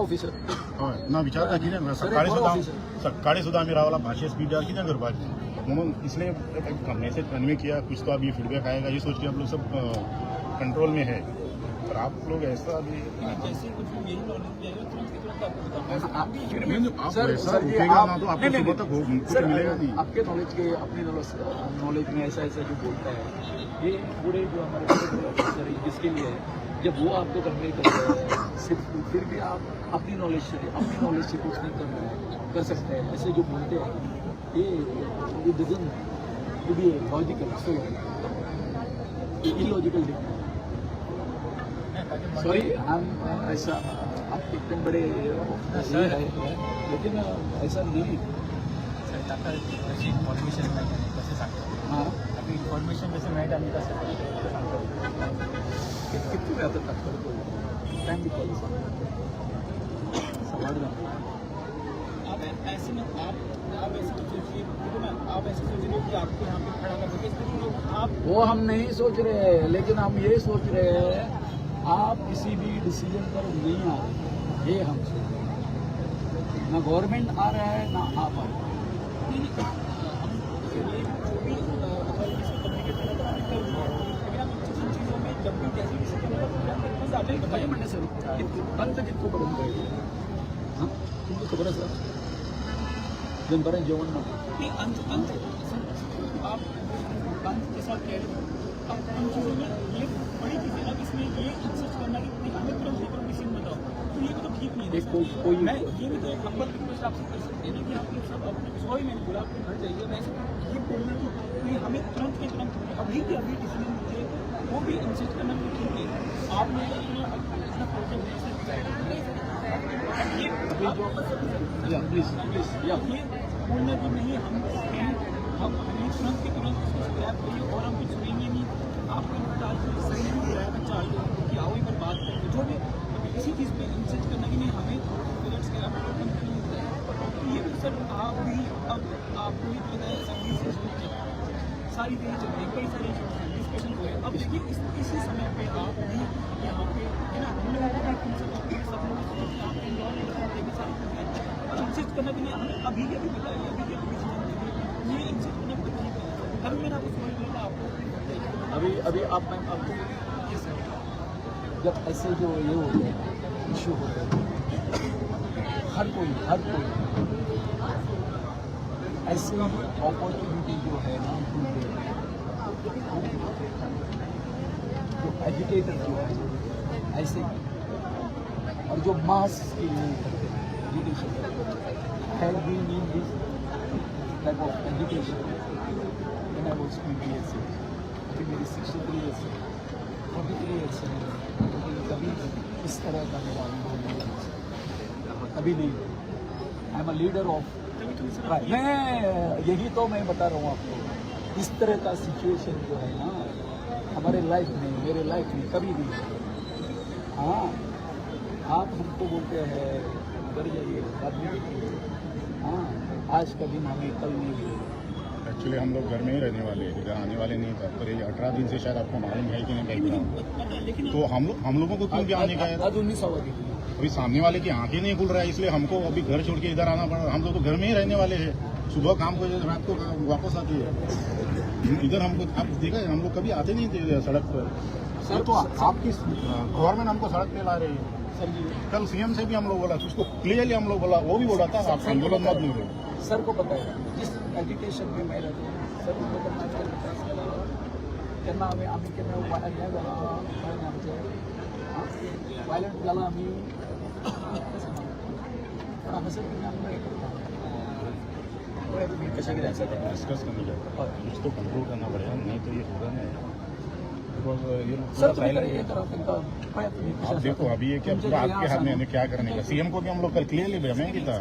Officer. हय ना, विचारता कितें सर, सकाळी एक बरो सुद्दां ऑफिसर. सकाळी सुद्दां आमी रावला भाशे स्पीडार कितें करपाचें म्हणून इसलिए मैसेज कन्वे किया. कुछ तो अभी फीडबैक आएगा, ये सोच के आप लोग सब कंट्रोल में है, पर आप लोग ऐसा अभी जैसे कुछ भी मेरी नॉलेज में आएगा, तुरंत के तुरंत आपको बताऊंगा. नहीं, नहीं, आप सर वैसा सर जी, रुकेगा आप ना तो आपको नहीं, नहीं, सुबह तक कुछ सर, मिलेगा नहीं. आपके नॉलेज के, अपनी नॉलेज में ऐसा ऐसा जो बोलता है, ये पूरे जो हमारे बड़े बड़े ऑफिसर है, जिसके लिए है, जब वो आपको कन्वे करते हैं, सिर्फ फिर भी आप अपनी नॉलेज से कुछ नहीं कर रहे हैं, कर सकते हैं, ऐसे जो बोलते हैं, ये doesn't to be logical, so illogical दिखता है. सॉरी, हम ऐसा आप इतने बड़े ये है, लेकिन ऐसा नहीं. सर, ताका अशी इन्फॉर्मेशन मेळटा न्ही, कशें सांगता? हाँ. ताका इन्फॉर्मेशन कशें मेळटा आनी कशें सांगता? कितले वेळ आतां तात्काळ टायम दिवपाक सवार जाता. आप ऐसे मत आप ऐसे मत सोचिए, देखो ना, आप ऐसे सोच रहे हो कि आपको यहाँ पे खड़ा कर देंगे, इस तरह लोग आप वो हम नहीं सोच रहे हैं, लेकिन हम ये सोच रहे हैं, आप किसी भी डिसीजन पर नहीं आ रहे. ये हम सोच रहे हैं, ना गवर्नमेंट आ रहा है, ना आप आ रहे हैं. नहीं नहीं, हम ये जो भी अथॉरिटीज को कम्युनिकेट करना था, हमने कर दिया है, लेकिन हम इन चीज़ों में जब भी जैसे डिसीजन होगा, तुरंत तुरंत आपको म्हजें बताएंगे. म्हणणें सर, अंत कितको पर्यंत जायचो? हां, तुमकां खबर आसा, दनपारां जेवण ना. नहीं, अंत अंत सर, आप अंत जैसा आप कह रहे हो, अब इन चीज़ों में ये बड़ी चीज़ है ना, अब इसमें ये इंसिस्ट करना कि नहीं, हमें तुरंत लेकर डिसीजन बताओ, तो ये भी तो ठीक नहीं है एक ना, कोई सर. कोई मैं ये भी तो एक हम्बल रिक्वेस्ट आपसे कर सकते हैं ना कि आप लोग सब अपने, सॉरी, मैंने बोला अपने घर जाइए. वैसे ये बोलना कि नहीं, हमें तुरंत के तुरंत अभी के अभी डिसीजन दीजिए, वो भी इंसिस्ट करना भी ठीक नहीं है. आप लोग अपना अपना प्रोजेक्ट है सर, नहीं सर, अब ये अभी जो या प्लीज प्लीज या ये बोलना कि नहीं, हम हमें तुरंत के तुरंत इसको स्क्रैप करिए और हम कुछ सुनेंगे नहीं. आपको आज सही में बुलाया था चार लोगों को कि आओ, एक बार बात करते, जो भी अभी इसी चीज़ पे इंसिस्ट करना कि नहीं, हमें प्रोजेक्ट स्क्रैप नहीं होता है, तो ये भी सर, आप भी अब आपको भी पता है, असेंबली सेशन चल रहा है, सारी चीज़ें चल रही हैं, कई सारे इशूज हैं, डिस्कशन हो रहे हैं. अब देखिए, इस इसी समय पे आप भी यहाँ पे है ना, हम लोगों को भी सब लोगों को यहाँ पे इंदौर लेके सारी चीज़ें और इंसिस्ट करना भी नहीं, हमें अभी के अभी बताइए, अभी के अभी डिसीजन दीजिए, ये इंसिस्ट करना भी ठीक नहीं है. तभी मैंने आपको सॉरी बोला, आपको अभी अभी आप मैं आपको यस सर. जब ऐसे जो ये होते हैं, इशू होते हैं, हर कोई ऐसी अपॉर्चुनिटी जो है ना ढूंढते हैं. जो एजिटेटर जो है ऐसे और जो मास के लिए करते हैं agitation, had been in this type of agitation when I was 20 years old. अभी मेरी 63 years है, 43 years है, लेकिन कभी इस तरह का मेरा अनुभव नहीं हुआ, कभी नहीं. I am a leader of तभी तो सर मैं यही तो मैं बता रहा हूँ आपको, इस तरह का सिचुएशन जो है ना, हमारे लाइफ में, मेरे लाइफ में कभी नहीं हुआ. हाँ, आप हमको बोलते हैं घर जाइए, बाद में देखिए. हाँ, आज का दिन हमें कल नहीं मिलेगा. एक्चुअली हम लोग घर में ही रहने वाले हैं, इधर आने वाले नहीं था, पर ये 18 दिन से शायद आपको मालूम है कि नहीं बैकग्राउंड. पता है, लेकिन तो हम लोगों को क्यों भी आने का है? आज 19 गेली. अभी सामने वाले की आंखें नहीं खुल रहा है, इसलिए हमको अभी घर छोड़ के इधर आना पड़ रहा है. हम लोग तो घर में ही रहने वाले हैं. सुबह काम को रात को वापस आती है इधर. हमको आप देखा है, हम लोग कभी आते नहीं थे सड़क पर. सर, ये तो आपकी गवर्नमेंट हमको सड़क पे ला रही है. सर जी. कल सीएम से भी हम लोग बोला, उसको क्लियरली हम लोग बोला, वो भी बोला था आप आंदोलन मत नहीं बोलो. सर को पता है, जिस एजिटेशन में मैं रहता हूँ, सर को केन्ना त्रास केला, केन्ना आमी आमी केन्ना हें जालां, कळ्ळें आमचें वायलंट जालां आमी, पण हांगासर कितें आमकां हें करता, पळय तुमी कशें कितें आसा तें. डिस्कस करने का, कुछ तो कंट्रोल करना पड़ेगा, नहीं तो ये होगा नहीं, because ये लोग सर, पूरा तुम्ही साइलेंट. हे करा, तांकां पळयात तुमी कशें आप आसा देखो तें. अभी ये क्या तुमचें पूरा कितें आपके आसा हाथ में न्हू? है, क्या करने का. सीएम को भी हम लोग कल क्लियरली मैं भी था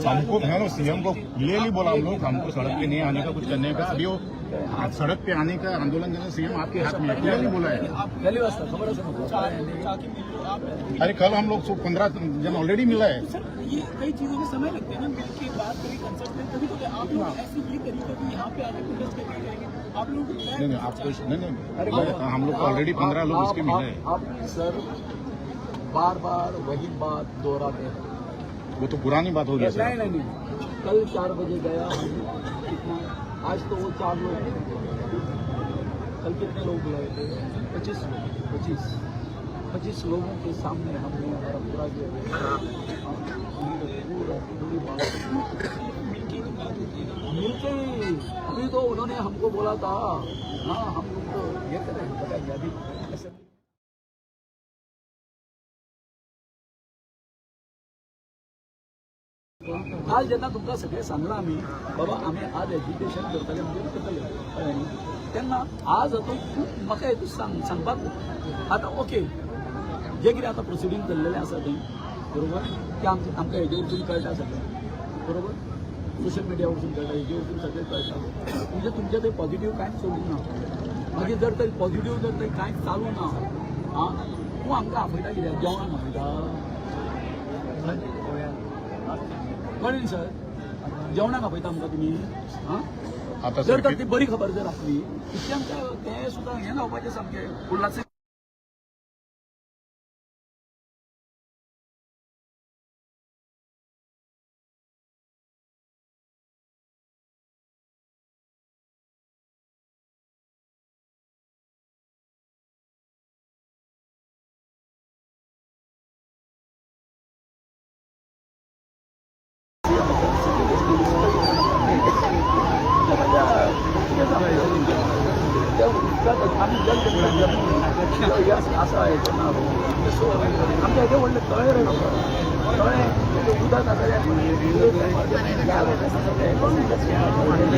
हमको है ना, सीएम को क्लियरली बोला हम लोग, हमको सड़क पे नहीं आने का, कुछ करने का. अभी वो सड़क पे आने का, आंदोलन करना, सीएम आपके हाथ में है, क्लियरली बोला है. गेली वाजता खबर आसा म्हाका. जाके मिल लो आप. अरे, कल हम लोग 15 जन ऑलरेडी मिला है. तो सर, ये कई चीज़ों में समय लगते हैं ना, मिल के बात करें, कंसल्ट करें, तभी तो आप लोग ऐसे ये तरीका कि यहाँ पे आके प्रोटेस्ट करके करेंगे आप लोग. नहीं नहीं, आपको नहीं नहीं, अरे हम लोग को ऑलरेडी 15 लोग उसके मिले हैं. आप सर, बार बार वही बात दोहराते हैं। वो तो पुरानी बात हो गई सर। नहीं नहीं नहीं, कल 4 बजे गया हम, कितना आज तो वो 4 लोग, कल कितने लोग बुलाए थे? 25 लोग, 25 लोगों के सामने हमने हमारा पूरा जो पूरा पूरी बात मिलके। अभी तो उन्होंने हमको बोला था, हाँ हम लोग तो ये करें बताइए अभी ऐसे। काल जेन्ना तुमकां सगळें सांगलां आमी, बाबा आमी आज एज्युकेशन करतले म्हणजे करतले, कळ्ळें न्ही? तेन्ना आज आतां खूब म्हाका हेतू सांगपाक आतां ओके जे कितें आतां प्रोसिडींग चल्लेलें आसा तें बरोबर, तें आमचें आमकां हेजे वरसून कळटा सगळें बरोबर, सोशल मिडिया वरसून कळटा, हेजे वरसून सगळें कळटा। म्हणजे तुमचें थंय पॉझिटिव्ह कांयच चलूंक ना। मागीर जर थंय पॉझिटिव्ह जर थंय कांयच चालू ना, आं तूं आमकां आपयता कित्याक? जेवणाक आपयता? कळ्ळें न्ही सर? जेवणाक आपयता आमकां तुमी? आं आता जर सर तर ती बरी खबर जर आसली तितलें आमकां तें सुद्दां हें जावपाचें सामकें उल्हास। आसा आमच्या येदे व्हडले तळे रे, तळे उदक आसा,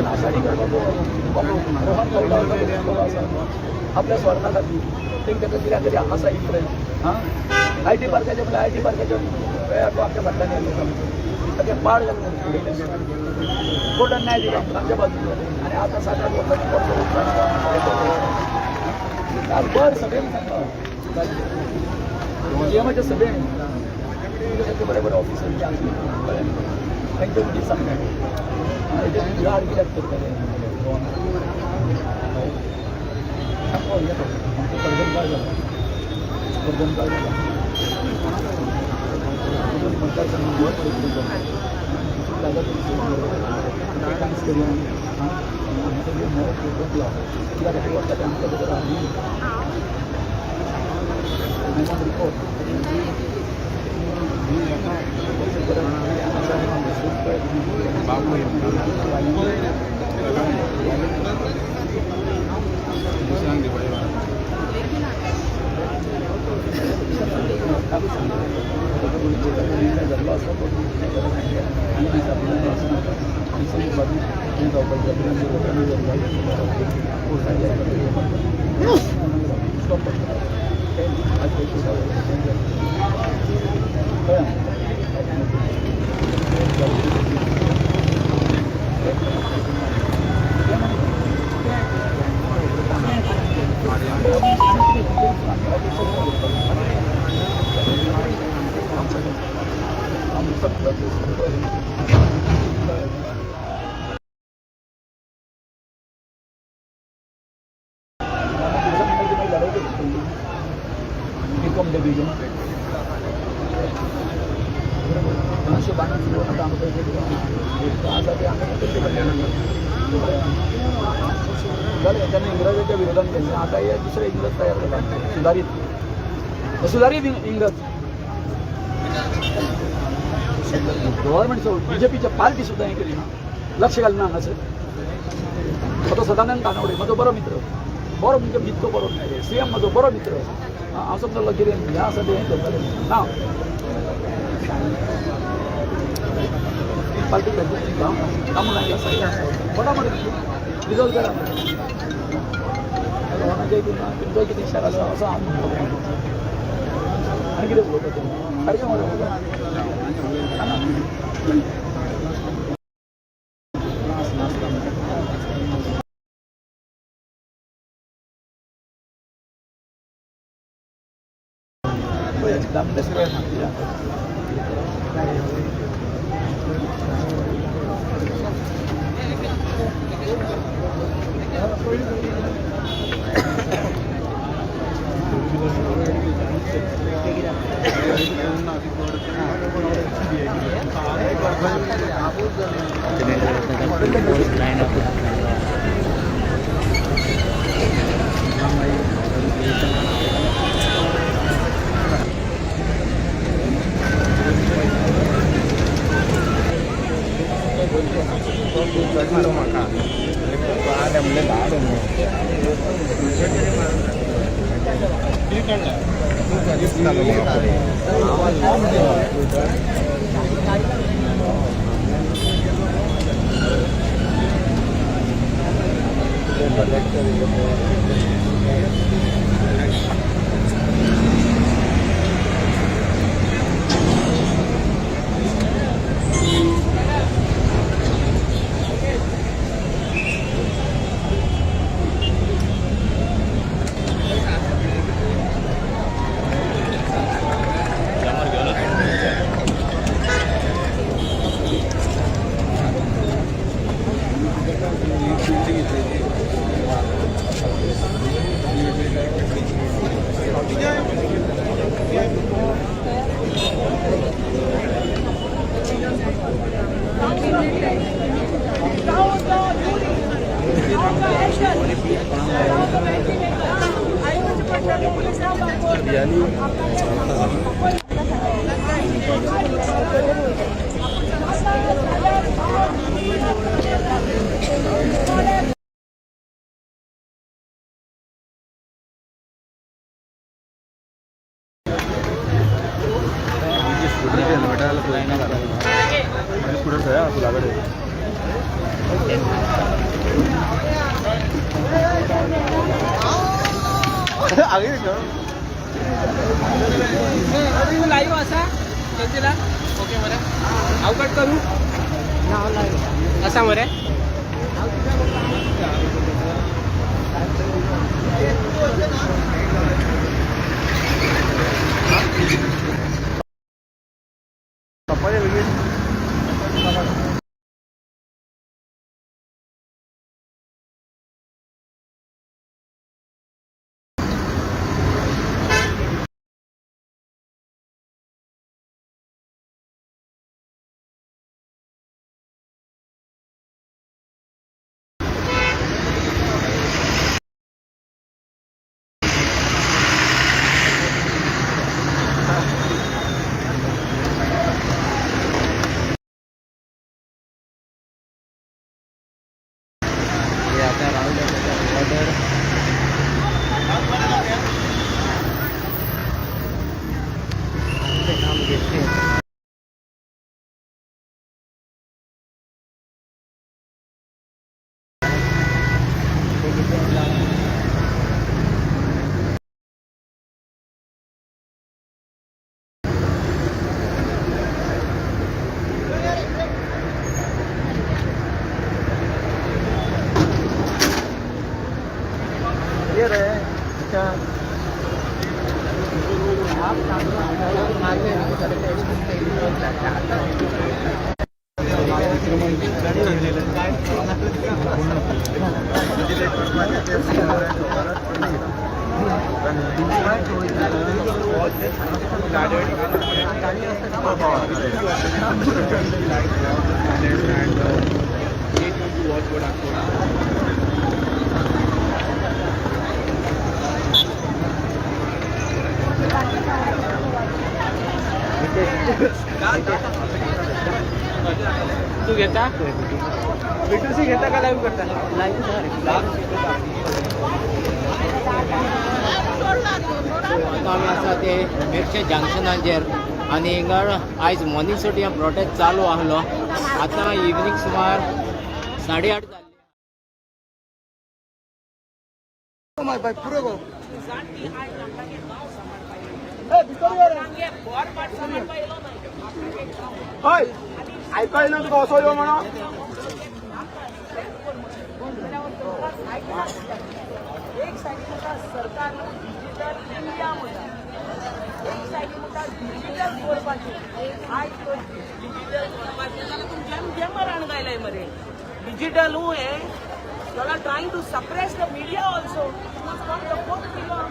नाशाडी करपाचो आसा आपल्या स्वार्था खातीर। तें ताका कित्याक तरी आसा इंट्रस्ट। आं I T पार्काचे म्हणल्यार I T पार्काच्या वेळार तो आमच्या फाटल्यान येयलो, ताका पाड घालून कोर्टान न्याय दिलो आमच्या बाजून। आनी आतां 7-8 वर्सांनी बरं सगळ्यांनी सांगला सीएमाच्या सभेन तुमचे बरे बरे ऑफिसर जे आसले तांचे वतीन सांगता गाड कित्याक करतले आमचो कर्दनकाळ जाला, कर्दनकाळ जाला, मतदारसंघ जागा कांयच करिना। आमी सगळें नवो कोंकला कित्याक खातीर वता तें आमकां खबर आहा न्ही। रिपोर्ट त्यांनी इंग्रजांच्या विरोधात केले। आता हे दुसरे इंग्रज तयार झाला, सुधारित सुधारित इंग्रज गव्हर्नमेंट बीजेपीच्या पार्टी सुद्धा हे केली ना, लक्ष घालना हांगासर। म्हजो सदानंद तानवडे म्हजो बरो मित्र, बरो म्हणजे इतको बरो न्हय, सीएम म्हजो बरो मित्र। हांव समजलो कितें हें आसा तें हें करतलें ना, पार्टी काम फटाफट रिजॉल्व करा। कोणाच्या हितून तुमचो कितें शेर आसा असो हांव म्हणटलो आनी कितें उलोवपाचें सारकें मरे। Line up. Live असा चलतीला ओके मरे हांव कट करू असा मरे. आता राहुल ऑर्डर. काम घेतले. तू घेता बीटूसी घेता का लाईव्ह करता? आता आमी आसा ते मेरशे जंक्शनाचेर आनी हिंगा आयज मॉर्निंग सोटी प्रोटेस्ट चालू आहलो. आतां इवनींग सुमार 8:30 जाल्ली. आयकय ना तुका असो यो म्हणा. एक सायडीन म्हणटा सरकार न्हू डिजिटल इंडिया म्हणटा, एक सायडीन म्हणटा डिजिटल करपाचें. आयज डिजिटल करपाचें जाल्यार तुमच्यान गेमर गायलाय मरे. डिजिटल हू हें you are trying to suppress the media also. Must come the fourth pillar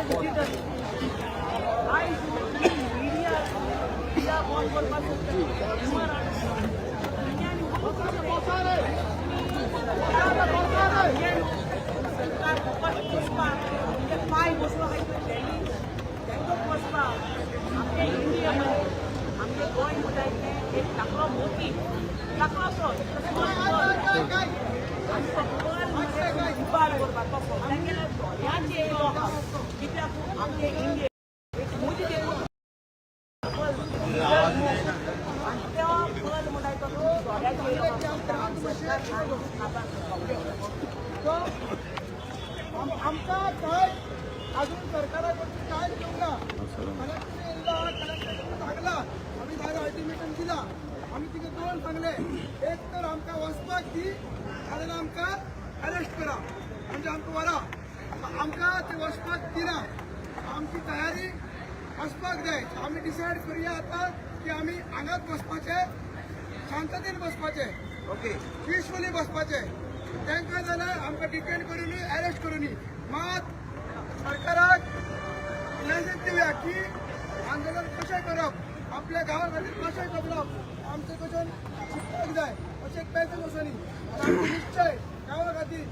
digital. आयज करपाक सोदता हॅमर सरकार फकत पोसपाक म्हणजे पांय बसलो काय तेंको पोसपाक आमचे इंडियामध्ये आमचे गोंय म्हणटाय तें एक धाकलो मोती धाकलोसो आनी तो बल म्हणजे इबाड करपाक तो तांगेल्या दोळ्यांचेर येयलो आहा कित्याक आमचे इंडिये एक मोदी देखून आनी तो बल म्हणटाय तो दोळ्यांचेर येयलो आहा सरकार काबार करपाक. आमकां काय अजून सरकारा कडसून काय येवंक ना. कलेक्टर येयला, कलेक्टर सांगला, आमी भायर अल्टिमेटम दिला. आमी तिका दोन सांगले, एक तर आमकां वचपाक दी नाजाल्यार आमकां अरेस्ट करा, म्हणजे आमकां व्हरा. आमकां ते वचपाक दिना. आमची तयारी वचपाक जाय. आमी डिसायड करुया आतां की आमी हांगाच बसपाचे, शांततेन बसपाचे, ओके, पिसफुली बसपाचे. तांकां जाल्यार आमकां डिटेन करूनय, अरेस्ट करूनय. मात सरकाराक मेसेज दिवया की आंदोलन कशें करप, आपल्या गांवा खातीर कशें करप, आमचें कशें शिकपाक जाय अशें एक मेसेज वचोनी. आनी आमचो निश्चय गांवा खातीर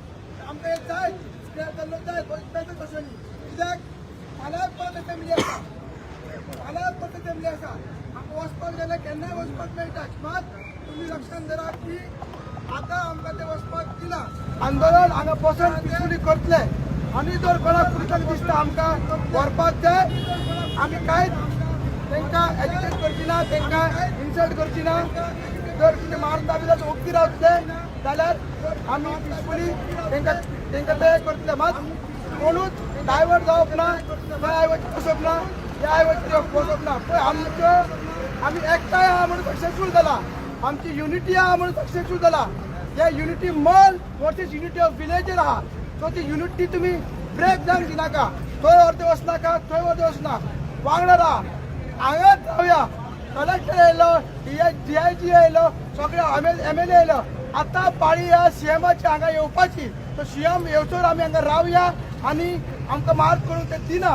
आमकां हें जाय, स्क्रॅप जाल्लो जाय, तो एक मेसेज वचोनी. कित्याक फाल्यां परत असेंब्ली आसा, फाल्यां परत असेंब्ली आसा. आमकां वचपाक जाल्यार केन्नाय वचपाक मेळटा. मात तुमी लक्षांत धरा की आतां आमकां ते वचपाक दिना. आंदोलन हांगा बसून पिसफुली करतले. आनी जर कोणाक पुलिसांक दिसता आमकां व्हरपाक जाय, आमी कांयच तांकां एजिटेट करची ना, तांकां इन्सल्ट करची ना. जर कितें मारता बी जाल्यार ओग्गी रावतले, जाल्यार आमी पिसफुली तांकां तांकां ते करतले. मात कोणूच डायवर्ट जावप ना, थंय आयवच बसप ना, ह्या आयवच बसप ना. पळय आमच्यो आमी एकठांय आहा म्हणून सक्सेसफूल जाला, आमची युनिटी आहा म्हणून सक्सेसफूल जाला. हे unity mall versus unity of villager आहा. सो ती युनिटी तुमी ब्रेक जावंक दिनाका. थंय अर्दे वचनाका, थंय अर्दे वचना, वांगडा राहा, हांगाच रावया. कलेक्टर येयलो, डीआयजी येयलो, सगळे एमएलए येयलो. आतां पाळी ह्या सीएमाची हांगा येवपाची. तो सीएम येवचोर आमी हांगा रावया आनी आमकां मार्क करूंक ते दिना.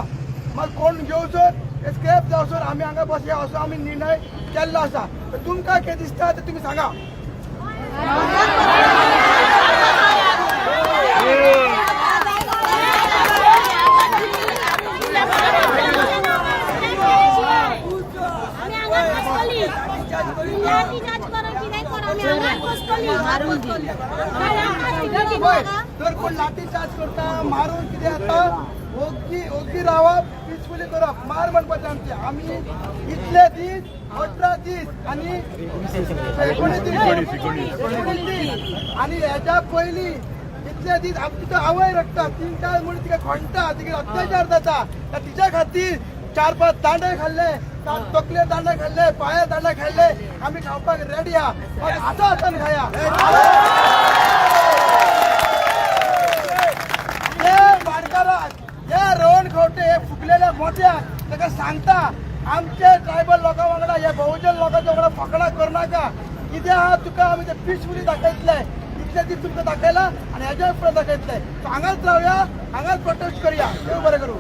मात कोण घेवचो ते स्क्रॅप जावसर आमी हांगा बसया असो आमी निर्णय केल्लो आसा. तर तुमकां कितें दिसता तें तुमी सांगा. आमी हांगाच बसतली. लाठी चार्ज करा, कितें करा, आमी हांगाच बसतली. पळय, जर कोण लाठी चार्ज करता, मारून कितें जाता, ओग्गी ओग्गी रावप, पिसफुली करप. मार म्हणपाचें आमचें. आमी इतले दीस, 18 दीस आनी 19 दीस, 19 दीस आनी हेच्या पयलीं इतले दीस आमची तो आवय रडटा, तीन चार म्हणून तिका खोंडटा, तिका अत्याचार जाता. तर तिच्या खातीर चार पांच दांडे खाल्ले, तकले दांडे खाल्ले, पांये दांडे खाल्ले. आमी खावपाक रेडी आहा, पण आतां हातान खाया. हे वाडकाराक, हे रोहन खंवटे, हे फुगलेल्या मोठ्याक ताका सांगता, आमचे ट्रायबल लोकां वांगडा, हे बहुजन लोकांच्या वांगडा फकणां करनाका. कितें आहा तुका आमी ते पिसफुली दाखयतले. इतले दीस तुमकां दाखयला आनी हेज्या फुडें दाखयतले. सो हांगाच रावया, हांगाच प्रोटेस्ट करुया. देव बरें करूं.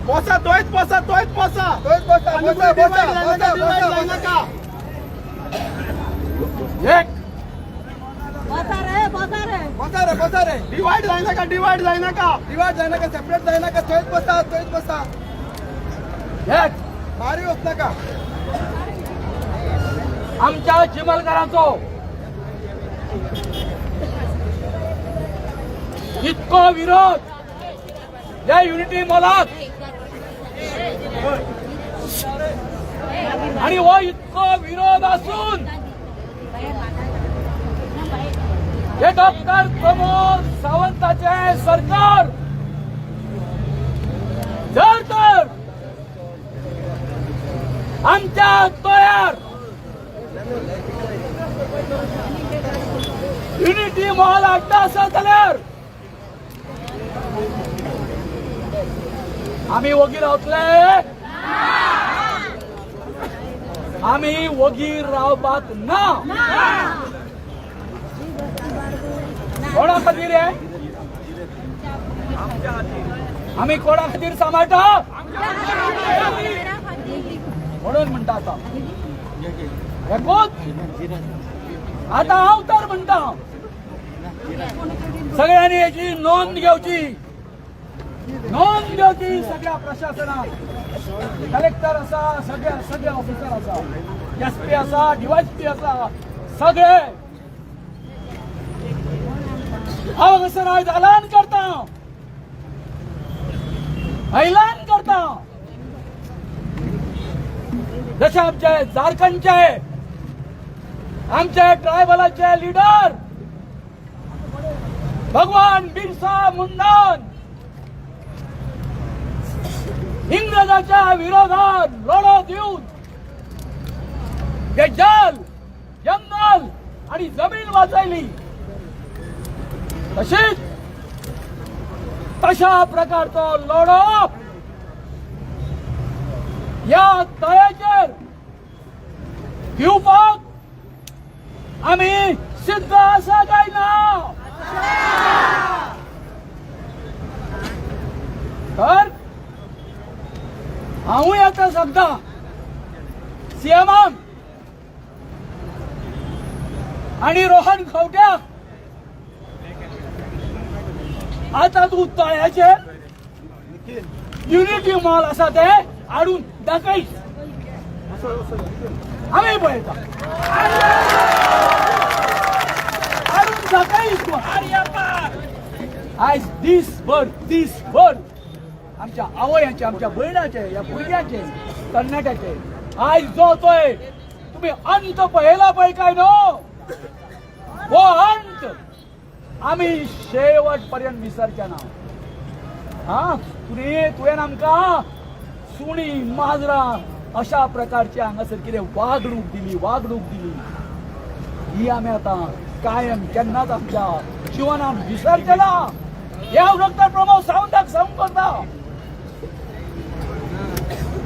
बसा, तोयच बसा, तोयच बसा. तोच बसा, बसा, बसा, बसा, बसा, बसा. एक बसा रे, बसा रे. बसा रे, बसा रे. डिवाइड जायनाका, डिवाइड जायनाका. डिवायड जायनाका, सेपरेट जायनाका. थंयच बसा, थंयच बसा. एक भारी वचनाका. आमच्या चिमलकारांचो इतको विरोध या युनिटी मॉलाक आणि हो इतको विरोध असून हे डॉक्टर प्रमोद सावंताचे सरकार जर तर आमच्या तयार युनिटी मॉल हाडटा आसत जाल्यार आमी वगी रावतले, आमी वगी रावपाक ना. कोणा खातीर हे आमी कोणा खातीर सांबाळटा म्हणून म्हणटा. आता एकूच आता हांव तर म्हणटा, सगळ्यांनी याची नोंद घेवची, नोंद घेवची. सगळ्या प्रशासनात कलेक्टर आसा, सगळे सगळे ऑफिसर आसा, एसपी आसा, डीवायएसपी आसा, सगळे. हांव हांगासर आयज ऐलान करता, ऐलान करता, जशे आमचे झारखंडचे आमचे ट्रायबलाचे लिडर भगवान बिरसा मुंडान इंग्रजाच्या विरोधात लढो देऊन हे जल, जंगल आणि जमीन वाचवली, तशीच तशा प्रकारचो लढो या तळ्याचेर घेवपाक आमी सिद्ध आसा काय ना? तर हांवूय आतां सांगता सीएमाक आणि रोहन खंवट्याक, आता तूं तळ्याचेर युनिटी मॉल आसा ते हाडून दाखयच, आमी पळयता. हाडून दाखयच तूं. आयज दीसभर दीसभर आमच्या आवयांचे, आमच्या भयणाचे, ह्या भुरग्यांचे, तरणाट्याचे आयज जो तोय तुम्ही अंत पळयला पळय काय न्हू, हो अंत आमी शेवट पर्यंत विसरचे ना. हा तुवें तुवें आमकां सुणी माजरां अशा प्रकारची हांगासर कितें वागणूक दिली, वागणूक दिली, ही आमी आतां कायम केन्नाच आमच्या जिवनात विसरचे ना. हे हांव डॉक्टर प्रमोद सावंताक सांगूंक करता.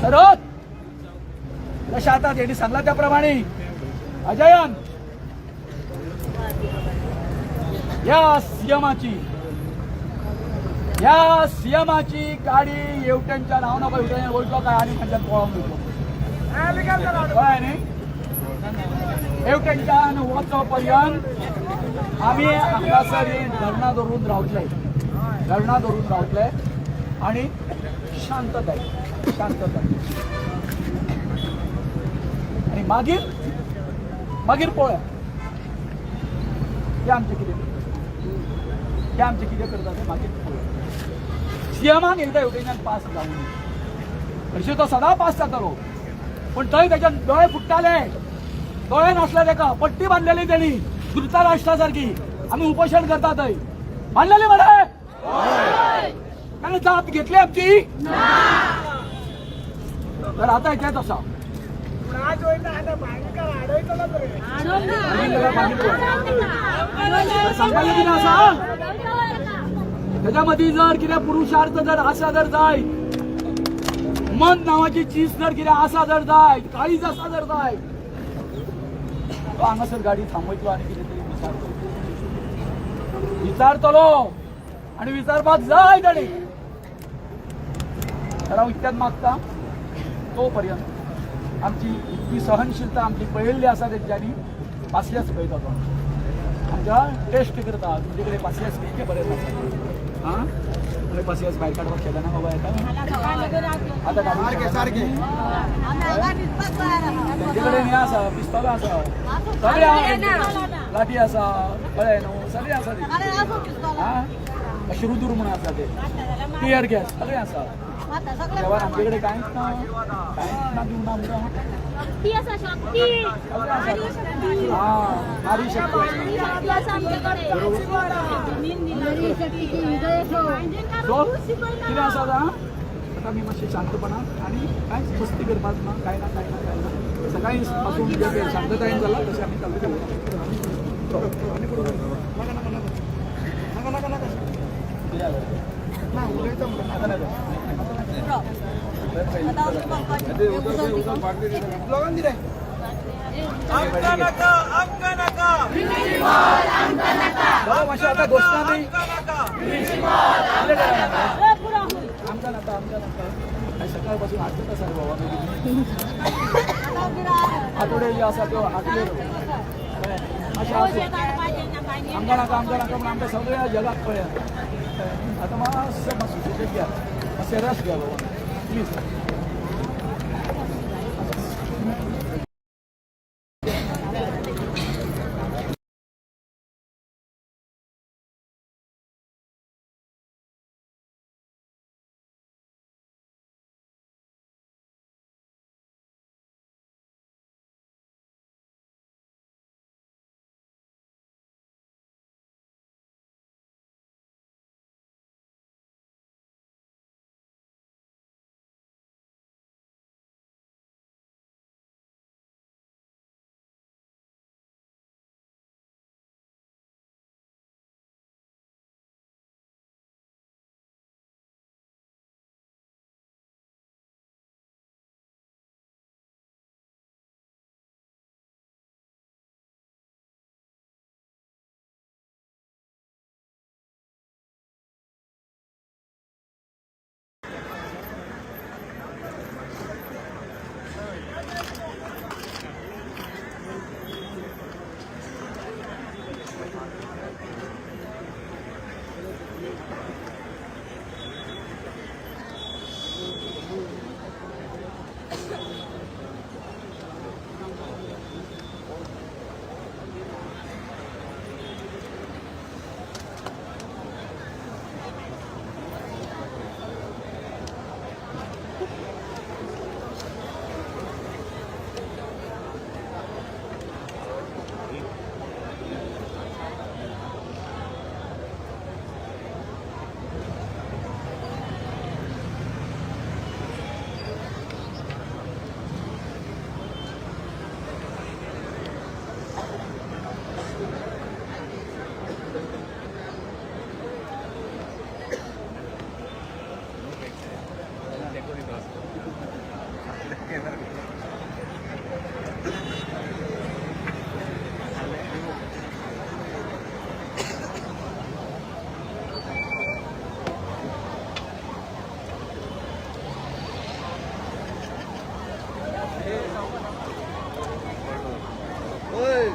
तर जशें आतां तेणी सांगला त्या प्रमाणे अजयान या सीएमाची गाडी येवट्यांच्या नाव नका, येवट्यान वयतलो काय आनी खंयच्यान पळोवंक वयतलो, कळ्ळें न्ही? हेवटेनच्यान वचो पर्यंत आमी हांगासर ही धरणां धरून रावतले, धरणां धरून रावतले आणि शांतताय, शांतताय. आणि मागीर मागीर पळोवया ते आमचें कितें, ते आमचें कितें करता तें मागीर पळोवया. सीएमाक एकदां हेवटेच्यान पास जावं. हरशीं तो सदां पास जातालो, पूण थंय तेच्या दोळे फुट्टाले. दोळे नासले तेका, पट्टी बांदलेली तेणी धृतराष्ट्रा सारकी. आमी उपोशण करता थंय बांदलेली मरे, ताणें जाप घेतली आमची. तर आता तेच आसा. सांगपाचें कितें आसा, त्याच्या मदीं जर कितें पुरुषार्थ जर आसा जर जायत, मन नावाची चीज जर कितें आसा जर जायत, काळीज आसा जर जायत, तो हांगासर गाडी थांबयतलो आनी कितें तरी विचारतलो, विचारतलो आनी विचारपाक जाय ताणी. तर हांव इतक्यात मागता, तो पर्यंत आमची इतकी सहनशीलता आमची पळयल्ली आसा तेंच्यांनी. पासियेंस पळयता तो आमच्या, टेस्ट करता तुमचे कडेन पासियेंस कितके पर्यंत आसा. आं, तुमी पासियेंस भायर काडपाक शकना बाबा येता आतां काडूंक शकना. तेंचे कडेन हें आसा, पिस्तोलां आसा, सगळें आहा तेंचे कडेन. लाठी आसा, कळ्ळें न्हू, सगळें आसा तेंचे. आं, अश्रुदूर म्हणून आसा ते, टियर गॅस सगळें आसा. देवान आमचे कडेन कांयच ना, कांयच ना दिवना आमकां. शक्ती आसा, शक्ती. सगळें आसा. आं, नारी शक्ती आसा. नारी शक्ती आसा आमच्याकडे. सो कितें आसा आतां, आतां आमी मातशें शांतपणान आनी कांयच मस्ती करपाक ना, कांय ना, कांय ना, कांय ना. सकाळी पासून जे काही शांततायेन जाला तशें आमी चालू केलं. आनी कुठं? नका नका नका नका नका नका. कितें जालें? ना उलयता म्हणटा. स्लोगन दिले. आमकां नाका, आमकां नाका, बाबा, मातशें आतां घोशणा दी. आमकां नाका. आमकां नाका, आमकां नाका. आनी सकाळपासून आठवत आसा रे बाबा. आठवडे जे आसा त्यो आठले. अशें आसूं, आमकां नाका, आमकां नाका म्हण आमकां सगळ्या जगाक कळ्ळें. आतां मातशें मातशें सुशेग घ्या, मातशें रेस्ट घ्या बाबा, प्लीज.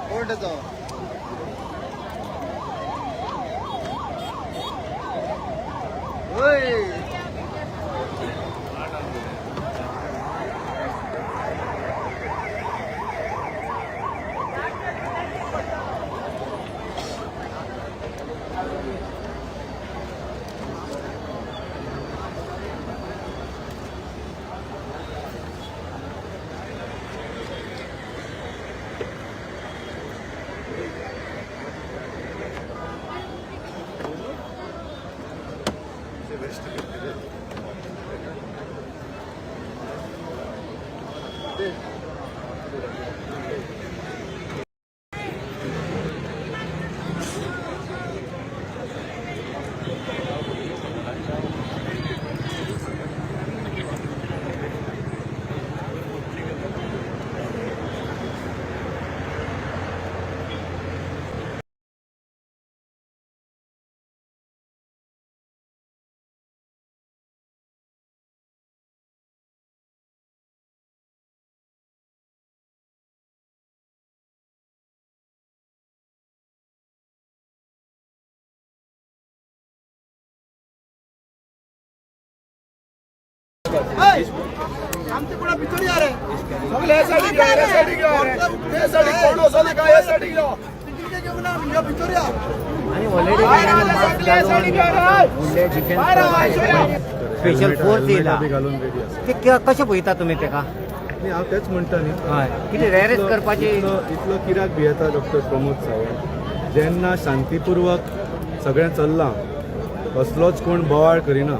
कोण त्याचो? ओय. आमचे कोणा भितर या रे. सगळे हे सायडीक यो, हे सायडीक यो रे. हे सायडीक कोण वचो नाका, हे सायडीक यो. तिकीट घेवंक ना, म्हणजे भितर या. आणि ऑलरेडी भायर आ, सगळे हे सायडीक यो रे. भायर आ, ऐश्वर्या. स्पेशल फोर्स येयला. बी घालून रेडी आसा. ते कशें पळयता तुमी तेका? न्ही, हांव तेच म्हणटा न्ही. हय, कितें अरेस्ट करपाची? इतलो कित्याक भियेता डॉक्टर प्रमोद सावंत? जेन्ना शांतीपुर्वक सगळें चल्लां, कसलोच कोण बोवाळ करिना,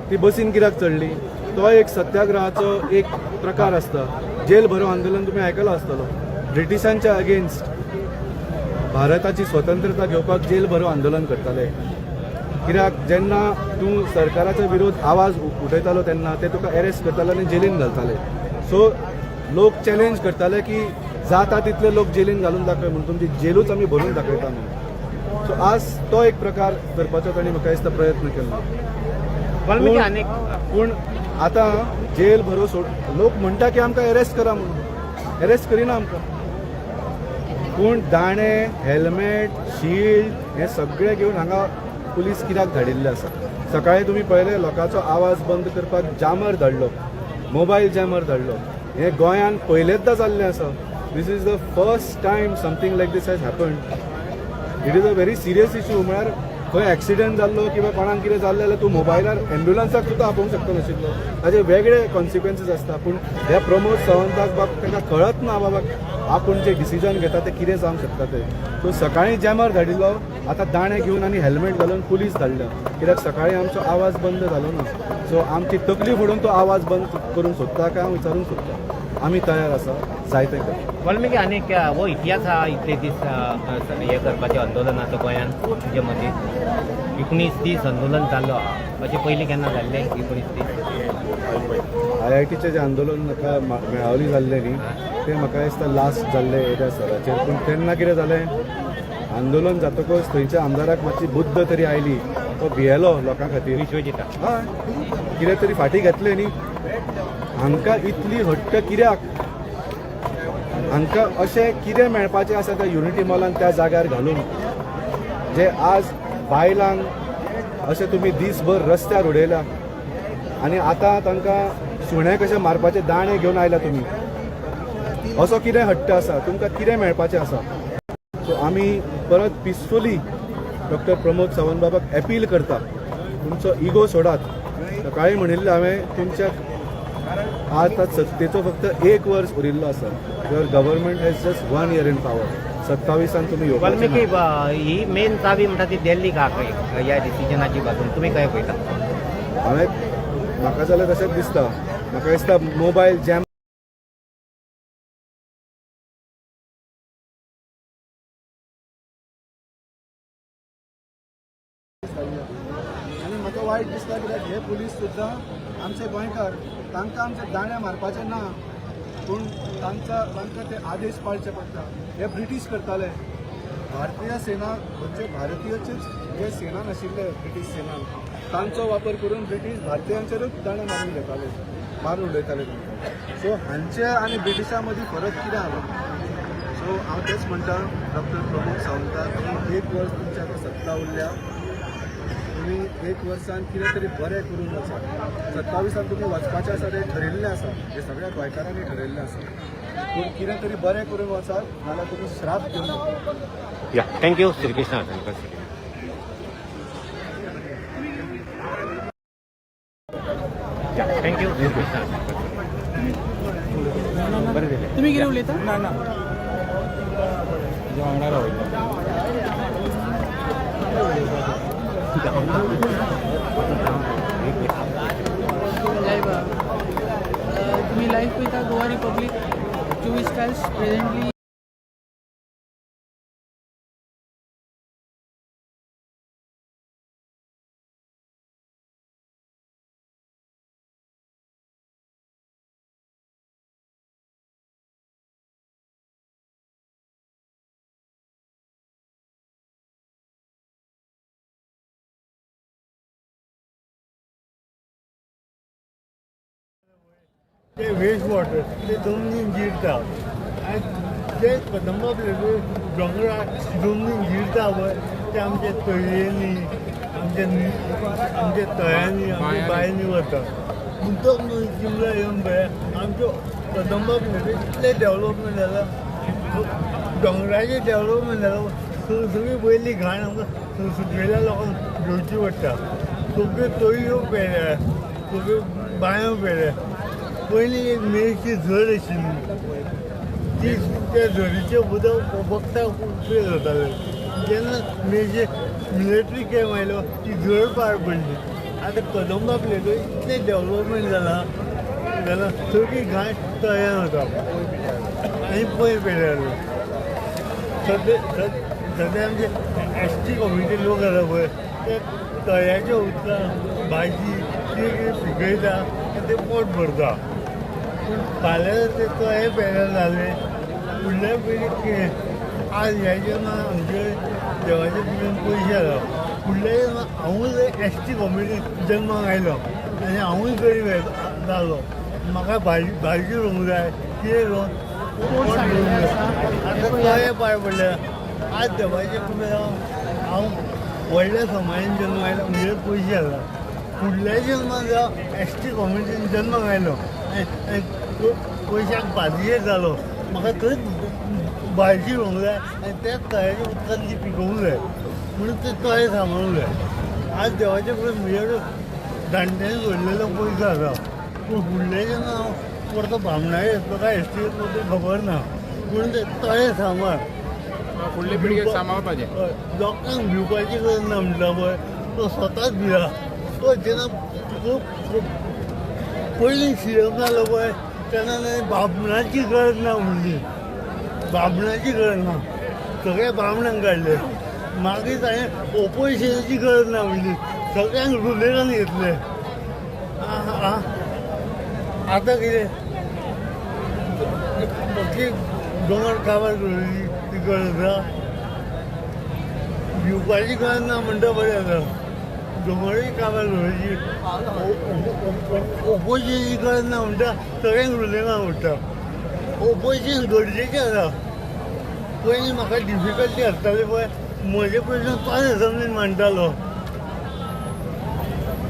ती बसीन कित्याक चडली? तो एक सत्याग्रहाचो एक प्रकार आसता. जेल भरो आंदोलन तुमी आयकलां आसतलो. ब्रिटिशांच्या अगेन्स्ट भारताची स्वतंत्रता घेवपाक जेल भरो आंदोलन करताले. कित्याक जेन्ना तूं सरकाराचो विरोध आवाज उठयतालो तेन्ना ते तुका एरेस्ट करताले आनी जेलीन घालताले. सो लोक चॅलेंज करताले की जाता तितले लोक जेलीन घालून दाखय म्हणून, तुमची जेलूच आमी भरून दाखयता म्हणून. सो आज तो एक प्रकार करपाचो तांणी म्हाका दिसता प्रयत्न केलो. पूण आतां जेल भरो सोड लोक म्हणटा की आमकां एरेस्ट करा म्हणून, एरेस्ट करिना आमकां. पूण दाणे, हेल्मेट, शिल्ड हे सगळे घेवन हांगा पुलीस कित्याक धाडिल्ले आसा? सकाळी तुमी पळयले लोकांचो आवाज बंद करपाक जामर धाडलो, मोबायल जॅमर धाडलो. हे गोंयांत पयलेंचदा जाल्लें आसा. This is the first time something like this has happened. It is a very serious issue. म्हळ्यार खंय एक्सिडंट जाल्लो किंवा कोणाक कितें जाल्लें जाल्यार तूं मोबायलार एम्ब्युलन्साक सुद्दां आपोवंक शकनाशिल्लो. ताजे वेगळे कॉन्सिक्वेन्सीस आसता. पूण ह्या प्रमोद सावंताक बाब ताका कळत ना बाबा आपूण जे डिसिजन घेता तें कितें जावंक शकता तें. सो सकाळीं जॅमर धाडिल्लो, आतां दाणे घेवन आनी हेल्मेट घालून पुलीस धाडल्या, कित्याक सकाळीं आमचो आवाज बंद जालो ना. सो आमची तकली फोडून तो आवाज बंद करूंक सोदता काय हांव विचारूंक सोदता. आमी तयार आसा जायते कर. वाल्मिकी आनीक हो इतिहास आहा इतले दीस हे करपाचें आंदोलनाचो गोंयांत तुजे मदीं 19 दीस आंदोलन जाल्लो आहा. अशें पयलीं केन्ना जाल्लें 19 दीस? आय.आय.टीचें जें आंदोलन म्हाका मेळावली जाल्लें न्ही, तें म्हाका दिसता लास्ट जाल्लें येद्या सराचेर. पूण तेन्ना कितें जालें, आंदोलन जातकच थंयच्या आमदाराक मातशी बुद्द तरी आयली, तो भियेलो लोकां खातीर. विश्वजिता हय, कितें तरी फाटीं घेतलें न्ही. हांकां इतली हट्ट कित्याक? हांकां अशें कितें मेळपाचें आसा त्या युनिटी मॉलान त्या जाग्यार घालून, जे आज बायलांक अशें तुमी दीसभर रस्त्यार उडयला आनी आतां तांकां सुणे कशे मारपाचे दाणे घेवन आयला तुमी. असो कितें हट्ट आसा तुमकां? कितें मेळपाचें आसा? सो आमी परत पिसफुली डॉक्टर प्रमोद सावंत बाबाक अपील करता, तुमचो इगो सोडात. सकाळीं म्हणिल्लें हांवें, तुमच्या आतां सत्तेचो फक्त एक वर्स उरिल्लो आसा. Your government has just 1 year in power. 27 तुमी येवपाचे वाल्मिकी ना. ही मेन चावी म्हणटा ती दिल्लीक आहा ह्या डिसिजनाची बाजून, तुमी काय पळयता? हांवें म्हाका जाल्यार तशेंच दिसता. म्हाका दिसता मोबायल जॅम आनी म्हाका वायट दिसता, कित्याक हे पुलीस सुद्दां आमचे गोंयकार. तांकां आमचे दाणे मारपाचे ना, पूण तांकां ते आदेश पाळचे पडटा. हे ब्रिटीश करताले. भारतीय सेना म्हणजे भारतीयचेच जे सेना नाशिल्ले ब्रिटीश सेनान, तांचो वापर करून ब्रिटीश भारतीयांचेरूच दाणे मारून घेताले, मारून उडयताले तांकां. सो हांचे आनी ब्रिटिशां मदीं फरक कितें आसा? सो हांव तेच म्हणटा डॉक्टर प्रमोद सावंताक की एक वर्स तुमची आतां सत्ता उरल्या, तुमी एक वर्सान कितें तरी बरें करून वचात. 27 तुमी वचपाचें आसा तें ठरिल्लें आसा, हें सगळ्या गोंयकारांनी ठरयल्लें आसा. पूण कितें तरी बरें करून वचात, नाल्यार तुमी श्राप घेवन वतले. या, thank you. Shrikrishna Halarnkar. Thank you Shrikrishna. बरें दिलें. तुम्ही कितें उलयता? ना ना. वांगडा रावयता. लाईव्ह तुम्ही लाईव्ह पळयता गोवा रिपब्लीक 24 तास प्रेझेंटली. ते वेस्ट वॉटर ते जमनीन जिरता आनी ते कदंबा दोंगरा जमनीन जिरता पळय, ते आमच्या तळयेंनी, आमच्या आमच्या तळ्यांनी, आमच्या बांयंनी वता. उदक चिमला येवन पळय, आमच्यो कदंबा इतलें डेवलपमेंट जालां, दोंगराचें डेवलपमेंट जालां. सगळी वयली घाण आमकां सकयल्या लोकांक घेवची पडटा. सगळ्यो तळयो पेल्या, सगळ्यो बांयो पेल्या. पयलीं एक मेळची झर आशिल्ली, ती त्या झरीचें उदक वखदाक उपयोग जाताले. जेन्ना मेळचे मिलिटरी कॅम्प आयलो, ती झर पाड पडली. आतां कदंबा प्लेटो इतलें डेवलपमेंट जालां जालां, सगळी घाण तळ्यान वता आनी पयर पेल्यार. सद्या सद्या आमचे एस टी कम्युनिटी लोक आसा पळय, ते तळ्याच्या उदकान भाजी कितें कितें पिकयता आनी तें पोट भरता. पूण फाल्यां ते तळे पेल्यार जाले फुडल्या पयलीं कितें आज ह्या जेन्ना आमचे देवाचे पुजेन पयशे आसा फुडल्या जेन्ना हांवूच एस टी कम्युनिटीन जल्माक आयलो आनी हांवूय गरीब जालो, म्हाका भाजी भाजी रोवंक जाय, कितें रोवन पोट भरूंक जाय. आतां तळे पाड पडले. आज देवाचे कृपेन हांव व्हडल्या समाजान जल्माक आयलो, म्हजे पयशे आसा. फुडल्या जल्मान जावं एस टी कम्युनिटीन जल्माक आयलो आनी पयशाक भाजयेर जालो, म्हाका थंयच भाजी रोवंक जाय आनी त्याच तळ्याच्या उदकान ती पिकोवंक जाय, म्हणून ते तळे सांबाळूंक जाय. आज देवाचे कृपेन म्हजे कडेन जाणट्यांनी जोडलेलो पयसो आसा, पूण फुडले जेन्ना हांव परतो बामणाक येतलो काय एस टी येतलो तें खबर ना, पूण ते तळे सांबाळ फुडले पिळगेक सांबाळपाचें. लोकांक भिवपाची गरज ना म्हणटा पळय, तो स्वताच भिला. तो जेन्ना पयलीं सी एम जालो पळय तेन्ना ताणें बामणाची गरज ना म्हणली, बामणाची गरज ना, सगळ्या बामणांक काडले. मागीर ताणें ओपोजिशनाची गरज ना म्हणली, सगळ्यांक रुलेरान घेतले. आतां कितें दोंगर काबार करूची ती गरज आसा, भिवपाची गरज ना म्हणटा बरें आसा. दोंगरूय काबार करूची, ओपोजिशनाची गरज ना म्हणटा, सगळ्यांक रुलेंगां उरता. ओपोजिशन गरजेचें आसा. पयलीं म्हाका डिफिकल्टी आसताली पळय, म्हजे प्रश्न तोच एसेंब्लीन मांडटालो.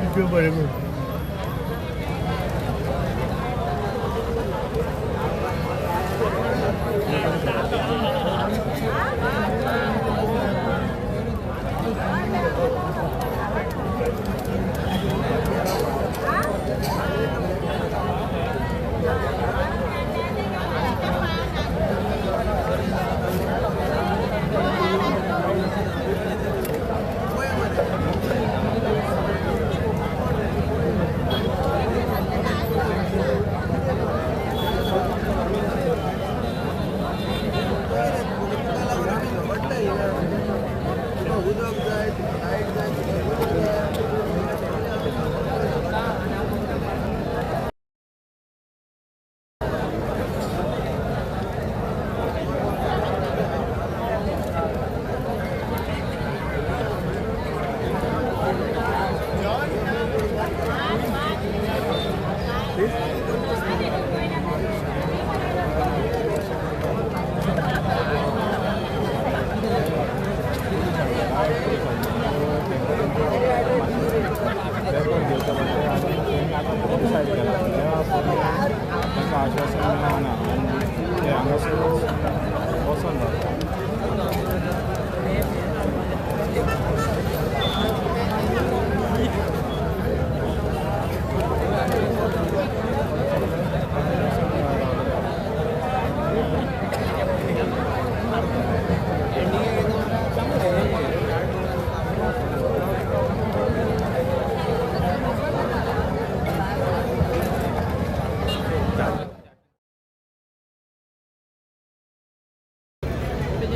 इतलें बरें करून.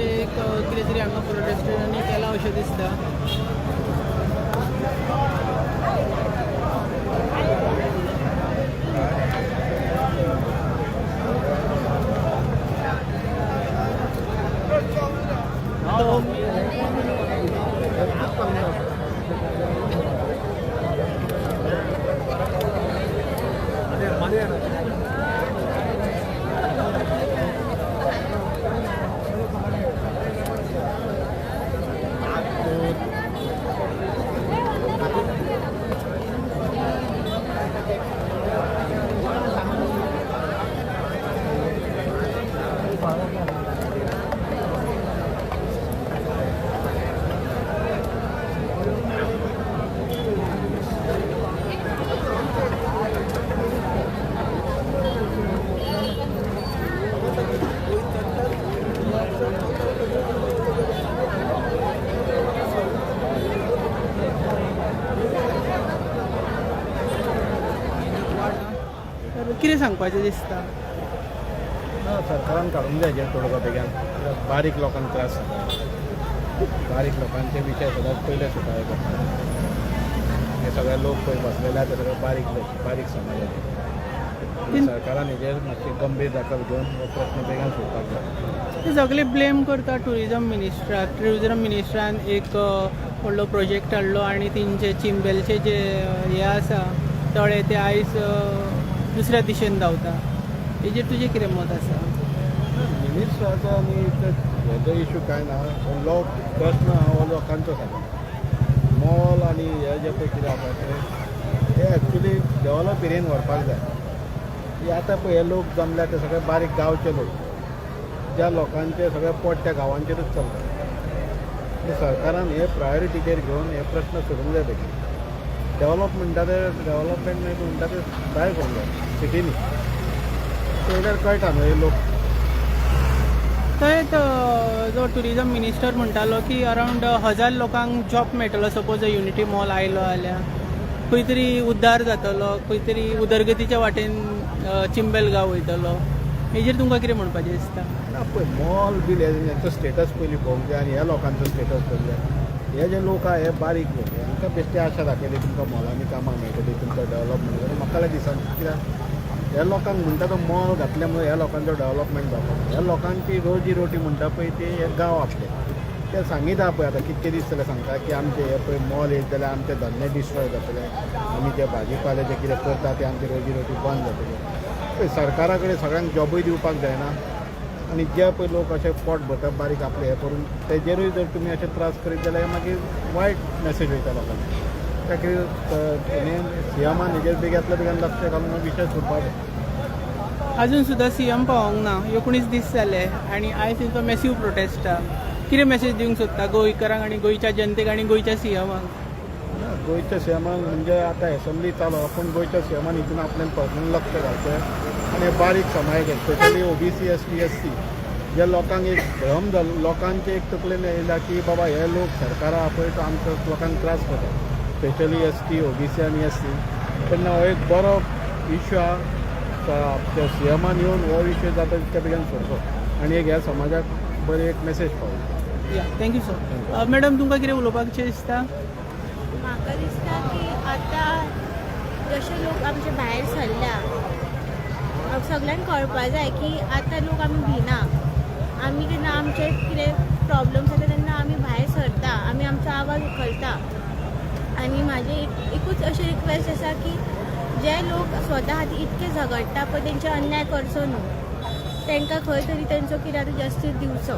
एक कितें तरी हांगा प्रोटेस्टरांनी केलां अशें दिसता. कितें सांगपाचें दिसता? ना, सरकारान काडूंक जाय जें थोडो बेगीन. बारीक लोकांक त्रास जाता, बारीक लोकांचे विशय सदांच पयले सुटावे करता. हे सगळे लोक पळय बसलेले आहा ते सगळे बारीक लोक, बारीक समाजाचे. सरकारान हेजेर मातशी गंभीर दखल घेवन हो प्रश्न बेगान सोडपाक जाय. ते सगळे ब्लेम करता टुरिजम मिनिस्टराक. टुरिजम मिनिस्टरान एक व्हडलो प्रोजेक्ट हाडलो आनी तेंचे चिंबेलचे जे हे आसा तळे ते आयज दुसऱ्या दिशेन धांवता. हेजेर तुजें कितें मत आसा? मिनिस्टराचो आनी हेजो इशू कांय ना. लोक प्रश्न आहा हो लोकांचो सगळो. मॉल आनी हे जे पळय कितें आसा ते एक्चुली डेवलप एरियेन व्हरपाक जाय. आतां पळय हे लोक जमल्या ते सगळे बारीक गांवचे लोक, ज्या लोकांचे सगळे पोट त्या गांवांचेरूच चलता. सरकारान हे प्रायोरिटीचेर घेवन हे प्रश्न सोडूंक जाय बेगीन. डेवलप म्हणटा ते डेवलपमेंट म्हणटा ते भायर करूंक जाय सिटीनी, पळयल्यार कळटा न्हू हे लोक. थंयच जो टुरिजम मिनिस्टर म्हणटालो की अरावंड 1000 लोकांक जॉब मेळटलो सपोज युनिटी मॉल आयलो जाल्यार, खंय तरी उद्धार जातलो, खंय तरी उदरगतीच्या वाटेन चिंबेल गांव वयतलो. हेजेर तुमकां कितें म्हणपाचें दिसता? ना पळय मॉल बील हेंचो स्टेटस पयलीं पळोवंक जाय आनी ह्या लोकांचो स्टेटस पळोवंक जाय. हे जे लोक आहा हे बारीक लोक, हांकां बेश्टी आशा दाखयली तुमकां मॉलांनी कामां मेळटली, तुमकां डेवलपमेंट. म्हाका जाल्यार दिसना, कित्याक ह्या लोकांक म्हणटा तो मॉल घातले म्हणून ह्या लोकांचो डेवलपमेंट जावपाक. ह्या लोकांची रोजी रोटी म्हणटा पळय ती हे गांव आपले ते सांगिता पळय. आतां कितके दीस जाले सांगता की आमचे हे पळय मॉल येयत जाल्यार आमचे धंदे डिस्ट्रॉय जातले, आमी जे भाजी पाले जे कितें करता ते आमची रोजी रोटी बंद जातली. पळय सरकारा कडेन सगळ्यांक जॉबूय दिवपाक जायना आनी जे पळय लोक अशे पोट भरता बारीक आपले हे करून तेजेरूय जर तुमी अशे त्रास करीत जाल्यार मागीर वायट मॅसेज वयता लोकांक. त्या खातीर सीएमान हेजेर बेगींतल्या बेगीन लक्ष घालून विशय सोडपाक जाय. अजून सुद्दां सीएम पावोंक ना, 19 दीस जाले आनी आयज तेंचो मॅसीव प्रोटेस्ट आहा. कितें मॅसेज दिवंक सोदता गोंयकारांक आनी गोंयच्या जनतेक आनी गोंयच्या सीएमाक? गोंयच्या सीएमाक म्हणजे आतां एसेंब्ली चालू आहा, पूण गोंयच्या सीएमान हितून आपल्यान पर्सनल लक्ष घालचें आनी बारीक समाजाक स्पेशली ओबीसी, एसटी, एससी जे लोकांक एक भ्रम जालो, लोकांचे एक तकलेन येयला की बाबा हे लोक सरकारा आहा पळय तो आमकां लोकांक त्रास करता, स्पेशली एसटी, ओबीसी आनी एससी. तेन्ना हो एक बरो इश्यू आहा, आमच्या सीएमान येवन हो विशय जाता तितक्या बेगीन सोडचो आनी एक ह्या समाजाक बरी एक मॅसेज पावोवची. या, thank you sir. Madam, तुमकां कितें उलोवपाचें दिसता? म्हाका दिसता की आतां जशे लोक आमचे भायर सरल्या, सगळ्यांक कळपा जाय की आतां लोक आमी भिना. आमी जेन्ना आमचे कितें प्रॉब्लम्स जाता तेन्ना आमी भायर सरता, आमी आमचो आवाज उखलता. आनी म्हाजें एकूच अशें रिक्वेस्ट आसा की जे लोक स्वता खातीर इतके झगडटा पळय तेंचे अन्याय करचो न्हू. तांकां खंय तरी तेंचो कितें आतां जस्टीस दिवचो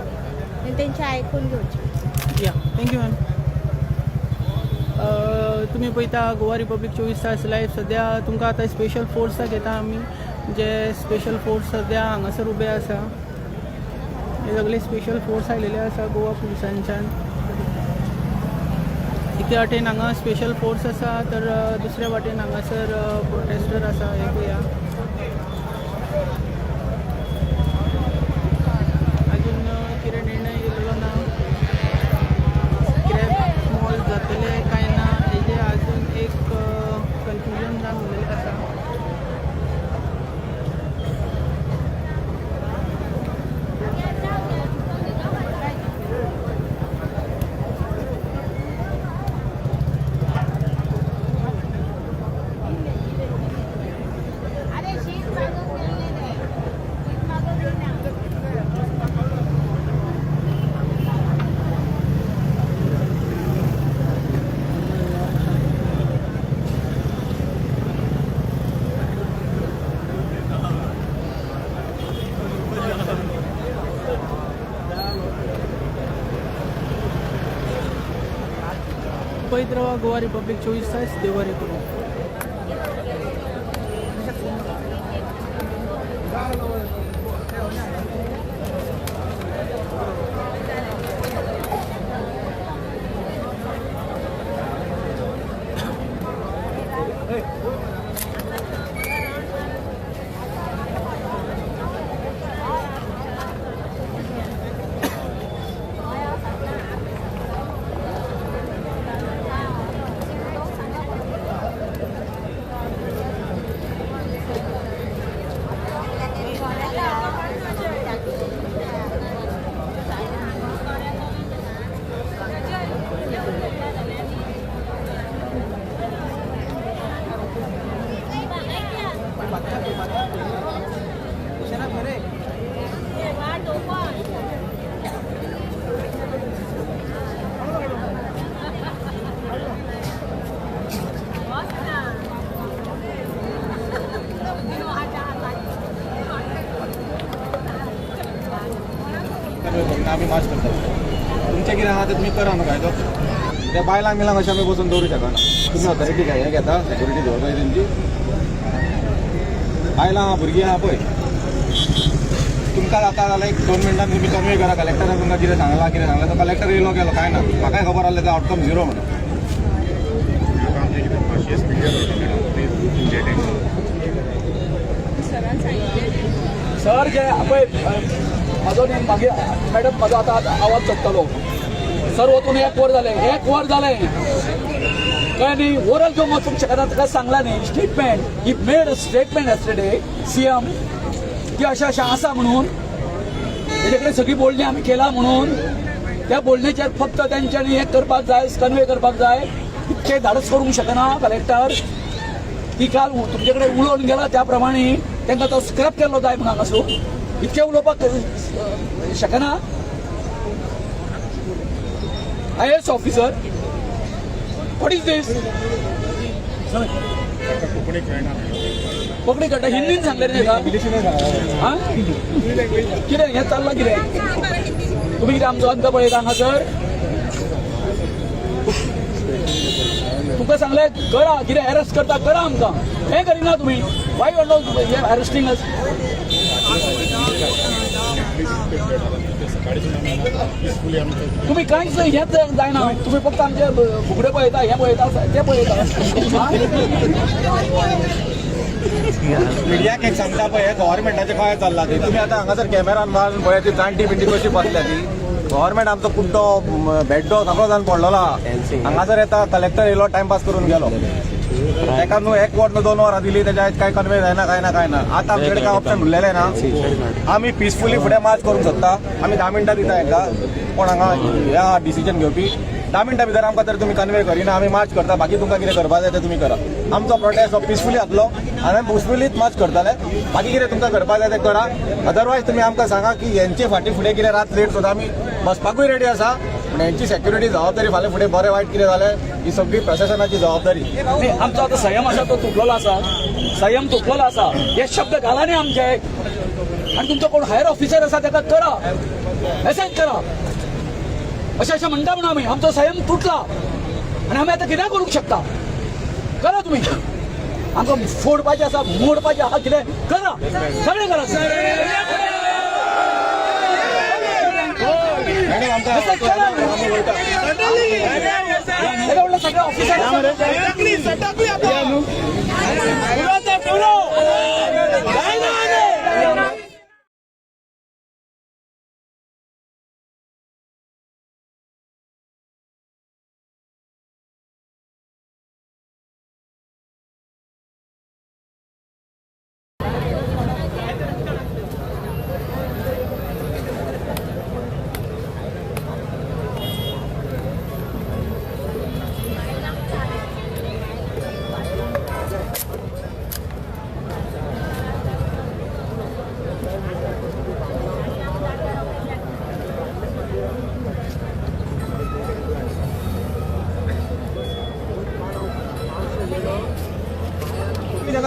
आनी तेंचें आयकून घेवचें. या, thank you ma'am. तुमी पळयता गोवा रिपब्लीक 24 तास लायव्ह. सद्या तुमकां आतां स्पेशल फोर्स दाखयता आमी, जे स्पेशल फोर्स सद्या हांगासर उबे आसा. हे सगळे स्पेशल फोर्स आयलेले आसा गोवा पुलिसांच्यान. एके वाटेन हांगा स्पेशल फोर्स आसा तर दुसऱ्या वाटेन हांगासर प्रोटेस्टर आसा. हे पळया, अजून कितें निर्णय घेतलेलो ना, कितें मॉल जातले काय ना हेजें अजून एक कन्फ्युजन जावन उरलेलें आसा. अरे, शीत मागून गेल्ले, शीत मागून येना. पळयत रावा गोवा रिपब्लीक 24 तास. देव बरें करूं. आमी मार्च करता. तुमचें कितें आहा तें तुमी करा न्हू कायदो. त्या बायलांक बिलांक अशें आमी बसून दवरूं शकना. तुमी ऑथॉरिटी काय हें घेता, सेक्युरिटी दवरपाची तेंची. बायलां आहा, भुरगीं आहा पळय. तुमकां जाता जाल्यार एक 2 मिनटां तुमी कन्वे करा कलेक्टरान तुमकां कितें सांगलां कितें सांगलां. तो कलेक्टर येयलो गेलो कांय ना, म्हाकाय खबर आसलें तें आवटकम झिरो म्हणून. सर जे पळय म्हाजो न्ही मागीर मॅडम म्हाजो आतां आवाज चडटलो. सर वचून 1 वर जालें, 1 वर जालें कळ्ळें न्ही. ओरल घेवन वचूंक शकना ताका सांगलां न्ही. Statement he made a statement yesterday CM की अशें अशें आसा म्हणून, तेजे कडेन सगळी बोलणी आमी केला म्हणून. त्या बोलणेचेर फक्त तेंच्यांनी हें करपाक जाय, कन्वे करपाक जाय. इतकें धाडस करूंक शकना कलेक्टर. ती काल तुमचे कडेन उलोवन गेला त्या प्रमाणे तांकां तो स्क्रॅप केल्लो जाय म्हणून हांगासून. इतकें उलोवपाक शकना IAS officer. What is this? Konkani कळटा, हिंदीन सांगलें रे ताका. आं कितें हें चल्लां कितें? तुमी कितें आमचो अंत पळयता हांगासर? तुमकां सांगलें करा, कितें अरेस्ट करता करा आमकां, हें करिना तुमी. Why you are not arresting us? तुम्ही कांयच हेंच जायना, तुमी फक्त आमचे फुगडे पळयता, हें पळयता, तें पळयता. मिडियाक एक सांगता पळय, हे गव्हर्मेंटाचें खंय चल्लां तें. तुमी आतां हांगासर कॅमेरान मारून पळय ती जाणटी बिणटी कशी बसल्या ती. गव्हर्मेंट आमचो कुड्डो भेड्डो सगळो जावन पडलेलो आहा. हांगासर येता कलेक्टर येयलो, टायमपास करून गेलो. ताका न्हू 1 वर न्हू 2 वरां दिली, तेज्या कांय कन्वे जायना, कांय ना कांय ना. आतां आमचे कडेन कांय ऑप्शन उरलेलें ना. आमी पिसफुली फुडें मार्च करूंक सोदता. आमी 10 मिनटां दिता हेंका, कोण हांगा ह्या डिसिजन घेवपी. 10 मिनटां भितर आमकां तर तुमी कन्वे करिना, आमी मार्च करता. बाकी तुमकां कितें करपा जाय तें तुमी करा. आमचो प्रोटेस्ट हो पिसफुली जातलो आनी आमी पिसफुलीच मार्च करतले. बाकी कितें तुमकां करपा जाय तें करा. अदरवायज तुमी आमकां सांगा की हेंचे फाटीं फुडें कितें रात लेट सुद्दां आमी बसपाकूय रेडी आसा. पूण हेंची सेक्युरिटी जबाबदारी फाल्यां फुडें बरें वायट कितें जालें ही सगळी प्रशासनाची जबाबदारी. आमचो आतां संयम आसा तो तुटलेलो आसा, संयम तुटलेलो आसा. हे शब्द घाला न्ही आमचे. आनी तुमचो कोण हायर ऑफिसर आसा ताका करा, मेसेज करा. अशें अशें म्हणटा म्हणून आमी आमचो संयम तुटला आनी आमी आतां कितें करूंक शकता. करा तुमी, आमकां फोडपाचें आसा, मोडपाचें आसा, कितें करा, सगळें करा. सगळे ऑफिसर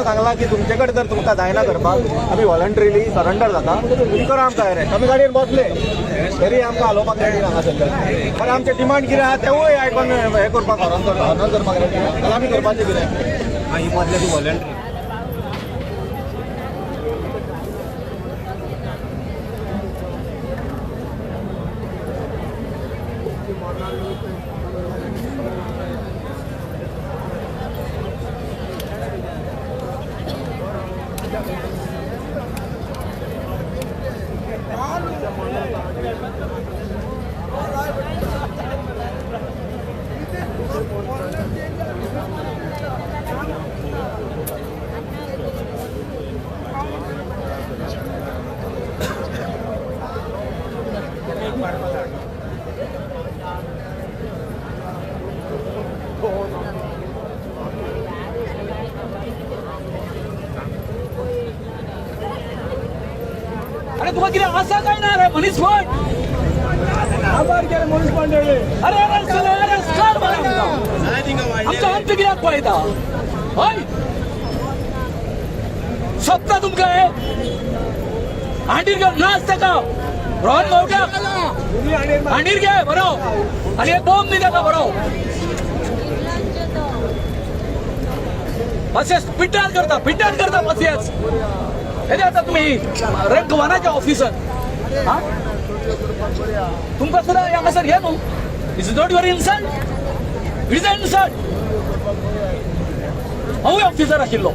सांगला की तुमचे कडेन जर तुमकां जायना करपाक, आमी व्हॉलंटरीली सरंडर जाता, तुमी करा आमकां अरेस्ट. आमी गाडयेन बसले तरी आमकां हालोवपाक रेडी ना हांगासरल्यान. पण आमचें डिमांड कितें आहा तेवूय आयकोन हें करपाक हॉर्न करपाक रेडी ना. जाल्यार आमी करपाचें कितें? ही बसले ती व्हॉलंटरी. अरे तुका कितें आसा काय ना रे मनीसपण? अरे अरेस्ट केले, अरेस्ट कर मरे आमकां. आमचो अंत कित्याक पळयता? हय, सोंपता तुमकां हें? हांडीर घेवन नाच ताका, रोहन गांवट्याक हांडीर घे बरो, आनी एक बॉम्ब दी ताका बरो. अशें पिड्ड्यार करता, पिड्ड्यार करता पासियेंस. हेजे आतां तुमी रँक वनाचे ऑफिसर, हा, तुमकां सुद्दां हांगासर हे न्हू. Is not your insult? It is an insult. हांवूय ऑफिसर आशिल्लो.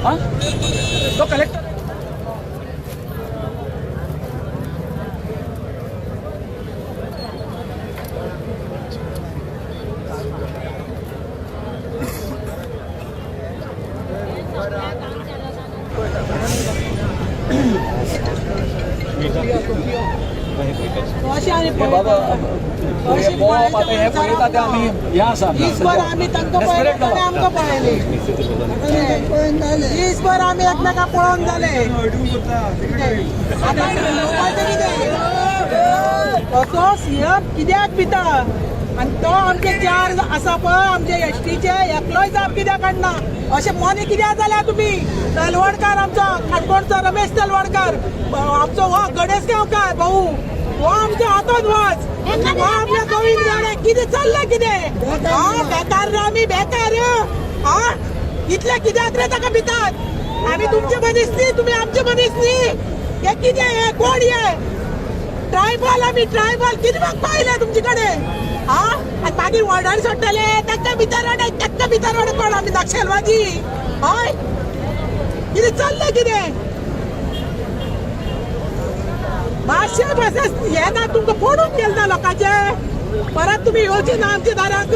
हा, तो कलेक्टर. बाबा, पळोवप आतां हें पळयता तें आमी हें आसा. दीसभर आमी तांकां पळयले, ताणें आमकां पळयली. दीसभर आमी एकमेकां पळोवन जाले. आतां उलोवपाचें कितें? असो सीएम कित्याक भिता? आनी तो आमचे चार आसा पळय आमचे एसटीचे, एकलोय जाप कित्याक काडना? अशें मोने कित्याक जाल्या तुमी? तलवडकार आमचो काणकोणचो रमेश तलवडकार, आमचो हो गणेश गांवकार भाऊ, हो आमच्या हातून वच, हो आपल्या गोविंद गावडे. कितें चल्लां कितें? हा, बेकार रे आमी, बेकार. हा, इतले कित्याक रे ताका भितात? आमी तुमचे मनीस न्ही, तुमी आमचे मनीस न्ही. हे कितें? हे कोण? हे ट्रायबल, आमी ट्रायबल. कितें मागपा आयले तुमचे कडेन? हा, आनी मागीर वॉर्डार सोडटले तांकां भितर वाडय, तांकां भितर वाडय. कोण आमी नक्षलवादी? हय, कितें चल्लां कितें? मातशें बस हे ना, तुमकां पडून गेले ना लोकांचे. परत तुमी येवचे ना आमच्या दाराक,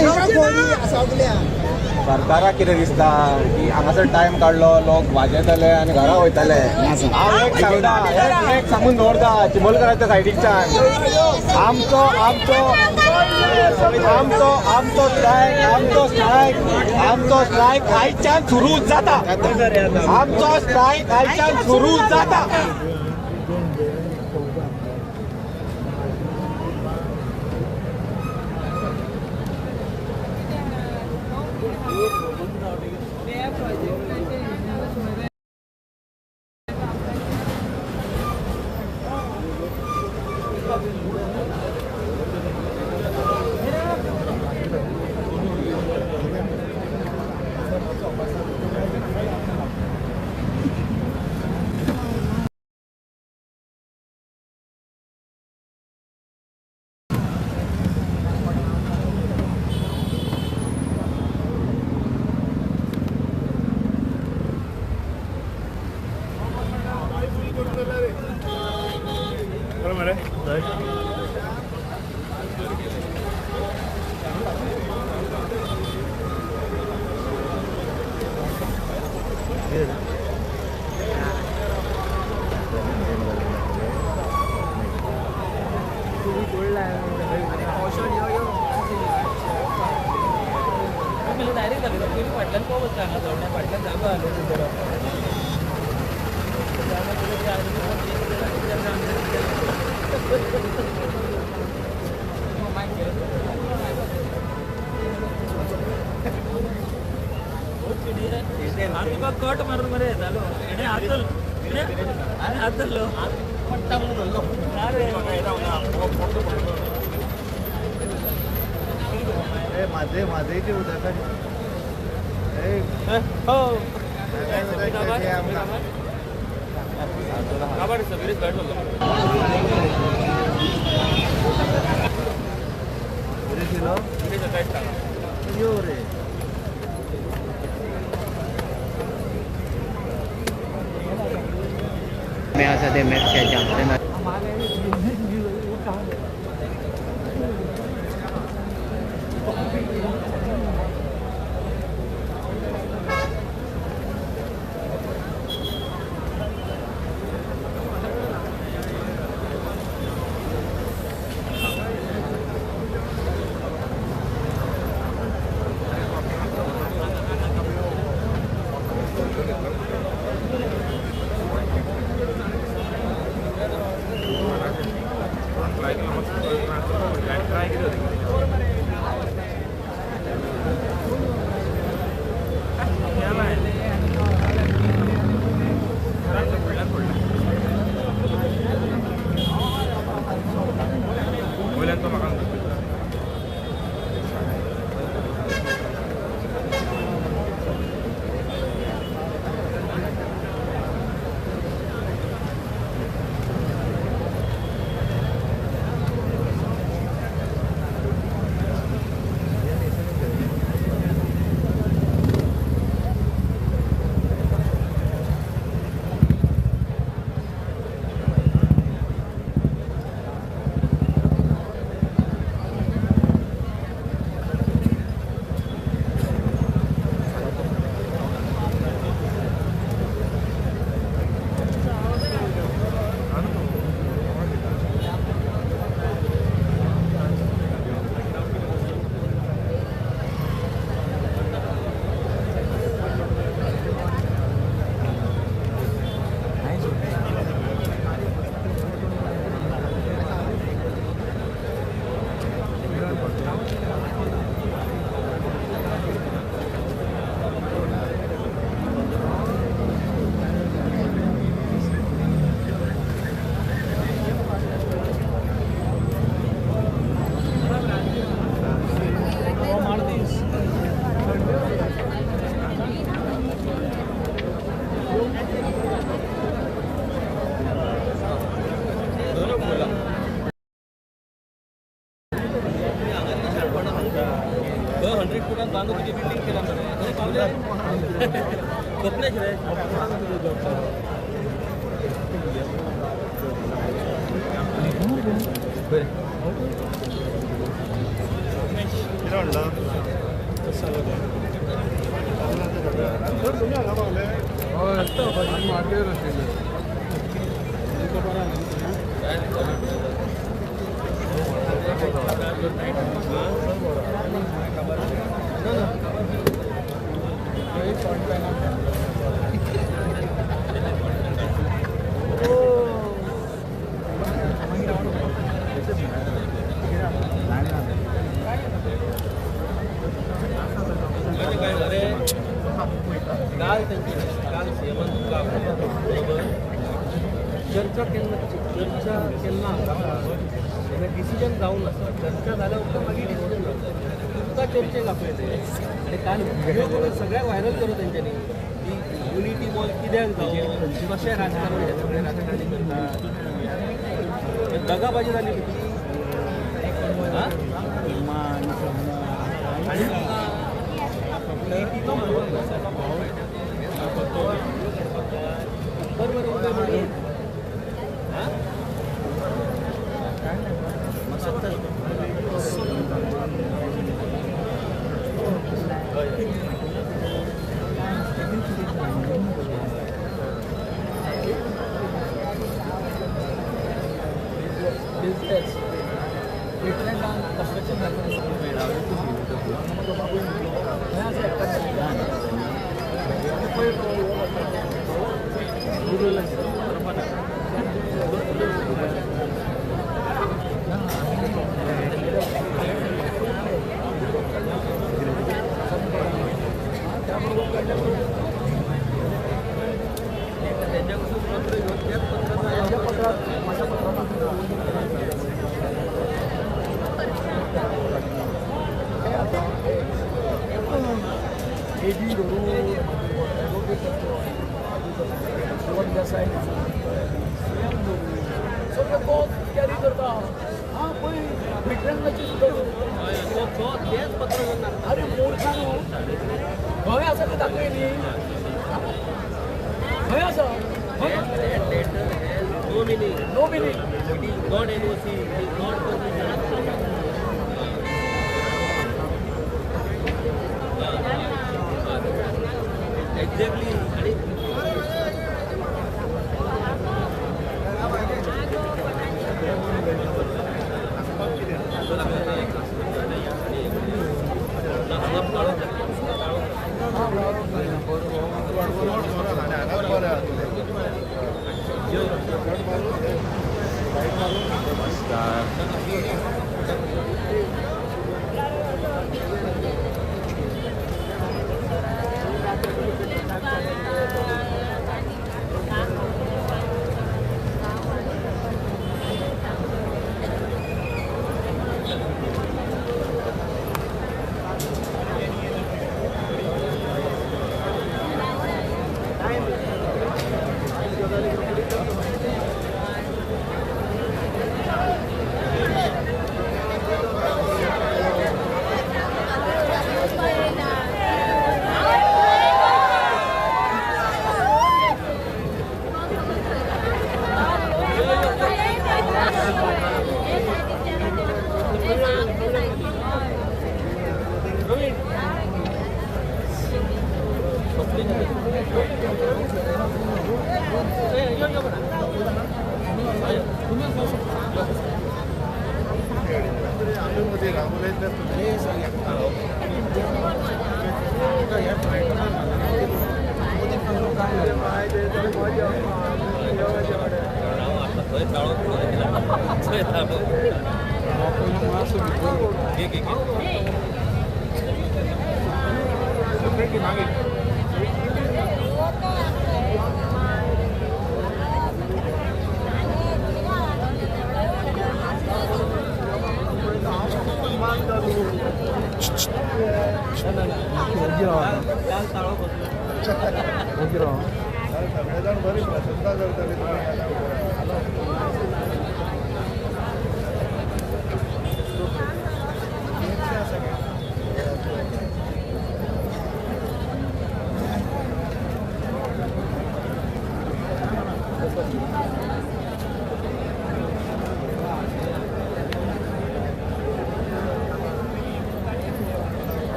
येवचे ना. सरकाराक कितें दिसता की हांगासर टायम काडलो, लोक वाजयतले आनी घरा वयतले. हांव एक सांगता, एक सांगून दवरता चिमोलकराच्या सायडीकच्यान, आमचो आमचो आमचो आमचो स्ट्रायक, आमचो स्ट्रायक, आमचो स्ट्रायक आयच्यान सुरू जाता. आमचो स्ट्रायक आयच्यान सुरू जाता. कट मारून मरे जालो. हेणे हात हात धरलो पट्टा म्हणून धरलो. माझे माझे उदका. हो, आमी आसा ते मेरशे जंक्शनार. फुटान बांदून तुजी बिल्डींग केला मरे, थंय पावले कपलेच रे. बरें कितें म्हणटा तुमी हांगा पावले? हय, मागीर आशिल्ले. काल तेंची काल सीएमान तुमकां बरोबर चर्चा केन्ना चर्चा केन्ना तेन्ना डिसिजन जावंक नासता. चर्चा जाल्या उपरांत मागीर डिसिजन जाता. तुमकां चर्चेक आपयले आनी काल व्हिडियो करून सगळ्याक व्हायरल केलो तेंच्यांनी की युनिटी मॉल कित्याक जावं, कशें राजकारण हे सगळे राजकारणी करतात, दगाबाजी जाली तुजी. आनी बरोबर उदय म्हणून बिजनेस वेटलँडान कन्स्ट्रक्शन अरे मूर्खा न्हू, खंय आसा तें दाखय न्ही, खंय आसा. No meaning, no meaning. It is not NOC, it is not permission. Exactly. आणि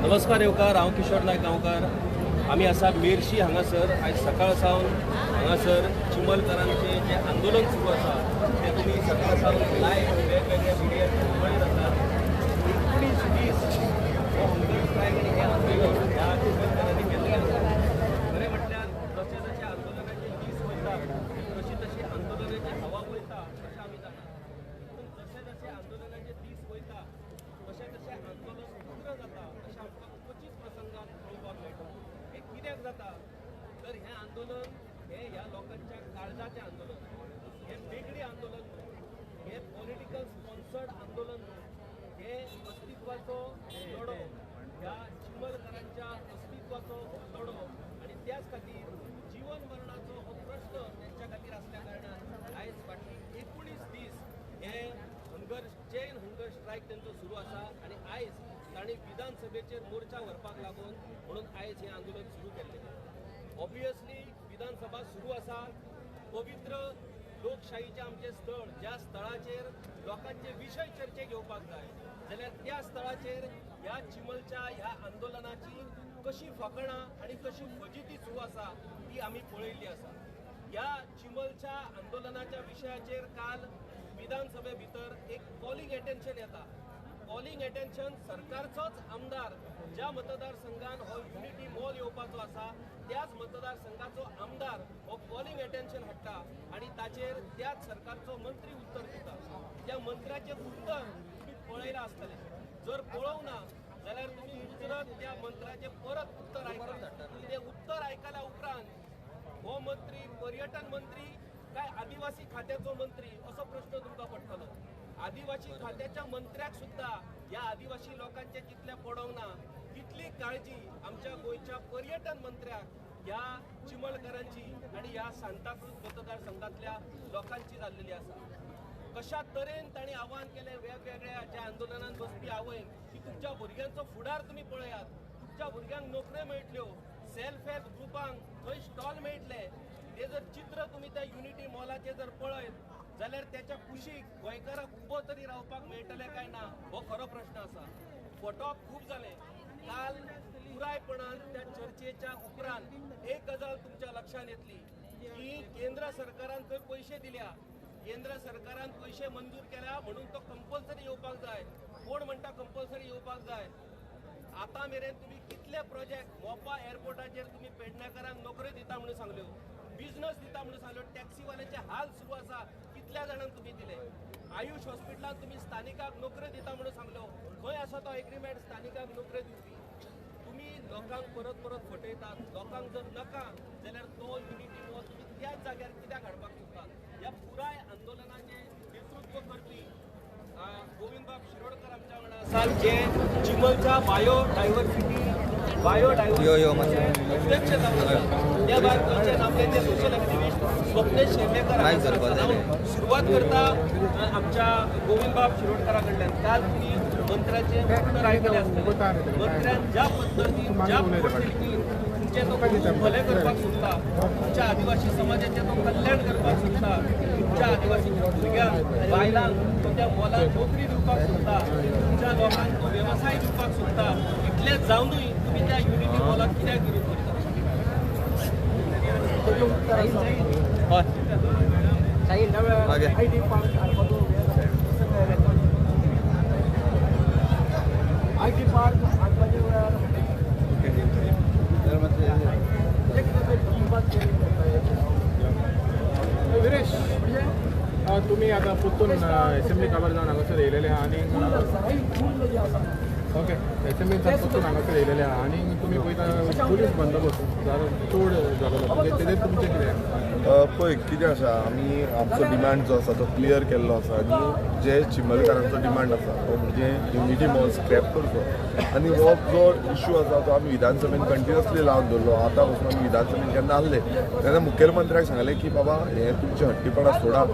नमस्कार येवकार, हांव किशोर नायक गांवकार. आमी आसा मेरशी हांगासर. आयज सकाळ सावन हांगासर चिमलकारांचें जें आंदोलन सुरू आसा तें तुमी सकाळ सावन लायव्ह वेगवेगळ्या मिडियाचेर पळयत आसात. 19 दीस हो हंगर स्ट्रायक आनी हें आंदोलन ह्या चिमलकारांनी केल्लें आसा. खरें म्हटल्यार जशे जशे आंदोलनाचे दीस वयता तशी तशी आंदोलनाची हवा वयता अशें आमी जाणात. पूण जशे जशे आंदोलनाचे दीस वयता तशें तशें आंदोलन उग्र जाता अशें आमकां क्वचीत प्रसंगात पळोवपाक मेळटा. हें कित्याक जाता तर हें आंदोलन हें ह्या लोकांच्या काळजाचें आंदोलन, हें बेगडी आंदोलन न्हू, हें पॉलिटिकल स्पॉन्सर्ड आंदोलन न्हू, हें अस्तित्वाचो लढो, ह्या चिमलकारांच्या अस्तित्वाचो हो लढो आनी त्याच खातीर जिवन मरणाचो हो प्रश्न तेंच्या खातीर आसल्या कारणान आयज फाटली 19 दीस हे हंगर चेन हंगर स्ट्रायक तेंचो सुरू आसा आनी आयज तांणी विधानसभेचेर मोर्चा व्हरपाक लागून म्हणून आयज हें आंदोलन सुरू केल्लें. ऑब्वियसली विधानसभा सुरू आसा. पवित्र लोकशाहीचें आमचें स्थळ, ज्या स्थळाचेर लोकांचे विशय चर्चे घेवपाक जाय जाल्यार त्या स्थळाचेर ह्या चिमलच्या ह्या आंदोलनाची कशी फकाणां आनी कशी फजिती सुरू आसा ती आमी पळयल्ली आसा. ह्या चिमलच्या आंदोलनाच्या विशयाचेर काल विधानसभे भितर एक कॉलिंग एटेन्शन येता. कॉलिंग एटेन्शन सरकारचोच आमदार ज्या मतदारसंघान हो युनिटी मॉल येवपाचो आसा त्याच मतदारसंघाचो आमदार हो कॉलिंग एटेन्शन हाडटा आनी ताचेर त्याच सरकारचो मंत्री उत्तर दिता. त्या मंत्र्याचें उत्तर तुमी पळयलां आसतलें. जर पळोवंक ना जाल्यार तुमी मुजरत त्या मंत्र्याचें परत उत्तर आयकता. तें उत्तर आयकल्या उपरांत हो मंत्री पर्यटन मंत्री काय आदिवासी खात्याचो मंत्री असो प्रश्न तुमकां पडटलो. आदिवासी खात्याच्या मंत्र्याक सुद्दां ह्या आदिवासी लोकांचे जितलें पडोवंक ना तितली काळजी आमच्या गोंयच्या पर्यटन मंत्र्याक ह्या चिमलकारांची आनी ह्या सांताक्रूज मतदारसंघातल्या लोकांची जाल्लेली आसा. कशा तरेन तांणी आव्हान केलें वेगवेगळ्या ज्या आंदोलनान बसपी आवयन की तुमच्या भुरग्यांचो फुडार तुमी पळयात, तुमच्या भुरग्यांक नोकऱ्यो मेळटल्यो, सेल्फ हेल्प ग्रुपांक थंय स्टॉल मेळटले. ते जर चित्र तुमी त्या युनिटी मॉलाचें जर पळयत जाल्यार त्याच्या कुशीक गोंयकाराक उबो तरी रावपाक मेळटलें काय ना हो खरो प्रश्न आसा. फटोवप खूब जालें. काल पुरायपणान त्या चर्चेच्या उपरांत एक गजाल तुमच्या लक्षांत येतली की केंद्र सरकारान थंय पयशे दिल्या, केंद्र सरकारान पयशे मंजूर केल्या म्हणून तो कंपल्सरी येवपाक जाय. कोण म्हणटा कंपल्सरी येवपाक जाय? आतां मेरेन तुमी कितले प्रोजेक्ट मोपा एअरपोर्टाचेर तुमी पेडणेकारांक नोकऱ्यो दिता म्हणून सांगल्यो, बिजनस दिता म्हणून सांगल्यो, टॅक्सीवाल्याचे हाल सुरू आसा कितल्या जाणांक तुमी दिले, आयुष हॉस्पिटलांत तुमी स्थानिकाक नोकऱ्यो दिता म्हणून सांगल्यो, खंय आसा तो एग्रीमेंट स्थानिकाक नोकऱ्यो दिवपी? तुमी लोकांक परत परत फटयतात. लोकांक जर नाका जाल्यार तो युनिटी मॉल तुमी त्याच जाग्यार कित्याक हाडपाक सोदतात? ह्या पुराय आंदोलनाचें नेतृत्व करपी गोविंदबाब शिरोडकर आमच्या वांगडा आसात, जे चिमलच्या बायोडायवर्सिटी अध्यक्ष जावन आसात. त्या भायर गोंयचे नामनेचे सोशल एक्टिविस्ट स्वप्नेश शेर्लेकर हांव सुरवात करता आमच्या गोविंदबाब शिरोडकरा कडल्यान. काल तुमी मंत्र्याचें उत्तर आयकलें आसतलें. मंत्र्यान ज्या पद्दतीन ज्या पोटतिडकीन तुमचें तो भलें करपाक सोदता, तुमच्या आदिवासी समाजाचें तो कल्याण करपाक सोदता, तुमच्या आदिवासी भुरग्यांक बायलांक तो त्या मॉलांत नोकरी दिवपाक सोदता, तुमच्या लोकांक तो वेवसाय दिवपाक सोदता, इतलें जावनूय तुमी त्या युनिटी मॉलाक कित्याक विरोध करता? IT park हाडपाच्या वेळार विरेश, तुमी आतां परतून एसेंब्ली काबार जावन हांगासर येयलेले आहा आनी ओके एसेंब्लीन परतून हांगासर येयलेले आहा आनी तुमी पळयता पुलीस बंदोबस्त चड जालेलो, तेजेर तुमचें कितें? पळय कितें आसा, आमी आमचो डिमांड जो आसा तो क्लियर केल्लो आसा आनी जे चिमलकारांचो डिमांड आसा तो म्हणजे युनिटी मॉल स्क्रॅप करचो आनी हो जो इशू आसा तो आमी विधानसभेन कंटिन्युअसली लावन दवरलो. आतां पसून आमी विधानसभेन जेन्ना आसले तेन्ना मुखेलमंत्र्याक सांगलें की बाबा हें तुमचें हट्टीपणां सोडा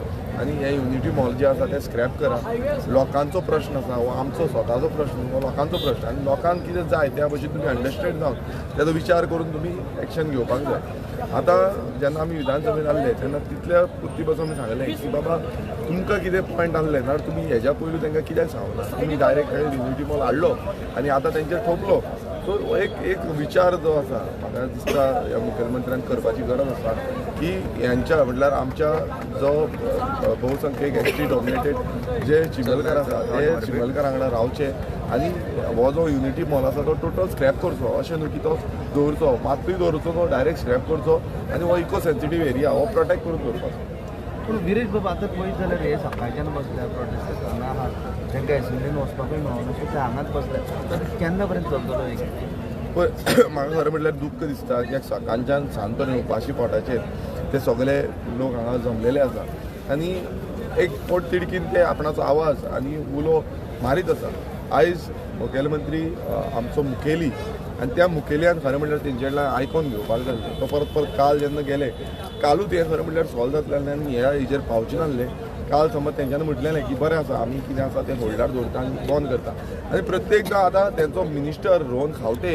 आनी हें युनिटी मॉल जें आसा तें स्क्रॅप करा. लोकांचो प्रश्न आसा, हो आमचो स्वताचो प्रश्न, हो लोकांचो प्रश्न आनी लोकांक कितें जाय त्या भशेन तुमी अंडरस्टँड जावन तेजो विचार करून तुमी एक्शन घेवपाक जाय. आतां जेन्ना आमी विधानसभेन आसले तेन्ना तितल्या पुर्ती पासून आमी सांगलें की बाबा तुमकां कितें पॉयंट आसले नाल्यार तुमी हेज्या पयलू तांकां कित्याक सांगना, तुमी डायरेक्ट युनिटी मॉल हाडलो आनी आतां तेंचेर ठोपलो. सो एक एक विचार जो आसा म्हाका दिसता ह्या मुखेलमंत्र्यान करपाची गरज आसा की ह्यांच्या म्हटल्यार आमच्या जो बहुसंख्यक एसटी डॉमिनेटेड जे चिमलकार आसा ते चिमलकारां वांगडा रावचे आनी हो जो युनिटी मॉल आसा तो टोटल स्क्रॅप करचो, अशें न्हू की तो दवरचो, मातूय दवरचो, तो डायरेक्ट स्क्रॅप करचो आनी हो इको सेन्सिटीव एरिया हो प्रोटेक्ट करून दवरपाचो. पूण विरेश बाबा आतां पळयत जाल्यार हे सकाळच्यान बसल्या प्रोटेस्ट हांगा आहात, तांकां एसेंब्लीन वचपाकूय मेळना, सो ते हांगाच बसले, तर केन्ना पर्यंत चलतलो हे? पळय म्हाका खरें म्हटल्यार दुख्ख दिसता की सकाळच्यान सांजपर्यंत उपाशी पोटाचेर ते सगळे लोक हांगा जमलेले आसा आनी एक पोट तिडकीन ते आपणाचो आवाज आनी उलो मारीत आसा. आयज मुखेलमंत्री आमचो मुखेली आनी त्या मुखेल्यान खरें म्हटल्यार तेंचे कडल्यान आयकोन घेवपाक जाय. तो परत परत काल जेन्ना गेले कालूच हें खरें म्हटल्यार सॉल्व जातलें आनी ह्या हेजेर पावचें नासलें. काल समज तेंच्यांनी म्हटलेलें की बरें आसा आमी कितें आसा तें होल्डार दवरता आनी बंद करता आनी प्रत्येकदां आतां तेंचो मिनिस्टर रोहन खावटे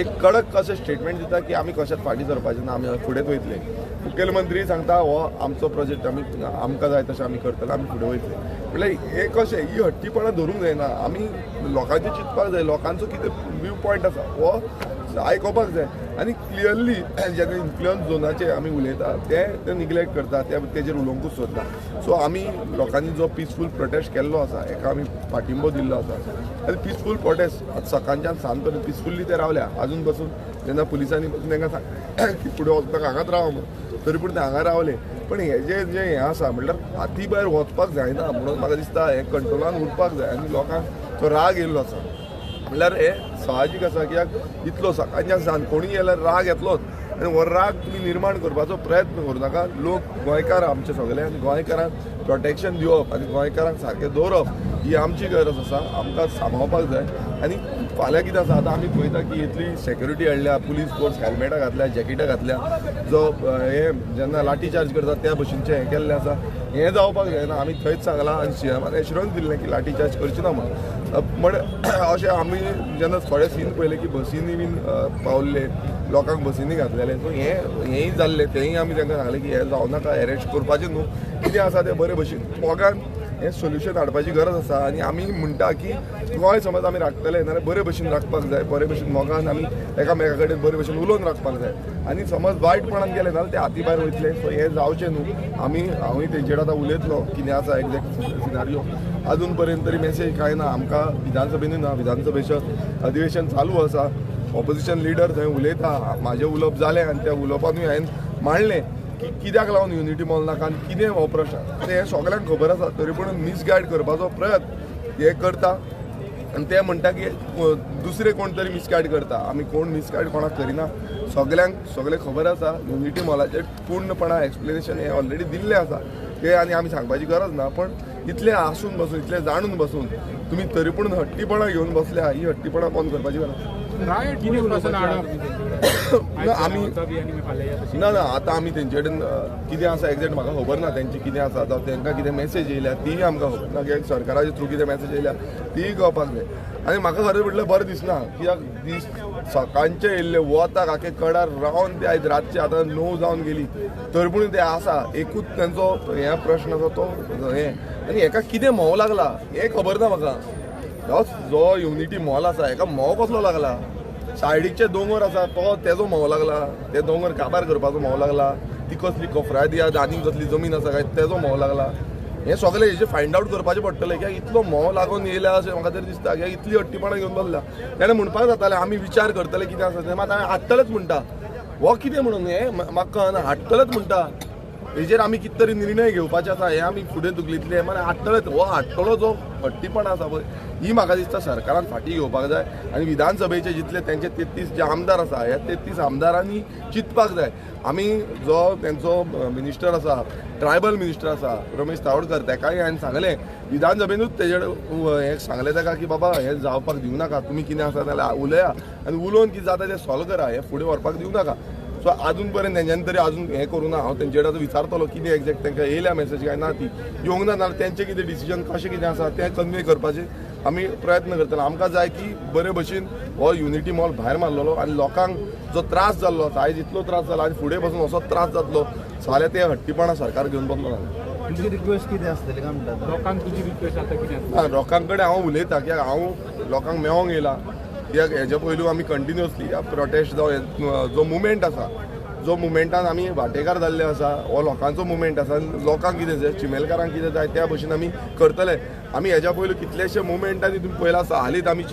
एक कडक कशें स्टेटमेंट दिता की आमी कशेंच फाटीं सरपाचें ना, आमी फुडेंच वयतले. मुखेलमंत्री सांगता हो आमचो प्रोजेक्ट आमी आमकां जाय तशें आमी करतले, आमी फुडें वयतले. म्हळ्यार हें कशें ही हट्टीपणां धरूंक जायना, आमी लोकांचें चिंतपाक जाय, लोकांचो कितें व्यू पॉयंट आसा हो आयकोपाक जाय आनी क्लियरली जेन्ना इन्फ्लुयन्स झोनाचे आमी उलयता ते निग्लेक्ट करता, ते तेजेर उलोवंकूच सोदना. सो आमी लोकांनी जो पिसफूल प्रोटेस्ट केल्लो आसा हेका आमी पाठिंबो दिल्लो आसा आनी पिसफूल प्रोटेस्ट सकाळच्यान सांज पर्यंत पिसफुल्ली ते रावल्या. आजून बसून जेन्ना पुलिसांनी बसून तांकां सांग की फुडें वचपाक हांगाच राव म्हणून, तरी पूण ते हांगा रावले. पण हेजें जें हें आसा म्हटल्यार हाती भायर वचपाक जायना म्हणून म्हाका दिसता हें कंट्रोलान उरपाक जाय आनी लोकांक तो राग येयल्लो आसा. म्हणल्यार हें साहजीक आसा कित्याक इतलो सकाळच्यान सांज कोणूय गेल्यार राग येतलोच आनी हो राग तुमी निर्माण करपाचो प्रयत्न करूं नाका. लोक गोंयकार आमचे सगळे आनी गोंयकारांक प्रोटेक्शन दिवप आनी गोंयकारांक सारकें दवरप ही आमची गरज आसा, आमकां सांबाळपाक जाय. आनी फाल्यां कितें आसा आतां आमी पळयता की इतली सेक्युरिटी हाडल्या, पुलीस फोर्स हेल्मेटां घातल्या, जॅकेटां घातल्या, जो हें जेन्ना लाठी चार्ज करता त्या भशेनचें हें केल्लें आसा, हें जावपाक जायना. आमी थंयच सांगलां आनी सीएमान एश्युरन्स दिल्लें की लाठी चार्ज करची ना म्हणून. म्हण अशें आमी जेन्ना थोडे सीन पळयले की बसींनी बीन पावल्ले लोकांक बसींनी घातलेले, सो हेंय जाल्लें तेंय आमी तांकां सांगलें की हें जावं नाका, एरेस्ट करपाचें न्हू, कितें आसा तें बरे भशेन मोगान हें सोल्युशन हाडपाची गरज आसा. आनी आमी म्हणटा की गोंय समज आमी राखतले नाल्यार बरे भशेन राखपाक जाय, बरे भशेन मोगान आमी एकामेका कडेन बरे भशेन उलोवन राखपाक जाय आनी समज वायटपणान गेले नाल्यार ते हाती भायर वयतले. सो हें जावचें न्हू. आमी हांवूय तेंचे कडेन आतां उलयतलो कितें आसा एग्जॅक्ट सिनारियो. अजून पर्यंत तरी मेसेज कांय ना आमकां, विधानसभेनूय ना, विधानसभेचें अधिवेशन चालू आसा, ऑपोजिशन लिडर थंय उलयता, म्हाजें उलोवप जालें आनी त्या उलोवपानूय हांवें मांडलें की कित्याक लागून युनिटी मॉल नाका आनी कितें हो प्रश्न, हें सगळ्यांक खबर आसा, तरी पूण मिसगायड करपाचो प्रयत्न हे करता आनी ते म्हणटा की दुसरे कोण तरी मिसगायड करता. आमी कोण मिसगायड कोणाक करिना, सगळ्यांक सगळें खबर आसा. युनिटी मॉलाचेर पूर्णपणान एक्सप्लेनेशन हें ऑलरेडी दिल्लें आसा तें आनी आमी सांगपाची गरज ना. पण इतलें आसून बसून, इतलें जाणून बसून तुमी तरी पूण हट्टीपणां घेवन बसल्या, ही हट्टीपणां बंद करपाची गरज ना. आमी ना ना आतां आमी तेंचे कडेन कितें आसा एग्जॅक्ट म्हाका खबर ना, तेंची कितें आसा जावं तेंकां कितें मॅसेज येयल्या तीय आमकां खबर ना, कित्याक सरकाराचे थ्रू कितें मॅसेज येयल्या तीय कळपाक जाय. आनी म्हाका खरें म्हटल्यार बरें दिसना कित्याक दीस सकाळचे येयल्ले वताक आखे कडार रावन ते आयज रातचे आतां 9 जावन गेली तरी पूण ते आसा. एकूच तेंचो हे प्रश्न आसा तो हें आनी हेका कितें म्होंव लागला हें खबर ना म्हाका. हो जो युनिटी मॉल आसा हेका म्होंव कसलो लागला? सायडीकचे दोंगर आसा तो तेजो म्होंव लागला, ते दोंगर काबार करपाचो म्होंव लागला, ती कसली कफरादी आनी कसली जमीन आसा काय तेजो म्होंव लागला. हें सगळें हेजें फायंड आवट करपाचें पडटलें कित्याक इतलो म्होंव लागून येयला अशें म्हाका तरी दिसता. कित्याक इतली हट्टीपणां घेवन बसला तेणें म्हणपाक जातालें आमी विचार करतले कितें आसा तें, मात हांवें हाडटलेच म्हणटा हो कितें म्हणून हें म्हाका कळना, हाडटलेच म्हणटा. हेजेर आमी कितें तरी निर्णय घेवपाचे आसा, हें आमी फुडें धुकलितले, मागीर हाडटलेच. हो हाडटलो जो हट्टीपणा आसा पळय ही म्हाका दिसता सरकारान फाटीं घेवपाक जाय आनी विधानसभेचे जितले तेंचे 33 जे आमदार आसा ह्या 33 आमदारांनी चिंतपाक जाय. आमी जो तेंचो मिनिस्टर आसा, ट्रायबल मिनिस्टर आसा रमेश तावडकर, तेकाय हांवें सांगलें विधानसभेनूच तेजे हें सांगलें ताका की बाबा हें जावपाक दिवं नाका, तुमी कितें आसा जाल्यार उलया आनी उलोवन कितें जाता तें सॉल्व करा, हें फुडें व्हरपाक दिवं नाका. सो अजून पर्यंत तेंच्यांनी तरी अजून हें करूं ना. हांव तेंचे कडेन आतां विचारतलो कितें एग्जॅक्ट तांकां येयल्या मॅसेज काय ना, ती येवंक ना नाल्यार तेंचें कितें डिसिजन कशें कितें आसा तें कन्वे करपाचें आमी प्रयत्न करतले. आमकां जाय की बरे भशेन हो युनिटी मॉल भायर मारलेलो आनी लोकांक जो त्रास जाल्लो आसा आयज इतलो त्रास जाला आनी फुडें बसून असो त्रास जातलो जाल्यार ते हट्टीपणां सरकार घेवन बसलो ना. तुजी रिक्वेस्ट कितें आसतली काय म्हणटा लोकांक? तुजी रिक्वेस्ट आतां कितें आसता? लोकां कडेन हांव उलयतां कित्याक हांव लोकांक मेळोंक येयला. कित्याक हेजे पयलू आमी कंटिन्युअसली ह्या प्रोटेस्ट जावं जो मुवमेंट आसा, जो मुवमेंटान आमी वांटेकार जाल्ले आसा, हो लोकांचो मुवमेंट आसा. लोकांक कितें जाय, चिमेलकारांक कितें जाय त्या भशेन आमी करतले. आमी हेज्या पयलू कितलेशे मुवमेंटांनी तुमी पळयला आसा. हालींच आमी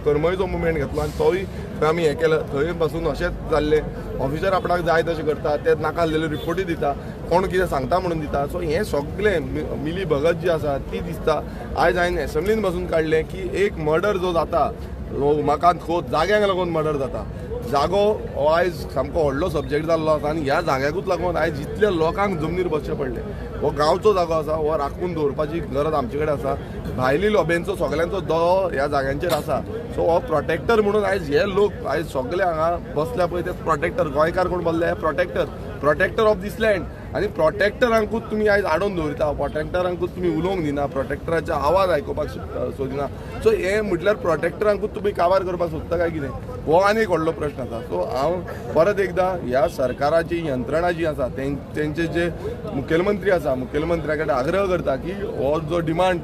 करमळीचो मुवमेंट घेतलो आनी तोय थंय आमी हें केलें, थंय पासून अशेंच जाल्लें. ऑफिसर आपणाक जाय तशें करता, ते नाका आसलेल्यो रिपोर्टी दिता, कोण कितें सांगता म्हणून दिता. सो हें सगळें मिली भगत जी आसा ती दिसता. आयज हांवें एसेंब्लीन बसून काडलें की एक मर्डर जो जाता, उमाकांत खोत जाग्यांक लागून मर्डर जाता. जागो हो आयज सामको व्हडलो सब्जेक्ट जाल्लो आसा आनी ह्या जाग्याकूच लागून आयज जितल्या लोकांक जमनीर बसचें पडलें. हो गांवचो जागो आसा, हो राखून दवरपाची गरज आमचे कडेन आसा. भायली लोब्यांचो सगल्यांचो दो ह्या जाग्यांचेर आसा. सो हो प्रोटेक्टर म्हणून आयज हे लोक आयज सगळे हांगा बसल्या पळय ते प्रोटेक्टर, गोंयकार कोण बसले हे protector, protector of this land. आनी प्रोटेक्टरांकूच तुमी आयज आडोवन दवरिता, प्रोटेक्टरांकूच तुमी उलोवंक दिना, प्रोटेक्टराचो आवाज आयकुपाक सोदिना. सो हें म्हटल्यार प्रोटेक्टरांकूच तुमी काबार करपाक सोदता काय कितें, हो आनी एक व्हडलो प्रश्न आसा. सो हांव परत एकदां ह्या सरकाराची यंत्रणा जी आसा, तेंचे जे मुखेलमंत्री आसा, मुखेलमंत्र्या कडेन आग्रह करता की हो जो डिमांड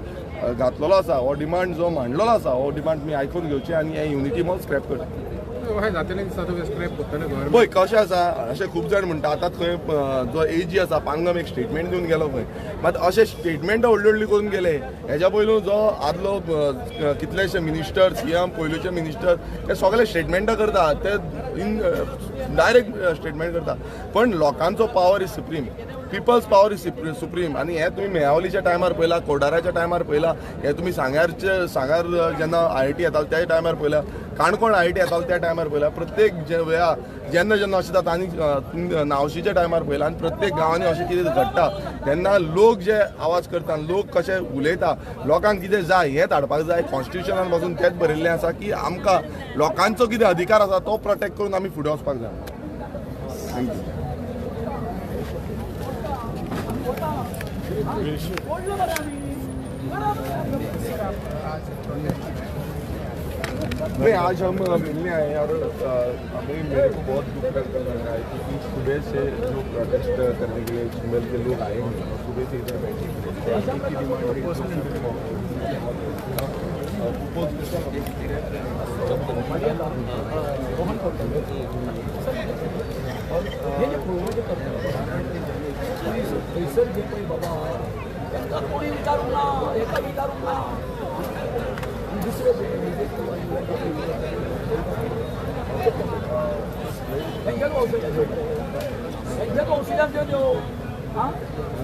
घातलेलो आसा, हो डिमांड जो मांडलेलो आसा, हो डिमांड तुमी आयकून घेवची आनी हें युनिटी मॉल स्क्रॅप करचें. पळय कशें आसा, अशें खूब जाण म्हणटा. आतां थंय जो एजी आसा पांगम एक स्टेटमेंट दिवन गेलो खंय, मात अशें स्टेटमेंटां व्हडली व्हडली करून गेले. हेज्या पयलू जो आदलो कितलेशे मिनिस्टर, सीएम, पयलूचे मिनिस्टर, ते सगळे स्टेटमेंटां करता, ते इन डायरेक्ट स्टेटमेंट करता. पण लोकांचो power is supreme, people's power is supreme. आनी हें तुमी मेयावलीच्या टायमार पळयलां, कोडाराच्या टायमार पळयलां, हें तुमी सांग्यार जेन्ना आयआयटी येतालो त्या टायमार पळयलां, काणकोण आयआयटी येतालो त्या टायमार पळयलां. प्रत्येक वेळा जेन्ना जेन्ना अशें जाता आनी नावशीच्या टायमार पळयलां आनी प्रत्येक गांवांनी अशें कितें घडटा तेन्ना लोक जे आवाज करता, लोक कशे उलयता, लोकांक कितें जाय हें हाडपाक जाय. कॉन्स्टिट्युशनान पासून तेंच बरयल्लें आसा की आमकां लोकांचो कितें अधिकार आसा तो प्रोटेक्ट करून आमी फुडें वचपाक जाय. Thank you. नहीं, आज हम मिलने आए हैं और हमें मेरे को बहुत दुख लग रहा है क्योंकि सुबह से जो प्रोटेस्ट करने के लिए चिमल के लोग आए हैं और सुबह से इधर बैठे हैं।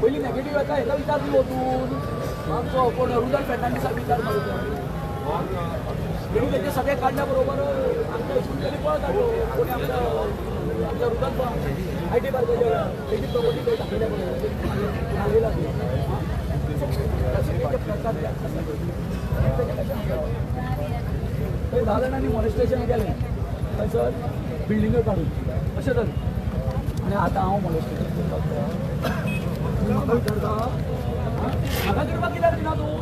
पयलीं नेगेटीव येता हेका विचार दिलो तूं आमचो कोण रुदल फेर्नांडीसा विचार मारता तेणी तेजे सगळे काडल्या बरोबर आमच्या हितून तेणी पळ काडलो. कोणी आमच्या आमच्या रुदल I T पार्काच्या तेजी प्रॉपर्टी थंय दाखयल्या बरोबर अशे तेजे प्रकार थंय 10 जाणांनी मॉलेस्टेशन केलें थंयसर बिल्डिंग्यो काडून अशें जालें. आनी आतां हांव मॉलेस्टेशन करपाक म्हाका विचारता, म्हाका करपाक कित्याक दिना तूं?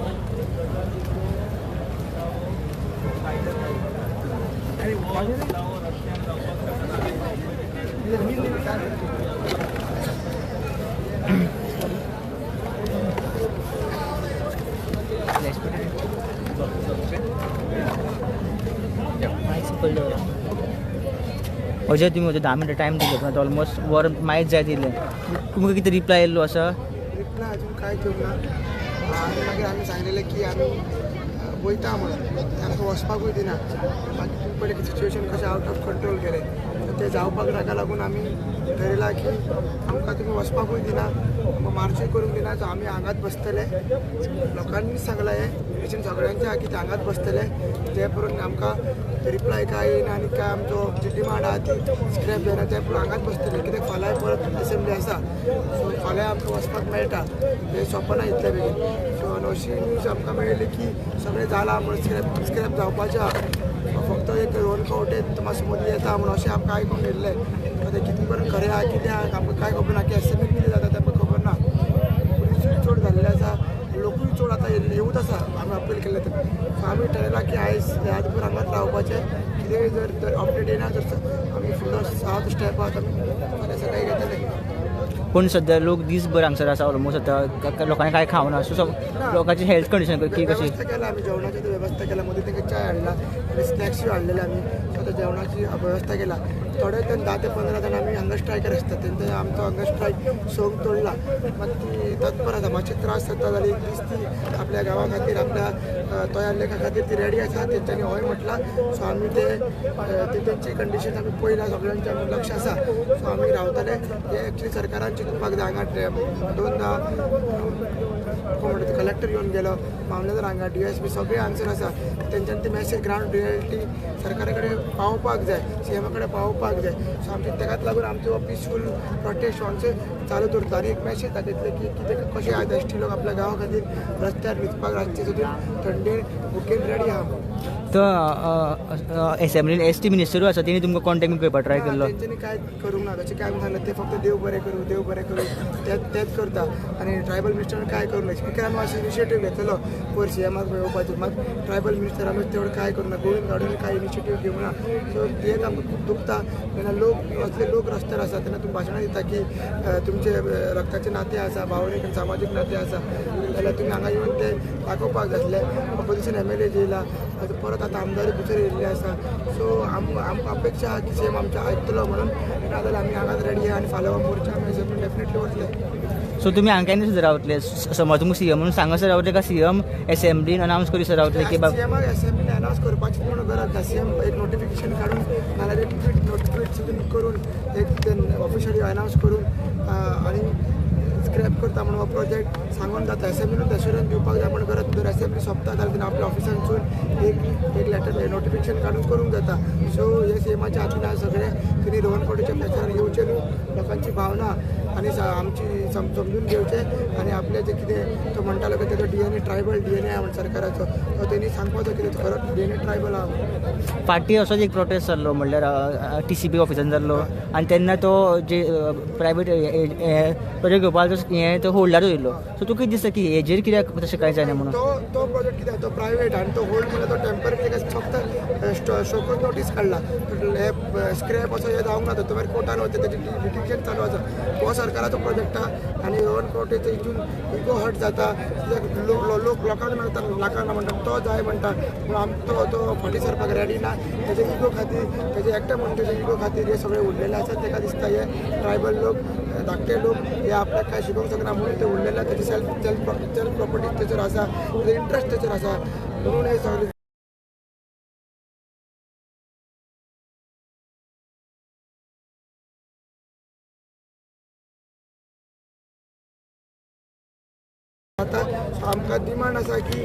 अजय तुमी म्हजो 10 मिनटां टायम दिलो, आतां ऑलमोस्ट वर मायज जायत येयलें. तुमकां कितें रिप्लाय येयल्लो आसा? रिप्लाय अजून कांय दिवंक ना. आनी मागीर आमी सांगलेलें की आमी वयता म्हणून, आमकां वचपाकूय दिना. मागीर तुमी पळयलें की सिच्युएशन कशें आवट ऑफ कंट्रोल गेलें, तें जावपाक ताका लागून आमी थरयलां की आमकां तुमी वचपाकूय दिना, आमकां मार्चूय करूंक दिना. सो आमी हांगाच बसतले. लोकांनी सांगलां हें रिजन सगळ्यांचें आहा की ते हांगाच बसतले जे पळोवन आमकां रिप्लाय काय येयना आनी काय आमचो जी डिमांड आहा ती स्क्रॅप जायना ते पळोवन हांगाच बसतले. कित्याक फाल्यांय परत एसेंब्ली आसा, सो फाल्यां आमकां वचपाक मेळटा, तें सोंपना इतले बेगीन. सो आनी अशी न्यूज आमकां मेळ्ळी की सगळें जालां म्हणून स्क्रॅप स्क्रॅप जावपाचें आहा, फक्त एक रोहन खंवटे मातसो मदीं येता म्हणून अशें आमकां आयकूंक मेळिल्लें. आतां कितें पर्यंत खरें आहा कितें आहा आमकां कांय खबर ना, की एसेंब्ली कितें जाता तें आमकां खबर ना. पुलिसूय चड जाल्ले आसा, लोकूय चड आतां येवत आसा आमी अपील केल्लें तें. सो आमी ठरयलां की आयज रातभर हांगाच रावपाचें, कितेंय जर अपडेट येना तर आमी फुडलो 7 स्टेप आहा आमी फाल्यां सकाळीं घेतले. पूण सद्या लोक दीसभर हांगसर आसा ऑलमोस्ट आतां लोकांनी कांय खावना सो लोकांची हेल्थ कंडिशन कशी? वेवस्था केला आमी, जेवणाची वेवस्था केला, मदीं तांकां च्याय हाडला आनी स्नॅक्सूय हाडलेले आमी. सो आतां जेवणाची वेवस्था केला. थोडे जाण 10 ते 15 जाण आमी हंगर स्ट्रायकर आसता, तेंचे आमचो हंगर स्ट्रायक 6 तोडला. मात ती तत्पर आसा, मातशे त्रास जाता जाल्यार एक दीस ती आपल्या गांवा खातीर आपल्या तोया लेखा खातीर ती रेडी आसा, तेंच्यांनी हय म्हटलां. सो आमी ते तेंची कंडिशन आमी पळयला, सगळ्यांचें आमी लक्ष आसा. सो आमी रावतले. हे एक्चुली सरकारान चिंतपाक जाय. हांगा 2 कोण म्हणटा कलेक्टर येवन गेलो, मामलेदार हांगा, DSP सगळे हांगसर आसा. तेंच्यांनी ती मॅसेज ग्रावंड रियलिटी सरकारा कडेन पावोवपाक जाय, सीएमा कडेन पावोवपाक जाय. सो आमचे तेकाच लागून आमचो हो पिसफूल प्रोटेस्ट आमचे चालू दवरता आनी एक मॅसेज दाखयतले की कितें कशें आयज एसटी लोक आपल्या गांवा खातीर रस्त्यार न्हिदपाक रातचे सुद्दां थंडेन भुकेन रेडी आहा. तो एसेंब्लीन एस टी मिनिस्टरूय आसा, तेणी तुमकां कॉन्टेक्ट करपाक ट्राय केल्लो? तेंच्यांनी कांय करूंक ना, तशें काय आमी सांगलें ते फक्त देव बरें करूं, देव बरें करूं तेच करता. आनी ट्रायबल मिनिस्टरान कांय करूंक ना. स्पिकरान मातशें इनिशिएटीव घेतलो पयर सीएमाक मेळोवपाचें, मात ट्रायबल मिनिस्टरानूच तेवढें कांय करूंक ना, गोविंद गावडेन कांय इनिशिएटीव घेवंक ना. सो तेच आमकां खूब दुखता. तेन्ना लोक असले लोक रस्त्यार आसा तेन्ना तुमी भाशणां दिता की तुमचे रक्ताचें नातें आसा, भावनीक आनी सामाजीक नातें आसा, जाल्यार तुमी हांगा येवन ते दाखोवपाक जाय आसलें. ऑपोजिशन MLA येयला, आतां परत आतां आमदारूय भितर येयल्ले आसा. सो आमकां अपेक्षा आहा की सीएम आमचें आयकतलो म्हणून, नाजाल्यार आमी हांगाच रेडी आहा आनी फाल्यां मोर्चा आमी एसेंब्लीन डेफिनेटली वतले. सो तुमी हांगा केन्ना सुद्दां रावतले? समज तुमकां सीएम म्हणून सांगसर रावतले काय सीएम एसेंब्लीन अनावन्स करीसर रावतले की बाबा सीएमाक एसेंब्लीन अनावन्स करपाची म्हणून गरज ना. सीएम एक नोटिफिकेशन काडून नाजाल्यार एक ट्वीट सुद्दां करून एक ऑफिशियली अनावन्स करून आनी स्क्रॅप करता म्हणून हो प्रोजेक्ट सांगून जाता. एसेंब्लीनूच एश्योरन्स दिवपाक जाय म्हण गरज. जर एसेंब्ली सोंपता जाल्यार तेन्ना आपल्या ऑफिसांतसून एक लेटर नोटिफिकेशन काडून करूंक जाता. सो हे सीएमाच्या हातीन आसा सगळें. तेणी रोहन खंवटेच्या प्रचारार येवचें न्हू, लोकांची भावना आनी आमची समजून घेवचें आनी आपलें जें कितें तो म्हणटालो की तेजो DNA tribal DNA आहा म्हण सरकाराचो, तो तेणी सांगपाचो कितें खरो DNA tribal आहा म्हणून. फाटीं असोच एक प्रोटेस्ट जाल्लो म्हणल्यार TCP ऑफिसान जाल्लो आनी तेन्ना तो जे प्रायवेट प्रोजेक्ट घेवपाक हें तो होल्डार दवरिल्लो. सो तुका कितें दिसता की हेजेर कित्याक तशें कांय जायना म्हणून? तो प्रोजेक्ट कितें तो प्रायवेट आनी तो होल्ड म्हणल्यार तो टेंपररी फक्त शोकॉज नोटीस काडला, हे स्क्रॅप असो हें जावंक ना, तो मागीर कोर्टान वता, तेजी लिटिगेशन चालू आसा. हो सरकाराचो प्रोजेक्ट आहा आनी रोहन खंवटेचो हितून इगो हर्ट जाता. कित्याक लोक लोकांक मागता, लाखांक म्हणटा, तो जाय म्हणटा, पूण आम तो फाटीं सरपाक रेडी ना. तेजे इगो खातीर, तेजे एकट्या मनशाच्या इगो खातीर हे सगळे उरलेले आसा. तेका दिसता हे ट्रायबल लोक, धाकटे लोक हे आपल्याक कांय शिकोवंक शकना म्हणून ते उरलेले. तेजे सेल्फ प्रॉपर्टी तेचेर आसा, तेजो इंट्रस्ट तेचेर आसा म्हणून हे सगळे. आतां आमकां डिमांड आसा की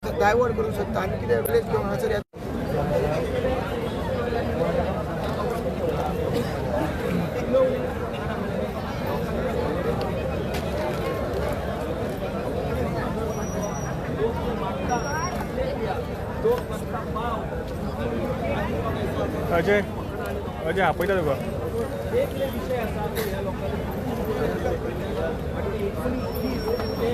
डायवर्ट करूंक शकता आनी कितें विलेज घेवन हांगासर. अजय अजय आपयता तुका. वेगळे विशय आसा ह्या लोकांनी 19 ते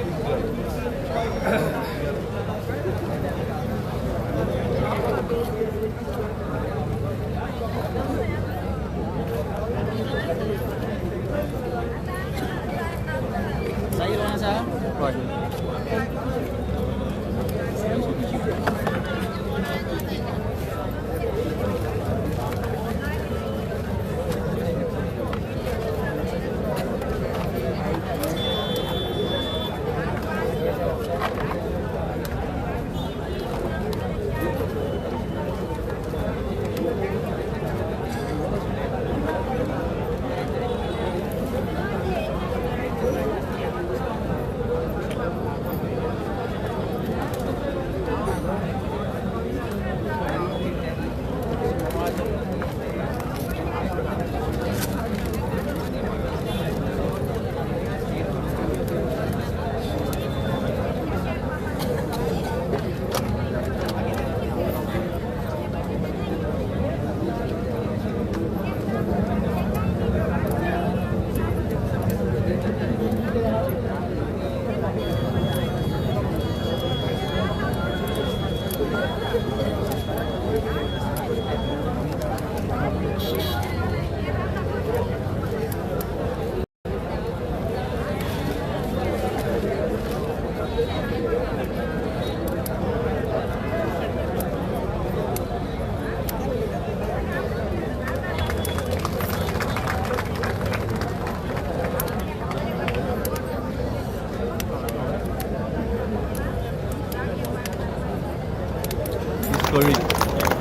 कळ्ळी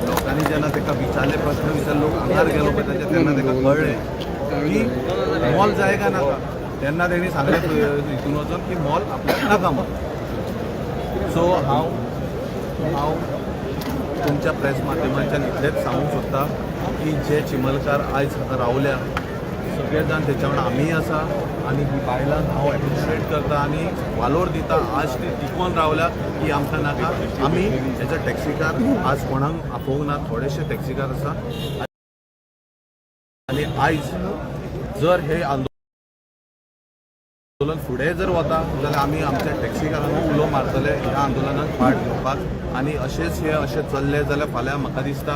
लोकांनी जेन्ना ताका विचारले प्रश्न विचारले लोक आंगार गेलो पळय ताच्या तेन्ना ताका कळ्ळें की मॉल जाय काय नाका. तेन्ना तेणी सांगलें हितून वचून की मॉल आपल्याक नाका म्हणून. सो हांव हांव तुमच्या प्रेस माध्यमांच्यान इतलेंच सांगूंक सोदता की जे चिमलकार आयज रावल्या सगळे जाण तेच्या वांगडा आमीय आसा आनी ही बायलांक हांव एप्रिशिएट करता आनी वालोर दिता. आज ती टिकोवन रावल्या की आमकां नाका. आमी एज अ टॅक्सीकार आज कोणाक आपोवंक ना, थोडेशे टॅक्सीकार आसा आनी आयज जर हे आंदोलन फुडें जर वता जाल्यार आमी आमच्या टॅक्सीकारांक उलो मारतले ह्या आंदोलनाक पार्ट घेवपाक. आनी अशेंच हे अशें चल्लें जाल्यार फाल्यां म्हाका दिसता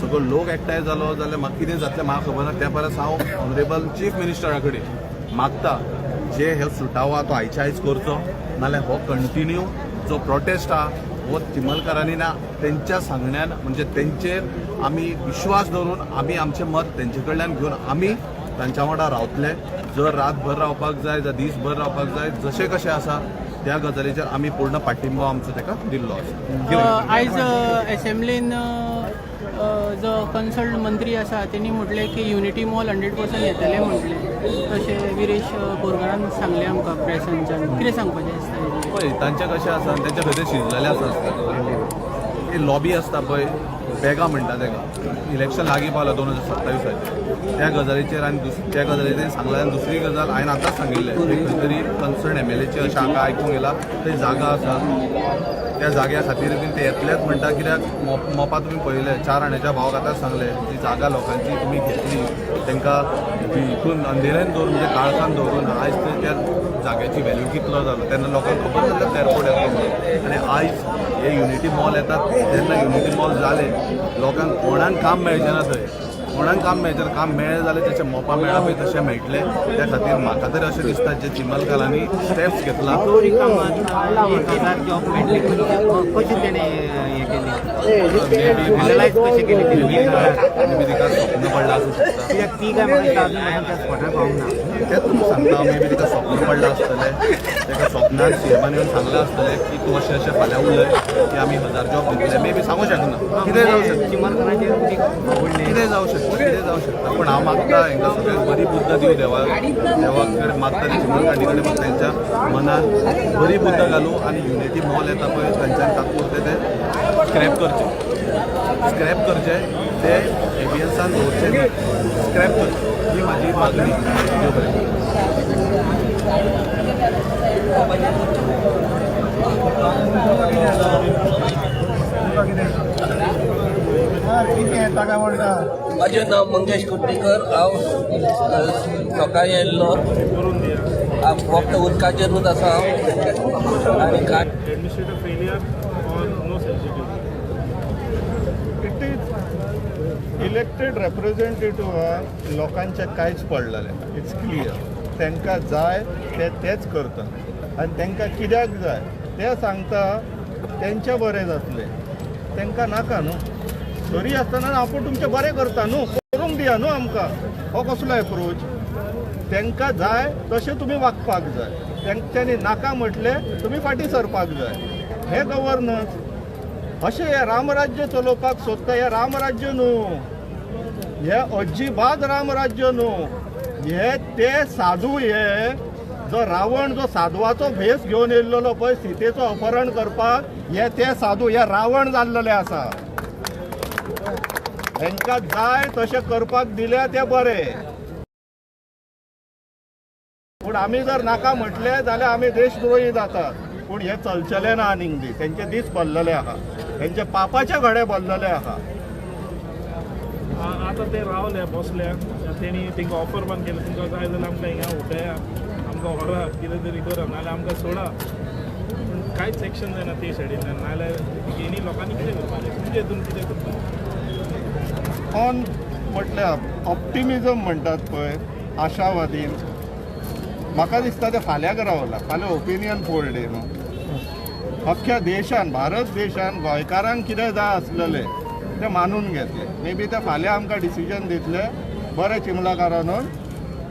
सगळो लोक एकठांय जालो जाल्यार म्हाका कितें जातलें म्हाका खबर ना. त्या परस हांव ऑनरेबल चीफ मिनिस्टरा कडेन मागता जे हे सुटावो आहा तो आयच्या आयज करचो, नाल्यार हो कंटिन्यू जो प्रोटेस्ट आहा हो चिमलकारांनी ना तेंच्या सांगण्यान म्हणजे तेंचेर आमी विश्वास दवरून आमी आमचें मत तेंचे कडल्यान घेवन आमी तांच्या वांगडा रावतले. जर रातभर रावपाक जाय जावं दीसभर रावपाक जाय जशें कशें आसा त्या गजालीचेर आमी पूर्ण पाठिंबो आमचो ताका दिल्लो आसा. आयज एसेंब्लीन जो कन्सल्ट मंत्री आसा तेणी म्हटलें की युनिटी मॉल 100% येतलें म्हटलें, तशें विरेश बोरकारान सांगलें आमकां प्रेसांच्यान. कितें सांगपाचें आसता? पळय तांचें कशें आसा तेंचे खंय शिजलेलें आसा ती लॉबी आसता पळय बेगा म्हणटा ताका. इलेक्शन लागीं पावलां 2027 त्या गजालीचेर आनी त्या गजालीचेर सांगलां. आनी दुसरी गजाल हांवें आतांच सांगिल्लें खंय तरी कन्सर्न MLAचे अशें हांकां आयकूंक येयलां थंय जागा आसा त्या जाग्या खातीर बीन ते येतलेच म्हणटा. कित्याक मोपा तुमी पळयलें 4 आण्याच्या भावाक आतांच सांगलें जी जागा लोकांची तुमी घेतली तांकां हितून अंधेरेन दवरून म्हणजे काळखान दवरून आयज ते त्या जाग्याची व्हॅल्यू कितलो जालो तेन्ना लोकांक खबर जालें एअरपोर्ट येतलो म्हणून. आनी आयज हे युनिटी मॉल येतात तेन्ना युनिटी मॉल जालें लोकांक कोणाक काम मेळचें ना थंय, कोणाक काम मेळचें ना. काम मेळ्ळें जाल्यार जशें मोपा मेळ्ळा पळय तशें मेळटलें. त्या खातीर म्हाका तरी अशें दिसता जे चिमलकारांनी स्टेप्स घेतला मे बी तिका स्वप्न पडलां आसूं शकता. तेंच तुमकां सांगता मे बी तिका स्वप्न पडलां आसतलें. ताका स्वप्नान सीएमान येवन सांगलां आसतलें की तूं अशें अशें फाल्यां उलय की आमी 1000 जॉब दितले. मे बी सांगूं शकना, कितें जावं शकता, कितें जावं शकता, कितें जावं शकता. पूण हांव मागता हांकां सगळ्यांक बरी बुद्द दिवं देवा देवा कडेन मागता चिमलकांडी कडेन मागता तेंच्या मनान बरी बुद्द घालूं आनी युनिटी मॉल येता पळय तांच्यान तात्पुरतें तें स्क्रॅप करचें, स्क्रॅप करचें ते एबियन्सान दवरचें न्ही, स्क्रॅप करचें ही म्हाजी मागणी. देव बरें करूं. उलयता काय म्हणटा? म्हाजें नांव मंगेश कुट्टीकर. हांव सकाळीं आयिल्लो, फक्त उदकाचेरूच आसा हांव. आनी काय Administrative failure or no sensitive? It is elected representative लोकांचे कांयच पडलेलें, it's clear. तांकां जाय ते तेच करता आनी तांकां कित्याक जाय ते सांगता, तेंचें बरें जातलें. तांकां नाका न्हू, तरी आसतना आपूण तुमचें बरें करता न्हू, करूंक दिया न्हू आमकां. हो कसलो एप्रोच? तांकां जाय तशें तुमी वागपाक जाय, तेंच्यांनी नाका म्हटलें तुमी फाटीं सरपाक जाय. हें गव्हर्नन्स. अशें हें रामराज्य चलोवपाक सोदता. हें रामराज्य न्हू, हे अजिबात रामराज्य न्हू. हे ते साधू, हे जो रावण जो साधवाचो भेस घेवन येयल्लो पळय सीतेचो अपहरण करपाक, हे ते साधू, हे रावण जाल्लेले आसा. हेंकां जाय तशें करपाक दिल्या तें बरें, पूण आमी जर नाका म्हटलें जाल्यार आमी देशद्रोही जातात. पूण हें चलचेलें ना आनीक दीस. तेंचे दीस भरलेले आहा, तेंचे पापाचे घडे भरलेले आहा. आतां ते रावले बसले, तेणी तांकां ऑफर पण केलें, तुमकां जाय जाल्यार आमकां हिंगा उठया, आमकां व्हरा, कितें तरी करा, नाजाल्यार आमकां सोडा. पूण कांयच एक्शन जायना ते सायडींतल्यान. नाजाल्यार हेणी लोकांनी कितें करपाचें? तुमचे हितून कितें करपाचें? ऑन म्हटल्यार ऑप्टिमिजम म्हणटात पळय, आशावादीन. म्हाका दिसता तें फाल्यांक रावला. फाल्यां ओपिनियन पोल डे न्हू. अख्ख्या देशान, भारत देशान गोंयकारांक कितें जाय आसलेलें तें मानून घेतलें. मे बी ते फाल्यां आमकां डिसिजन दितले, बरें चिमलाकारानून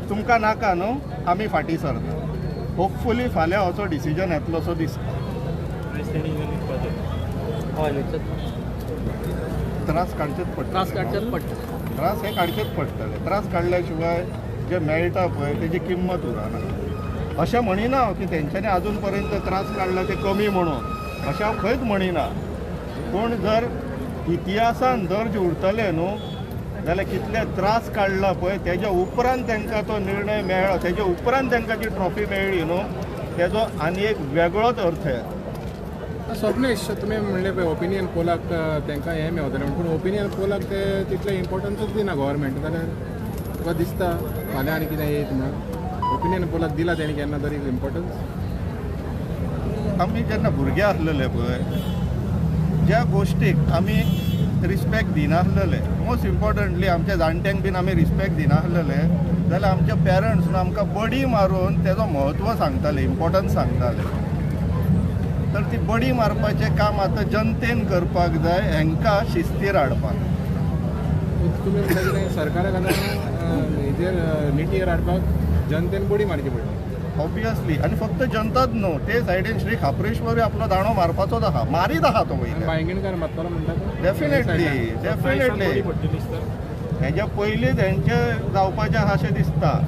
तुमकां नाका न्हू, आमी फाटीं सरता. होपफुली फाल्यां असो डिसिजन येतलो असो दिसता. त्रास काडचेच पडटा, त्रास काडचेच पडटा, त्रास हे काडचेच पडटले. त्रास काडल्या शिवाय जे मेळटा पळय तेजी किंमत उरना. अशें म्हणिना हांव की तेंच्यांनी आजून पर्यंत त्रास काडला ते कमी म्हणून, अशें हांव खंयच म्हणिना. पूण जर इतिहासान दर्ज उरतलें न्हू जाल्यार कितले त्रास काडला पळय तेज्या उपरांत तांकां तो निर्णय मेळ्ळो, तेज्या उपरांत तांकां जी ट्रॉफी मेळ्ळी न्हू, तेजो आनी एक वेगळोच अर्थ येता. स्वप्नेश, तुमी म्हणलें पळय ओपिनियन पोलाक तांकां हें मेवतलें, पूण ओपिनियन पोलाक ते तितलें इम्पोर्टन्सूच दिना गव्हर्मेंट. जाल्यार तुका दिसता फाल्यां आनी कितें येयत म्हणून ओपिनियन पोलाक दिला तेणी केन्ना तरी इम्पोर्टन्स? आमी जेन्ना भुरगे आसलेले पळय, ज्या गोश्टीक आमी रिस्पेक्ट दिनासलेले, मोस्ट इम्पॉर्टंटली आमच्या जाणट्यांक बीन आमी रिस्पेक्ट दिनासलेले, जाल्यार आमचे पेरंट्स न्हू आमकां बडी मारून तेजो म्हत्व सांगताले, इम्पॉर्टन्स सांगताले. तर ती बडी मारपाचें काम आतां जनतेन करपाक जाय, हेंकां शिस्तीर हाडपाक. तुमी म्हणटा कितें सरकाराक आतां हेजेर निटीर हाडपाक जनतेन बडी मारची पडली? ऑब्वियसली. आनी फक्त जनताच न्हू, ते सायडीन श्री खाप्रेश्वरूय आपलो दांडो मारपाचोच आहा, मारीत आहा तो वयल्यान. बायंगिणकार मारतलो म्हणटा? Definitely, definitely. हेज्या पयलींच हेंचें जावपाचें आहा अशें दिसता,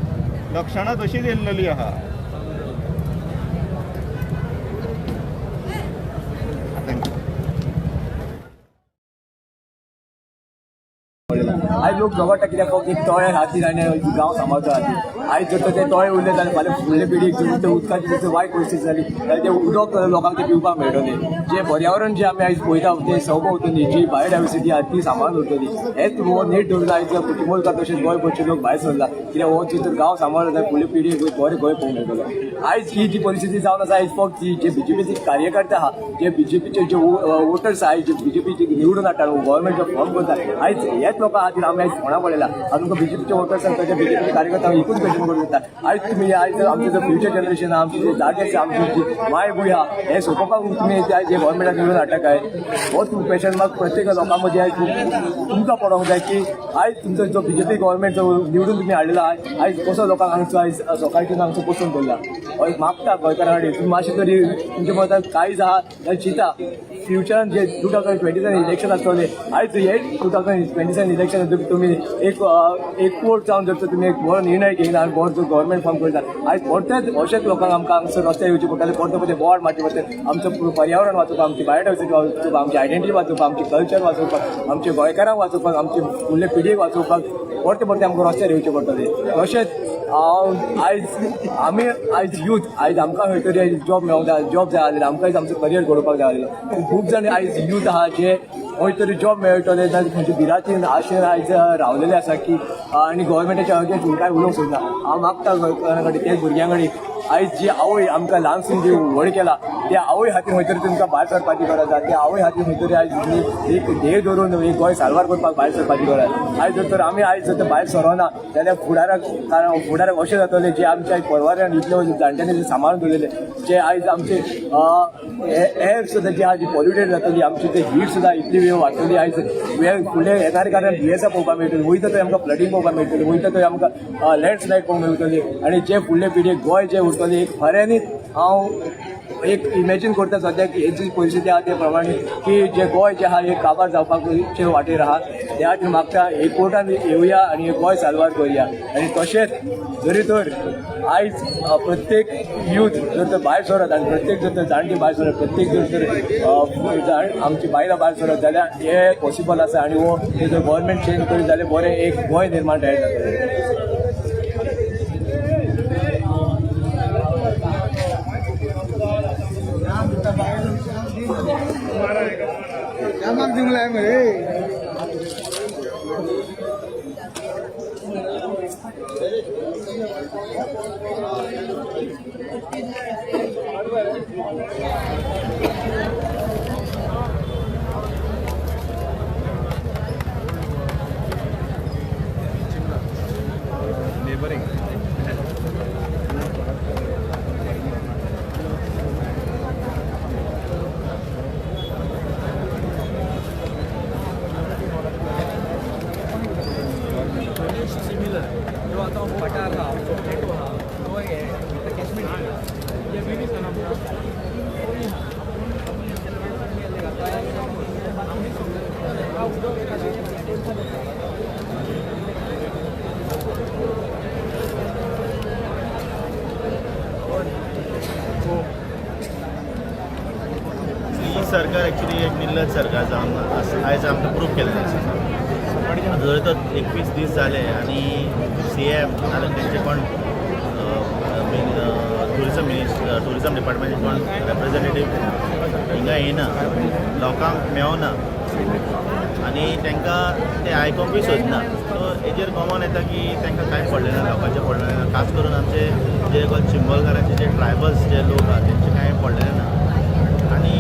लक्षणां तशींच येयल्लेली आहा. आयज लोक झगडटा कित्याक फक्त एक तळ्या खातीर आनी गांव सांबाळच्या खातीर. आयज जर तर ते तळे उरले जाल्यार फाल्यां फुडले पिढीक जर उदकाची जर वायट परिस्थिती जाली जाल्यार तें उदक लोकांक तें पिवपाक मेळटलें. जें पर्यावरण जें आमी आयज पळयता तें सभोंवतणी जी बायोडायवर्सिटी आहा ती सांबाळून उरतली. हेच हो नेट धरून आयज चिमोलकार तशेंच गोंयभरचे लोक भायर सरला कित्याक हो जर गांव सांबाळलो जाल्यार फुडले पिढीक बरें गोंय पळोवंक मेळटलो. आयज ही जी परिस्थिती जावन आसा, आयज फक्त जे बीजेपीचे कार्यकर्ते आहा, जे बीजेपीचे जे वोटर्स आहा, जे बीजेपीचे निवडून हाडटा, गव्हर्मेंट जो फॉर्म करता, आयज हेच लोकां खातीर आमी आयज फोंडा पडलेला. आनी तुमकां बीजेपीचे वोटर्स तशें बीजेपीचे कार्यकर्ता एकूच क्वेश्चन करूं शकता, आयज तुमी आयज आमचे जो फ्युचर जनरेशन आहा, आमची जे जागे आसा, आमची जी मायभूंय आहा, हें सोंपोवपाक तुमी आयज गव्हर्मेंटाक निवडून हाडटा काय? हो क्वेश्चन मार्क प्रत्येक लोकां मदीं आयज तुमकां पडोंक जाय की आयज तुमचो जो बीजेपी गव्हर्मेंट जो निवडून तुमी हाडलेलो आहा, आयज कसो लोकांक हांगचो आयज सकाळच्यान हांगचो बसून दवरला. हय मागता गोंयकारां कडेन तुमी मातशें तरी तुमच्या मतान कांय आहा जाल्यार चिंता फ्युचरान जे 2027 इलेक्शन आसतलें, आयज हे 2027 इलेक्शन तुमी एक एकवट जावन जर तुमी एक बरो निर्णय घेयना आनी बरो गव्हर्मेंट फॉर्म करता, आयज परतेच अशेंच लोकांक आमकां हांगसर रस्त्यार येवचें पडटलें, परते परते बोवाळ मारचें पडटलें. आमचो पर्यावरण वाचोवपाक, आमची बायोडायवर्सिटी वाचोवपाक, आमची आयडेंटिटी वाचोवपाक, आमची कल्चर वाचोवपाक, आमच्या गोंयकारांक वाचोवपाक, आमचे फुडले पिढयेक वाचोवपाक परते परते आमकां रस्त्यार येवचें पडटलें. तशेंच आयज आमी आयज यूथ आयज आमकां खंय तरी जॉब मेळोंक जाय, जॉब जाय आसलेलो, आमकां आयज आमचो करियर घडोवपाक जाय आसलेलो. खूब जाण आयज यूथ आहा जे खंय तरी जॉब मेळटले जाल्यार खंयच्या भिरांतीन आशेन आयज रावलेले आसा की आनी गोवोरमेंटाच्या अगेन्स्ट कांय उलोवंक सोदना. हांव मागता गोंयकारां कडेन, तेच भुरग्यां कडेन, आयज जी आवय आमकां ल्हानसून जी व्हड केला त्या आवय खातीर खंय तरी तुमकां भायर सरपाची गरज आसा. त्या आवय खातीर खंय तरी आयज तुमी एक ध्येय दवरून एक गोंय साल्वार करपाक भायर सरपाची गरज आसा. आयज जर तर आमी आयज जर तर भायर सरना जाल्यार फुडाराक, कारण फुडाराक अशें जातलें जे आमच्या परवाऱ्यान इतले जाणट्यांनी जे सांबाळून दवरलेले जे आयज आमचे एअर सुद्दां जी आयज पॉल्युटेड जातली, आमची ते हीट सुद्दां इतली वेळ वाडटली. आयज वेळ फुडले येणारे कारण दुयेंसां पळोवपाक मेळटली, वयता थंय आमकां फ्लडींग पळोवपाक मेळटली, वयता थंय आमकां लँडस्लायड पळोवंक मेळटली आनी जे फुडले पिळगेक गोंय जे उरतलें एक खऱ्यांनीच हांव एक इमॅजीन करता सद्या की ही जी परिस्थिती आहा ते प्रमाणे की जे गोंय जे आहा हे काबार जावपाचे वाटेर आहा. त्या खातीर मागता एकवटान येवया आनी गोंय साल्वार करुया. आनी तशेंच जरी तर आयज प्रत्येक यूथ जर तर भायर सरत आनी प्रत्येक जर तर जाणटी भायर सरत, प्रत्येक जर तर आमची बायलां भायर सरत जाल्यार हे पॉसिबल आसा आनी हो जर गव्हर्मेंट चेंज करीत जाल्यार बरें एक गोंय निर्माण तयार जातलें. ही सरकार एक्चुअली एक निर्लज सरकार जावन आयज आमकां प्रूव केल्लें आसा. जर तर 21 दीस जाले आनी सी एम नाल्यार तेंचे कोण टुरिजम मिनिस्टर, टुरिजम डिपार्टमेंटाचे कोण रेप्रेजेंटेटीव हिंगा येना, लोकांक मेवना आनी तांकां ते आयकोंकूय सोदना. सो हेजेर कॉमन येता की तांकां कांय पडलें ना, लोकांचें पडलें ना. खास करून आमचे जे चिंबलकाराचे जे ट्रायबल्स जे लोक आहा तेंचें कांय पडलेलें ना. आनी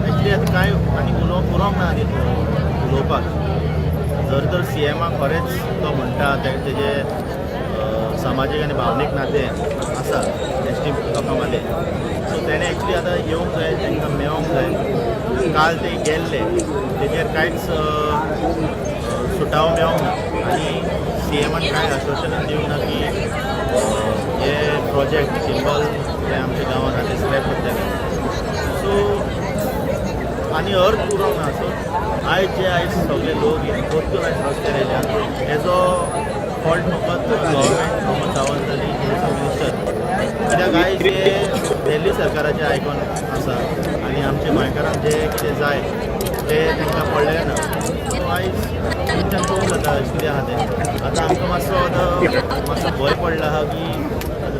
एक्चुली आतां कांय आनी उलोवंक उरोंक ना आनी उलोवपाक. जर तर सी एमाक खरेंच तो म्हणटा तेजे सामाजीक आनी भावनीक नातें आसा एस टी लोकां मदें, सो तेणें एक्चुली आतां येवंक जाय, तांकां मेळोंक जाय. काल ते गेल्ले तेजेर कांयच सुटावो मेळोंक ना आनी सी एमान कांय आश्वासनां दिवंक ना की हे प्रोजेक्ट चिंबल जे आमच्या गांवांत आहा ते स्क्रॅप करतले. सो आनी अर्थ उरोंक ना. सो आयज जे आयज सगळे लोक परतून आयज रस्त्यार येयल्या हेजो फॉल्ट फकत गव्हर्मेंट प्रमोद सावंत आनी टुरिजम मिनिस्टर, कित्याक आयज जे दिल्ली सरकाराचें आयकॉन आसा आनी आमचे गोंयकारांक जें कितें जाय तें तांकां पडलें ना. सो आयज तुमच्यान पळोवंक जाता कितें आहा तें. आतां आमकां मातसो आतां मातसो भंय पडला आहा की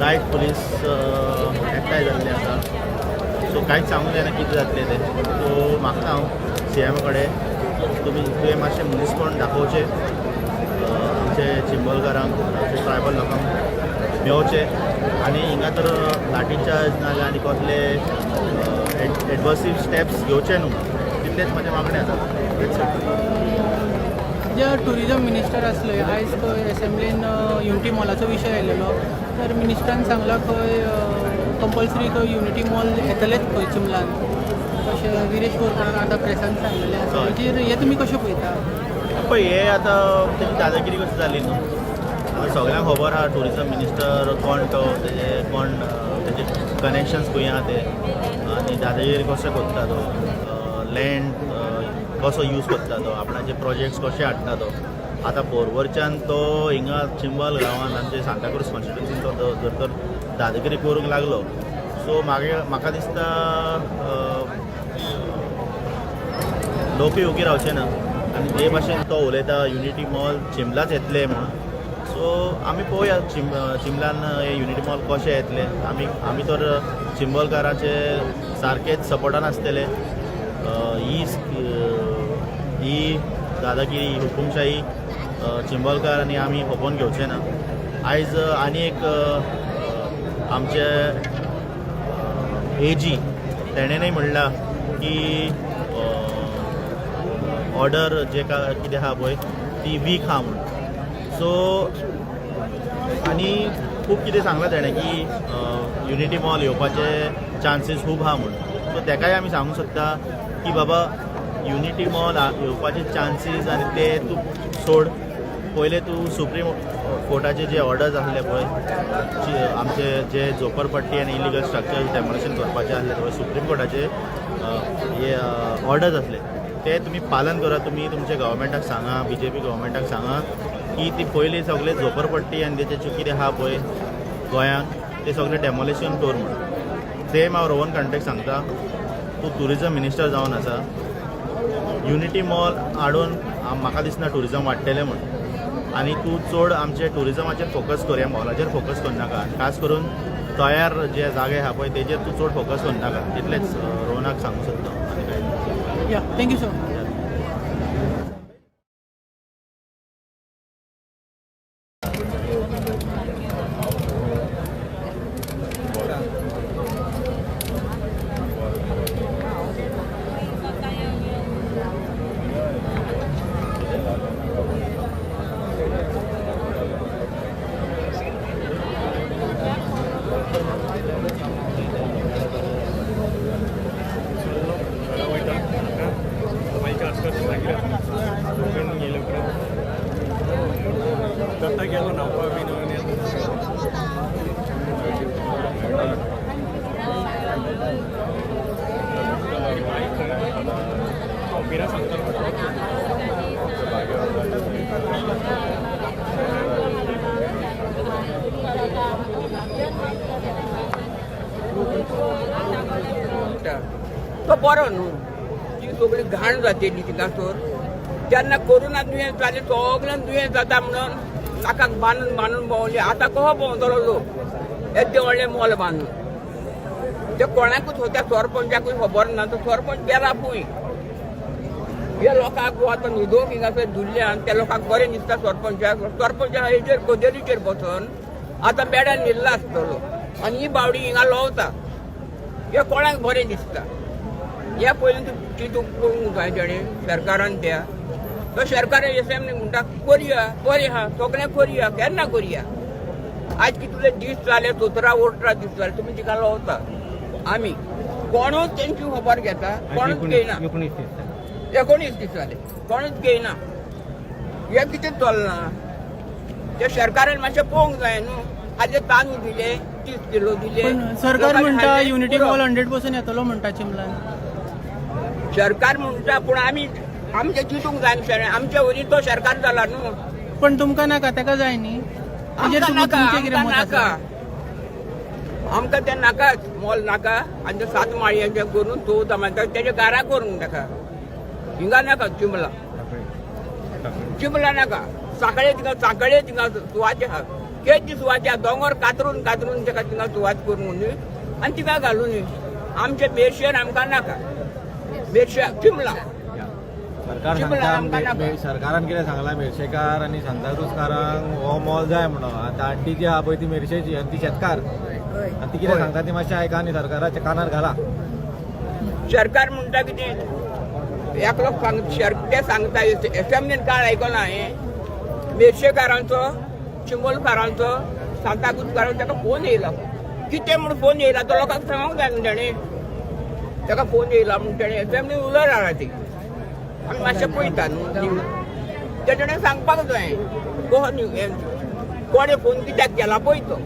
रायट पुलीस एकठांय जाल्ले आसा. सो कांयच सांगूंक जायना कितें जातलें तें. सो मागता हांव सी एमा कडेन तुवें मातशें मनीसपण दाखोवचें, आमचे चिंबलकारांक, आमचे ट्रायबल लोकांक मेळोवचें आनी हिंगा तर लाठीचार्ज नाजाल्यार आनी कसले एडवर्सीव स्टेप्स घेवचे न्हू, तितलेंच म्हाजें मागणें आसा. जे टुरिजम मिनिस्टर आसले आयज खंय एसेंब्लीन युनिटी मॉलाचो विशय आयलेलो तर मिनिस्टरान सांगलां खंय कंपल्सरी खंय युनिटी मॉल येतलेच खंय चिंबलान, अशें विरेश बोरकारान आतां प्रेसान सांगलेलें आसा. हेजेर हें तुमी कशें पळयता? पळय हे आतां तेजी दादागिरी कशी जाली न्हू, आतां सगळ्यांक खबर आहा टुरिजम मिनिस्टर कोण तो, तेजे कोण तेजे कनेक्शन्स खंय आहा ते आनी दादागिरी कशें करता तो, लँड कसो यूज करता तो, आपणाचे प्रोजेक्ट्स कशे हाडटा तो. आतां पोरवरच्यान तो हिंगा चिंबल गांवांत आमचे सांताक्रूज कॉन्स्टिट्युन्सीन तो जर तर दादागिरी करूंक लागलो सो मागीर म्हाका दिसता लोकूय ओगी रावचे ना. आनी जे भाशेन तो उलयता युनिटी मॉल चिंबलाच येतले म्हणून, सो आमी पळोवया चिंबलान हे युनिटी मॉल कशें येतलें. आमी तर चिंबलकाराचे सारकेच सपोर्टान आसतले. ही दादागिरी, हुकुमशाही चिंबलकार आनी आमी खपोवन घेवचे ना. आयज आनी एक आमचे एजी तेणेनय म्हणलां की ऑर्डर जे का कितें आहा पळय ती वीक आहा म्हणून. सो आनी खूब कितें सांगलां तेणें की युनिटी मॉल येवपाचे चान्सीस खूब आहा म्हणून. सो तेकाय आमी सांगूंक सोदता की बाबा युनिटी मॉल येवपाचे चान्सीस आनी ते तूं सोड, पयले तूं सुप्रीम कोर्टाचे जे ऑर्डर्स आसले पळय, आमचे जे झोपरपट्टी आनी इलिगल स्ट्रक्चर डेमोलिशन करपाचे आसले पळय, सुप्रीम कोर्टाचे हे ऑर्डर्स आसले ते तुमी पालन करा. तुमी तुमच्या गव्हर्मेंटाक सांगा, बीजेपी गव्हर्मेंटाक सांगा की ती पयली सगळे झोपरपट्टी आनी तेचे कितें आहा पळय गोंयांत ते सगळे डेमोलिशन कर म्हणून. सेम हांव रोहन खंवटेक सांगता, तूं ट्युरिजम मिनिस्टर जावन आसा, युनिटी मॉल हाडून म्हाका दिसना ट्युरिजम वाडटलें म्हणून. आनी तूं चड आमचे ट्युरिजमाचेर फोकस कर, ह्या मॉलाचेर फोकस करनाका. खास करून तयार जे जागे आहा पळय तेजेर तूं चड फोकस करनाका. तितलेंच रोहनाक सांगूंक सोदता आनी कांय. या, thank you sir. तो बरो न्हू, ती सगळी घाण जातली थिंगासर. जेन्ना कोरोना दुयेंस जालें सगळ्यांक दुयेंस जाता म्हणून नाकाक बांदून बांदून भोंवली. आतां कसो भोंवतलो लोक येद्दें व्हडलें मॉल बांदून? ते कोणाकूच त्या सरपंचाकूय खबर ना. तो सरपंच गेला पळय. ह्या लोकांक आतां न्हिदोवंक हिंगासर धुल्ल्यान त्या लोकांक बरें दिसता सरपंचाक. सरपंच हेजेर गोदेलीचेर बसून आतां बेडान न्हिदला आसतलो आनी ही बावडी हिंगा लोवता. हे कोणाक बरें दिसता? ह्या पयलीं चिंतूंक पळोवंक जाय तेणें सरकारान. त्या तो सरकार एसेंब्ली म्हणटा करया बरें आहा सगळें करया, केन्ना करया? आज कितले दीस जाले, 17-18 दीस जाले तुमी तिका लोवता. आमी कोणूच तेंची खबर घेता, कोणूच घेयना. 19 दीस जाले कोणूच घेयना. हें कितें चल्लां? ते सरकारान मातशें पळोवंक जाय न्हू. आयज तांदूळ दिले 30 किलो दिले. सरकार म्हणटा युनिटी मॉल 100% येतलो म्हणटा चिंबलान. सरकार म्हणटा पूण आमी आमचे चिंतूंक जाय. आमच्या वरी तो सरकार जाला न्हू. पण तुमकां नाका, ताका जाय न्ही. आमकां नाका, नाका, आमकां तें नाकाच. मॉल नाका. आनी ते 7 माळयांचे करून 14 माळ्यां तेजे घरा करूंक नाका. हिंगा नाका चिंबला, चिंबला नाका. सांखळे थिंगा, सांखळे थिंगा सुवात आहा, केची सुवात आहा. दोंगर कातरून कातरून तेका थिंगा सुवात करूंक न्हय आनी तिका घालूं न्हय. आमचे मेरशेन आमकां नाका. मेरशे चिंबला सरकार सांगता, सरकारान कितें सांगलां मेरशेकार आनी सांताक्रूजकारांक हो मॉल जाय म्हणून. आतां आंटी जी आहा पळय ती मेरशेची आनी ती शेतकार, आनी ती कितें सांगता ती मातशें आयका आनी सरकाराच्या कानार घाला. सरकार म्हणटा कितें एकलो ते सांगता एसेंब्लीन कांय आयकलां हांवें. मेरशेकारांचो, चिंबलकारांचो, सांताक्रूजकारांचो ताका फोन येयला. कितें म्हूण फोन येयला तो लोकांक सांगूंक जाय न्हू तेणें. ताका फोन येयला म्हूण तेणें एसेंब्लीन उलयला ती. आमी मातशें पळयता न्हू तेणें सांगपाक जाय कोण कोणें फोन कित्याक केला पळय तो.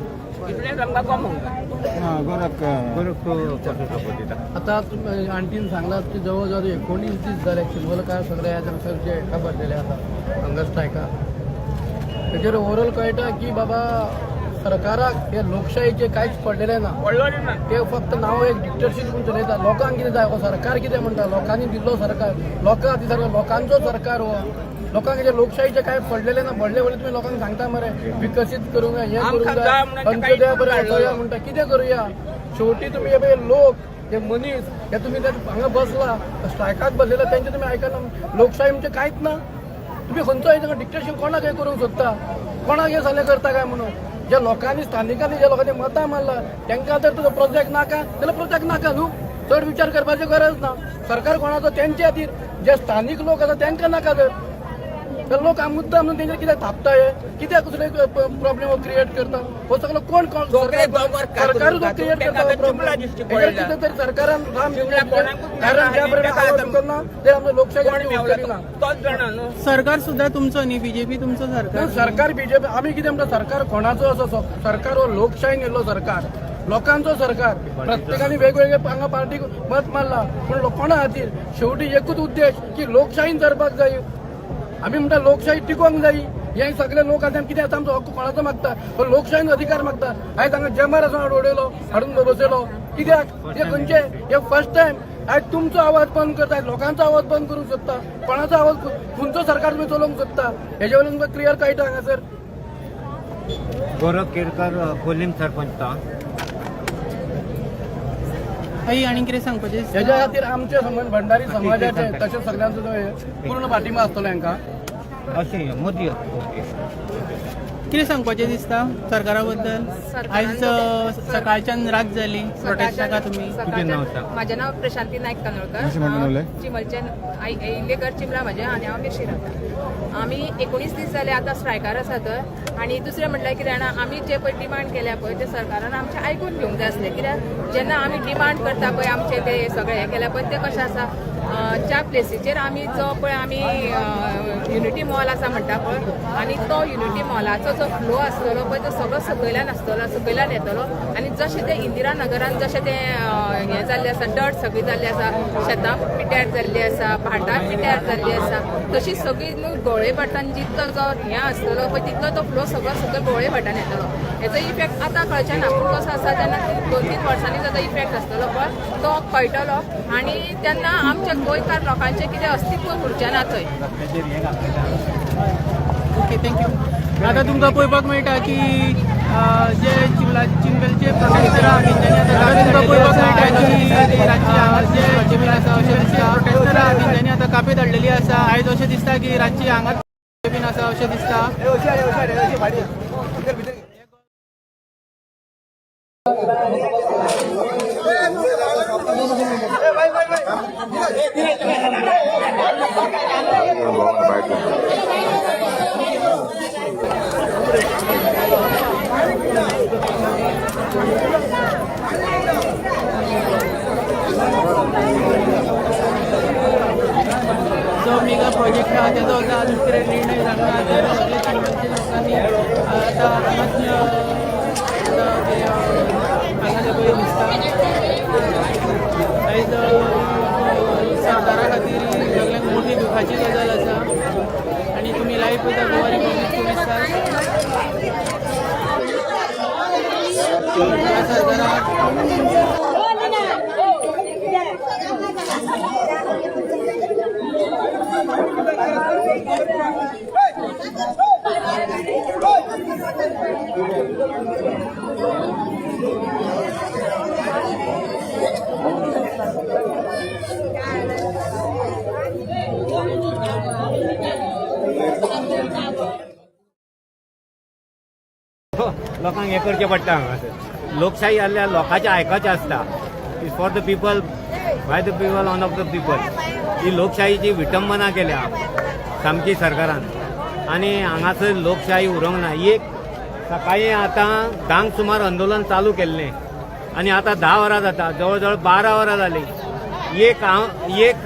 इतलेंच आमकां कमोवंक जाय. आता आंटीन सांगलां की जवळ जवळ 19 दीस जाले चिंबलकार सगळे ह्या जे हेका बसलेले आसा हंगर स्ट्रायकाक. तेजेर ओवरऑल कळटा की बाबा सरकाराक हे लोकशाहीचे कांयच पडलेलें ना. ते फक्त नांव एक डिक्टरशीप म्हणून चलयता. लोकांक कितें जाय? हो सरकार कितें म्हणटा? लोकांनी दिल्लो सरकार, लोकां खातीर सरकार, लोकांचो सरकार हो. लोकांक हेजेर लोकशाहीचें कांय पडलेलें ना. पडले वयलें तुमी लोकांक सांगता मरे विकसीत करूंक जाय, हें करूंक जाय, अंत्योदया बरें वचोया म्हणटा. कितें करुया? शेवटी तुमी हे लोक, हे मनीस, हे तुमी हांगा बसला स्ट्रायकाक बसलेला तेंचे तुमी आयकना. लोकशाही म्हणजे कांयच ना. तुमी खंयचो डिक्टेशन कोणाक हें करूंक सोदता, कोणाक हें सगळें करता काय म्हणून? ज्या लोकांनी, स्थानिकांनी ज्या लोकांनी मतां मारला तांकां जर तुजो प्रोजेक्ट नाका जाल्यार प्रोजेक्ट नाका न्हू, चड विचार करपाची गरज ना. सरकार कोणाचो तेंचे खातीर, जे स्थानीक लोक आसा तांकां नाका जर तर लोक मुद्दाम म्हणून तेंचेर कित्याक थापता, हे कित्याक कसले प्रॉब्लेम क्रिएट करता? हो सगळो कोण सरकारूच क्रिएट करता कितें तरी सरकारान राम, कारण ज्या प्रमाणे ना ते आमचो लोकशाही करिना. सरकार सुद्धा तुमचो न्ही, बीजेपी तुमचो सरकार. सरकार बीजेपी, आमी कितें म्हणटा, सरकार कोणाचो असो, सरकार हो लोकशाहीन येयल्लो सरकार, लोकांचो सरकार. प्रत्येकाने वेगवेगळे हांगा पार्टीक मत मारला, पूण कोणा खातीर शेवटी एकूच उद्देश की लोकशाहीन चलपाक जाय. आमी म्हणटा लोकशाही टिकोवंक जाय. हे सगळे लोक आतां कितें आतां आमचो हक्क कोणाचो मागता, तो लोकशाहीन अधिकार मागता. आयज हांगा जमर आसा उडयलो, हाडून बसयलो कित्याक? हे खंयचे हे फर्स्ट टायम आयज तुमचो आवाज बंद करता, लोकांचो आवाज बंद करूंक सोदता. कोणाचो आवाज, खंयचो सरकार तुमी चलोवंक सोदता हेजे वयल्यान तुमकां क्लियर कळटा हांगासर. गौरव केरकर, खोर्लीम सरपंच. आई आनी कितें सांगपाचें? हेज्या खातीर आमचे समज भंडारी समाजाचे तशें सगळ्यांचो पूर्ण पाठिंबा आसतलो हांकां. अशें मोदी कितें सांगपाचें दिसता सरकारा बद्दल? आयज सकाळच्यान रात जाली प्रोटेस्टाका तुमी. म्हाजें नांव प्रशांती नायक कानोळकर, चिमलच्यान येयल्लें घर चिमला म्हाजें आनी हांव मिर्शी रावता. आमी 19 दीस जाले आतां स्ट्रायकार आसा तर. आनी दुसरें म्हणल्यार कितें जाणा, आमी जे पळय डिमांड केल्या पळय ते सरकारान आमचें आयकून घेवंक जाय आसलें. कित्याक जेन्ना आमी डिमांड करता पळय आमचें ते सगळें हें केल्या पळय तें कशें आसा, ज्या प्लेसीचेर आमी जो पळय आमी युनिटी मॉल आसा म्हणटा पळय, आनी तो युनिटी मॉलाचो जो फ्लो आसतलो पळय तो सगळो सकयल्यान आसतलो, सकयल्यान येतलो. आनी जशें तें इंदिरा नगरान जशें तें हें जाल्लें आसा, डट सगळी जाल्ली आसा, शेतां पिड्ड्यार जाल्ली आसा, भाटां पिड्ड्यार जाल्ली आसा, तशी सगळी न्हू गोळे भाटान जितलो जो हें आसतलो पळय तितलो तो फ्लो सगळो सकयल गोळे भाटान येतलो. हेचो इफेक्ट आतां कळचें ना, पूण कसो आसा तेन्ना 2-3 वर्सांनी जाचो इफेक्ट आसतलो पळय तो कळटलो. आनी तेन्ना आमच्या गोंयकार लोकांचें कितें अस्तित्व उरचें ना थंय. Okay, thank you. आतां तुमकां पळोवपाक मेळटा की जे चिंबलचे प्रोटेस्टर आहा तेंच्यांनी आतां तुमकां पळोवपाक मेळटा की जे चिंबलचे प्रोटेस्टर आहा तेंच्यांनी आतां कापेत हाडलेली आसा. आयज अशें दिसता की रातची हांगाच बीन आसा अशें दिसता. जो मेगा प्रोजेक्ट आहा तेजो आतां अजून कितें निर्णय जावंक ना, तर सगळे चिंबलच्या लोकांनी आतां हांगाच हांगा ते पळय दिसता. आयज सरकारा खातीर सगळ्यांक मोठी दुखाची गजाल आसा आनी तुमी लायव्ह पळयता गोवा रिपब्लीक 24 तास. सरकाराक लोकांक हें करचें पडटा. हांगासर लोकशाही जाल्ल्यार लोकांचें आयकचें आसता. It's for the people, by the people, on of the people. ही लोकशाहीची विटंबना केल्या सामकी सरकारान आनी हांगासर लोकशाही उरोंक ना. एक सकाळीं आतां 10 सुमार आंदोलन चालू केल्लें आनी आतां 10 वरां जाता, जवळ जवळ 12 वरां जालीं. एक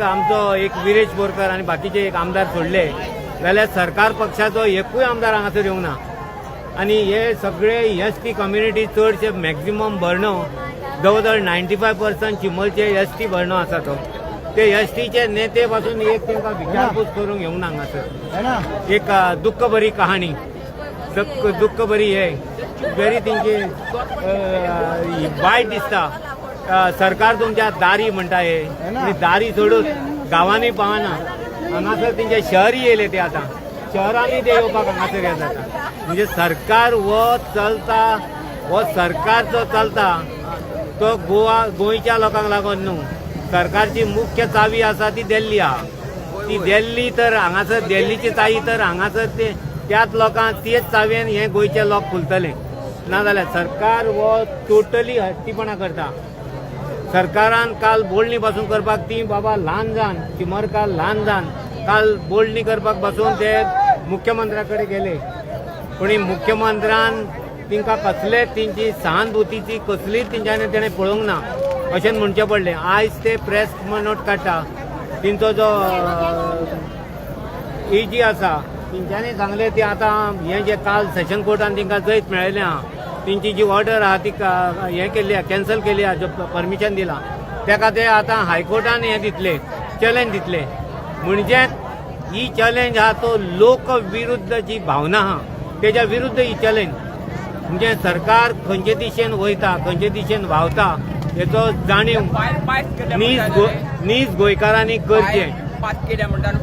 आमचो एक विरेश बोरकर आनी बाकीचे एक आमदार सोडले जाल्यार सरकार पक्षाचो एकूय आमदार हांगासर येवंक ना. आनी हे सगळे एस टी कम्युनिटी चडशे मॅक्झिमम भरणो जवळ जवळ 95% चिंबलचे एस टी भरणो आसा तो. ते एस टीचे नेते पासून एक तांकां विचारपूस करूंक येवंक ना हांगासर. एक दुख्ख बरी कहाणी, दुख्ख बरी हे बरी तेंची वायट दिसता. सरकार तुमच्या दारी म्हणटा हे दारी सोडून गांवांनी पावना. हांगासर तेंचे शहर येयले ते आतां शहरांनी ते येवपाक हांगासर हे जाता. म्हणजे सरकार हो चलता, हो सरकार जो चलता तो गोवा गोंयच्या लोकांक लागून न्हू. सरकारची मुख्य चावी आसा ती दिल्ली आहा. ती दिल्ली तर हांगासर दिल्लीची चावी तर हांगासर ते त्याच लोकांक तेच चावयेन हे गोंयचे लोक फुलतले. नाजाल्यार सरकार हो टोटली हट्टीपणा करता. सरकारान काल बोलणी पासून करपाक ती बाबा ल्हान जान चिमरकार ल्हान जान काल बोलणी करपाक बसून ते मुख्यमंत्र्या कडेन गेले, पूण मुख्यमंत्र्यान तिंकां कसलेच तेंची सहानुभूतीची कसलीच तेंच्यांनी तेणें पळोवंक ना अशें म्हणचें पडलें. आयज ते प्रेस नोट काडटा, तेंचो जो एजी आसा तेंच्यांनी सांगलें ती आतां हें जें काल सेशन कोर्टान तेंकां जैत मेळयलें आहा, तेंची जी ऑर्डर आहा ती हें केल्ली आहा, कॅन्सल केली आहा, जो परमिशन दिलां तेका ते आतां हायकोर्टान हें दितले, चॅलेंज दितले. म्हणजे ही चॅलेंज आहा तो लोक विरुद्ध जी भावना आहा तेज्या विरुद्ध ही चॅलेंज. म्हणजे सरकार खंयचे दिशेन वयता, खंयचे दिशेन व्हांवता हेचो जाणीव नीज गोंयकारांनी करचें.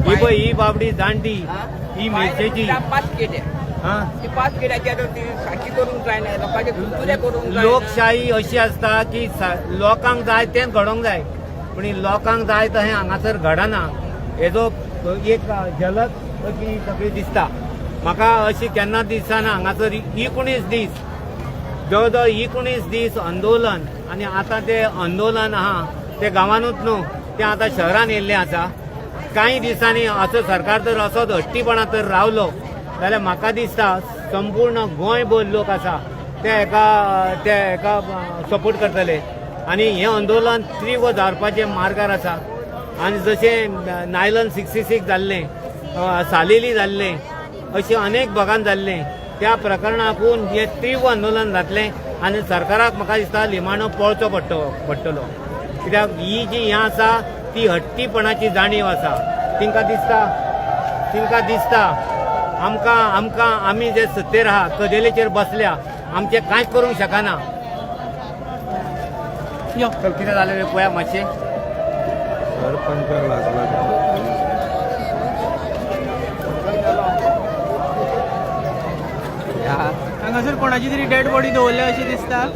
ही पळय ही बाबडी जाणटी ही मिरचेची लोकशाही अशी आसता की लोकांक जाय तेंच घडोवंक जाय, पूण लोकांक जाय तशें हांगासर घडना हेजो एक झलक अशी सगळी दिसता. म्हाका अशी केन्ना दिसना हांगासर 19 दीस, जवळ जवळ 19 दीस आंदोलन, आनी आतां तें आंदोलन आहा तें गांवानूच न्हू, तें आतां शहरान येयल्लें आसा. कांय दिसांनी असो सरकार जर असोच हट्टीपणा तर रावलो जाल्यार म्हाका दिसता संपूर्ण गोंयभर लोक आसा ते एका सपोर्ट करतले आनी हें आंदोलन तीव्र जावपाचे मार्गार आसा. आनी जशें नायलन 66 जाल्लें, सालेली जाल्लें, अशें अनेक भागान जाल्लें, त्या प्रकरणाकून हें तीव्र आंदोलन जातलें आनी सरकाराक म्हाका दिसता लिमाणो पळचो पडटलो. कित्याक ही जी हें आसा ती हट्टीपणाची जाणीव आसा. तिंकां दिसता आमकां आमकां आमी जे सत्तेर आहा कदेलेचेर बसल्या आमचें कांयच करूंक शकना. कितें जालें पळया मातशें. हांगासर कोणाची तरी डेड बॉडी दवरल्या अशी दिसता.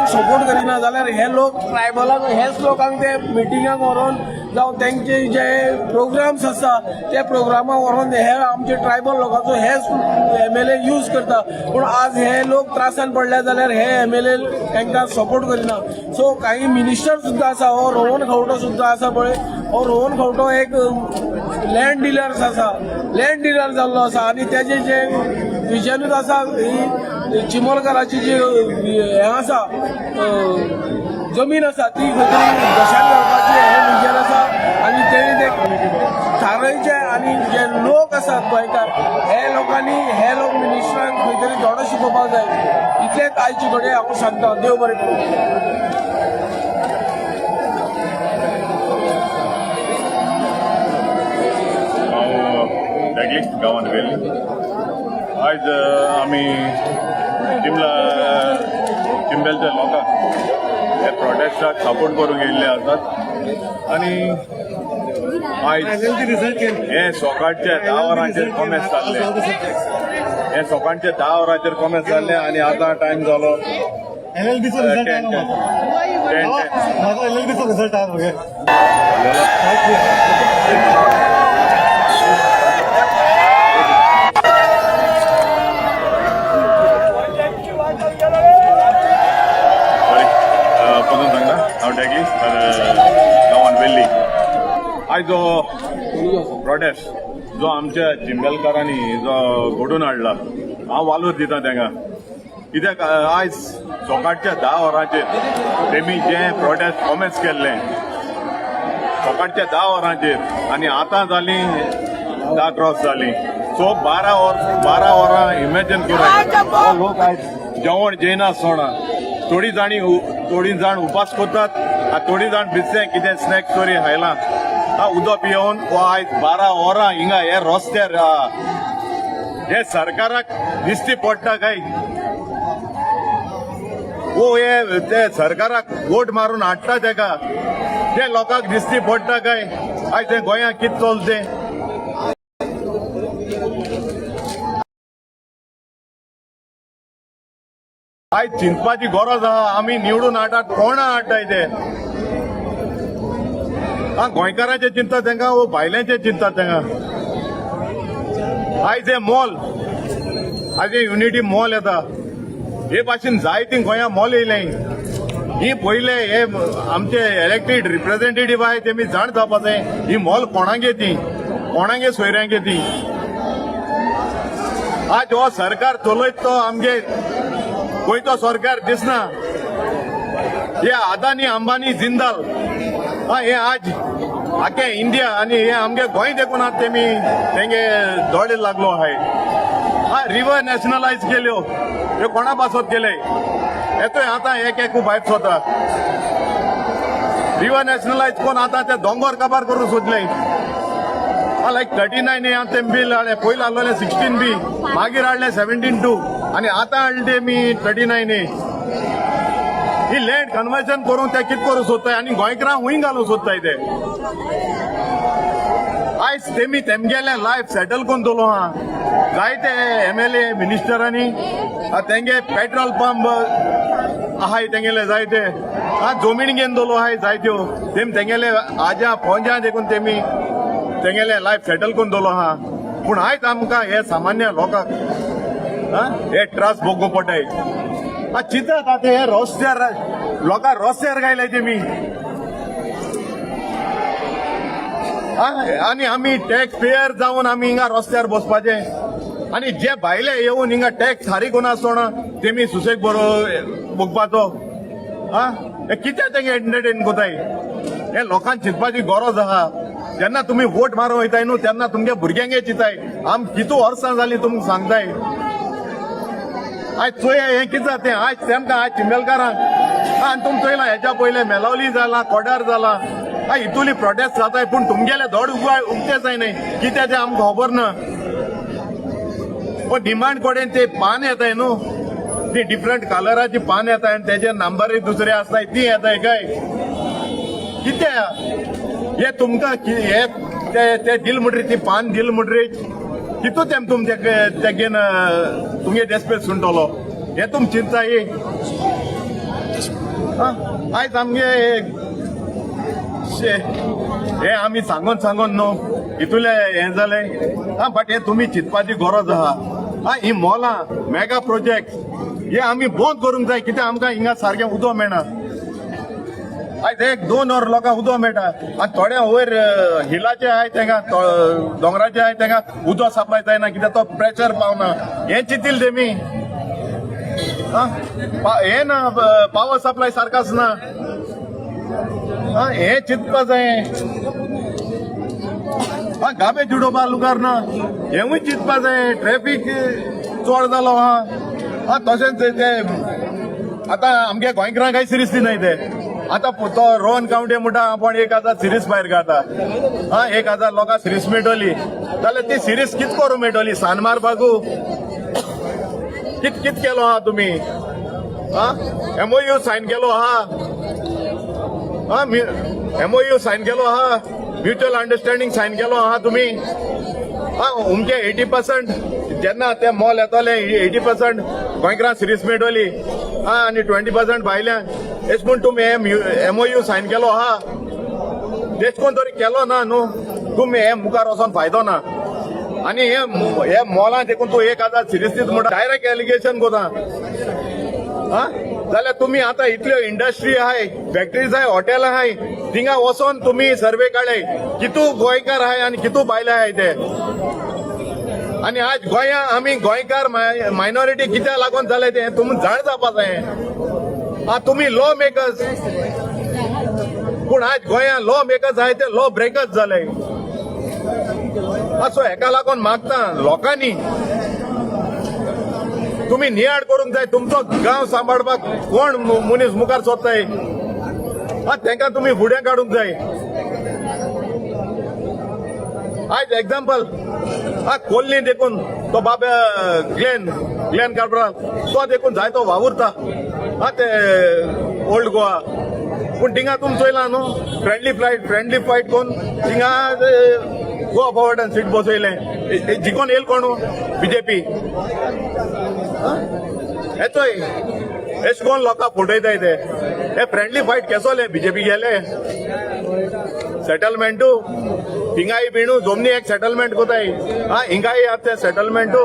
सपोर्ट करिना जाल्यार हे लोक ट्रायबलांक हेच लोकांक ते मिटिंगाक व्हरोन जावं तेंचे जे प्रोग्राम्स आसता ते प्रोग्रामाक व्हरोन हे आमचे ट्रायबल लोकांचो हेच एमएलए यूज करता. पूण आज हे लोक त्रासान पडले जाल्यार हे एमएलए तांकां सपोर्ट करिना. सो काही मिनिस्टर सुद्दां आसा, हो रोहन खंवटो सुद्दां आसा पळय, हो रोहन खंवटो एक लँड डिलर्स आसा, लँड डिलर जाल्लो आसा आनी तेजे जे विजनूच आसा ही चिमोलकाराची जी हें आसा जमीन आसा ती खंय तरी दशान घालपाची हें विजन आसा आनी तेणी ते थारायचें. आनी जे लोक आसात गोंयकार हे लोकांनी हे लोक मिनिस्टरांक खंय तरी धडो शिकोवपाक जाय. इतलेंच आयचे कडेन हांव सांगता. देव बरें करूं. हांव डॅगलिस्ट गांवांत वेल्ली. आयज आमी चिंबेलच्या लोकांक हे प्रोटेस्टाक सपोर्ट करूंक येयल्ले आसात आनी आयज हे सकाळचे 10 वरांचेर कॉमेस जाल्ले, हे सकाळचे 10 वरांचेर कॉमेस जाल्ले आनी आतां टायम जालो एलएलबीचो रिझल्ट आयलो. म्हाजो एलएलबीचो रिझल्ट आयलो. पदून सांगता हांव डॅगलिस्ट गांवान वेल्ली. आयज जो प्रोटेस्ट जो आमच्या चिंबलकारांनी जो घडून हाडला, हांव वालोर दिता तांकां. कित्याक आयज सकाळच्या 10 वरांचेर तेमी जे प्रोटेस्ट कॉमेन्स केल्ले सकाळच्या 10 वरांचेर आनी आतां जाली 10 क्रॉस जाली, सो 12 वरां इमेजीन करा, लोक आयज जेवण जेयना आसतना थोडी जाण उपास करतात आनी थोडी जाण बिस्तें कितें स्नॅक्स तरी खायला, उदक पियोवन हो आयज 12 वरां हिंगा हे रस्त्यार. हे सरकाराक दिश्टी पडटा काय? वो हे ते सरकाराक वोट मारून हाडटा तेका, ते लोकांक दिश्टी पडटा काय? आयज ते गोंयांत कितें चलता तें? आयज चिंतपाची गरज आहा. आमी निवडून हाडटात, कोणा हाडटाय ते? गोंयकारांचे चिंता तांकां वो भायल्यांचे चिंता तांकां? आयज हे मॉल, आयज हे युनिटी मॉल येता, हे भाशेन जायतीं गोंया मॉल येयले. ही पयले हे आमचे इलेक्टेड रिप्रेझेंटेटीव आहाय तेमी जाण जावपा जाय, ही मॉल कोणागे ती, कोणागे सोयऱ्यांगे ती. आज हो सरकार चलयत तो आमगे गोंयचो सरकार दिसना. हे अदानी अंबानी जिंदाल हे आज आखे इंडिया आनी हे आमगे गोंय देखून आज तेमी तेंगे दोळे लागलो आहाय. रिवर नॅशनलायज केल्यो, ह्यो कोणा पासत केले? येतोय आतां एक एक भायर सोता. रिवर नॅशनलायज कोण आतां ते दोंगर काबार करून सोदले. लायक 39 ए ते बील हाडलें, पयलीं आहलोलें 16 बी, मागीर हाडलें 17(2 आनी आतां हाडले तेमी 39 ए. ही लँड कन्वर्जन करून ते कितें करूं सोदताय आनी गोंयकारांक हुंय घालूंक सोदताय ते? आयज तेमी तेमगेलें लायफ सेटल करून दवरलो आहा. जायते एमएलए मिनिस्टरांनी तेंगे पेट्रोल पंप आहाय, तेंगेले जायते जमीन घेवन दवरलो आहाय जायत्यो. तेम तेंगेले आजा पोंजा देखून तेमी तेंगेले लायफ सेटल करून दवरलो आहा. पूण आयज आमकां हे सामान्य लोकांक हे त्रास भोगूं पडटाय. चिंतात आतां हे रस्त्यार लोकांक रस्त्यार गायले तेमी. आनी आमी टॅक्स पेयर जावन आमी हिंगा रस्त्यार बसपाचे आनी जे भायले येवन हिंगा टॅक्स फारीक नासतना तेमी सुसेग बरो भोगपाचो. हे कितें तेंगे एंटरटेन कोताय? हे लोकांक चिंतपाची गरज आहा. जेन्ना तुमी वोट मारूंक वयताय न्हू तेन्ना तुमगे भुरग्यांगे चिंताय. आम कितू वर्सां जालीं तुमकां सांगताय. आयज चोया हें कितें जाता तें. आयज तेमकां आयज चिंबलकारांक आनी तुमी चोयलां हेच्या पयलें मेलावली जाला, कोडार जाला, हितुली प्रोटेस्ट जाताय, पूण तुमगेले धड उगते जायनाय. कितें तें आमकां खबर ना. पण डिमांड कडेन ते पान येताय न्हू, ती डिफरंट कलराची पान येताय आनी तेजे नंबरूय दुसरे आसताय, ती येताय काय कितें? हे तुमकां हे ते दिल म्हणटरी ती पान दिल म्हणटरी कितू तेम तुम तेगेन तुमगे देसपेस सुंटलो हे तुम चिंताय. आयज आमगे हे आमी सांगोन सांगोन न्हू हितूले हें जालें. बट हे तुमी चिंतपाची गरज आहा. ही मॉलां मेगा प्रोजेक्ट हे आमी बंद करूंक जाय. कित्याक आमकां हिंगा सारकें उदक मेळना. आयज 1-2 वर लोकांक उदक मेळटा आनी थोड्या वयर हिलाचे आहाय तेंका, दोंगराचे आहाय तेंका उदक सप्लाय जायना, कित्याक तो प्रेशर पावना. हें चिंतील तेमी? हें ना, पावर सप्लाय सारको आसना. हें चिंतपा जाय. गार्बेज उडोवपा लुगार ना, हेंवूय चिंतपा जाय. ट्रॅफीक चड जालो आहा. तशेंच ते आतां आमगे गोंयकारांक कांय सिरीस दिनाय ते. आतां तो रोहन कावंटे म्हणटा आपूण 1000 सिरीज भायर काडटा. 1000 लोकांक सिरीज मेळटली जाल्यार ती सिरीज कित करूं मेळटली? सान मारपाकू? कित कित केलो आहा तुमी? एमओयू सायन केलो आहा, एमओयू सायन केलो आहा, म्युच्युअल अंडरस्टँडींग सायन केलो आहा तुमी. उमचे 80% जेन्ना ते मॉल येतले 80% गोंयकारांक सिरीज मेळटली आनी 20% भायल्यांक. एश म्हूण तुमी एमओयू सायन केलो आहा, तेश कोण तरी केलो ना न्हू तुमी हे मुखार वचोन फायदो ना. आनी हे मॉलां देखून तूं 1000 सिरीज दीत म्हणटा डायरेक्ट एलिगेशन कोता. जाल्यार तुमी आतां इतल्यो इंडस्ट्री आहाय, फॅक्टरीज आहाय, हॉटेल आहाय, थिंगा वचोन तुमी सर्वे काडय कितू गोंयकार आहाय आनी कितू बायले आहाय ते. आनी आज गोंया आमी गोंयकार मायनॉरिटी कित्याक लागून जाले ते तुमी जाण जावपा जाय. आ तुमी लॉ मेकर्स, पूण आज गोंया लॉ मेकर्स आहाय ते लॉ ब्रेकर्स जाले. असो हेका लागून मागता लोकांनी तुमी नियाळ करूंक जाय. तुमचो गांव सांबाळपाक कोण मनीस मुखार सोदताय तेंका तुमी फुडें काडूंक जाय. आयज एग्जाम्पल कोल्ली देखून तो बाब ग्लेन ग्लेन काब्राल तो देखून जायतो वावुरता ते ओल्ड गोवा. पूण थिंगा तुमी चोयला न्हू फ्रेंडली फायट करून थिंगा गोवा फॉरवर्डान सीट बसयलें. जिकोन येयल कोण? बीजेपी. येतोय एश कोण लोकांक फटयताय ते. हे फ्रेंडली फायट केसोले बीजेपी गेले सेटलमेंटू हिंगाय बिणू जमनी एक सेटलमेंट कोताय हिंगाय आतां ते सेटलमेंटू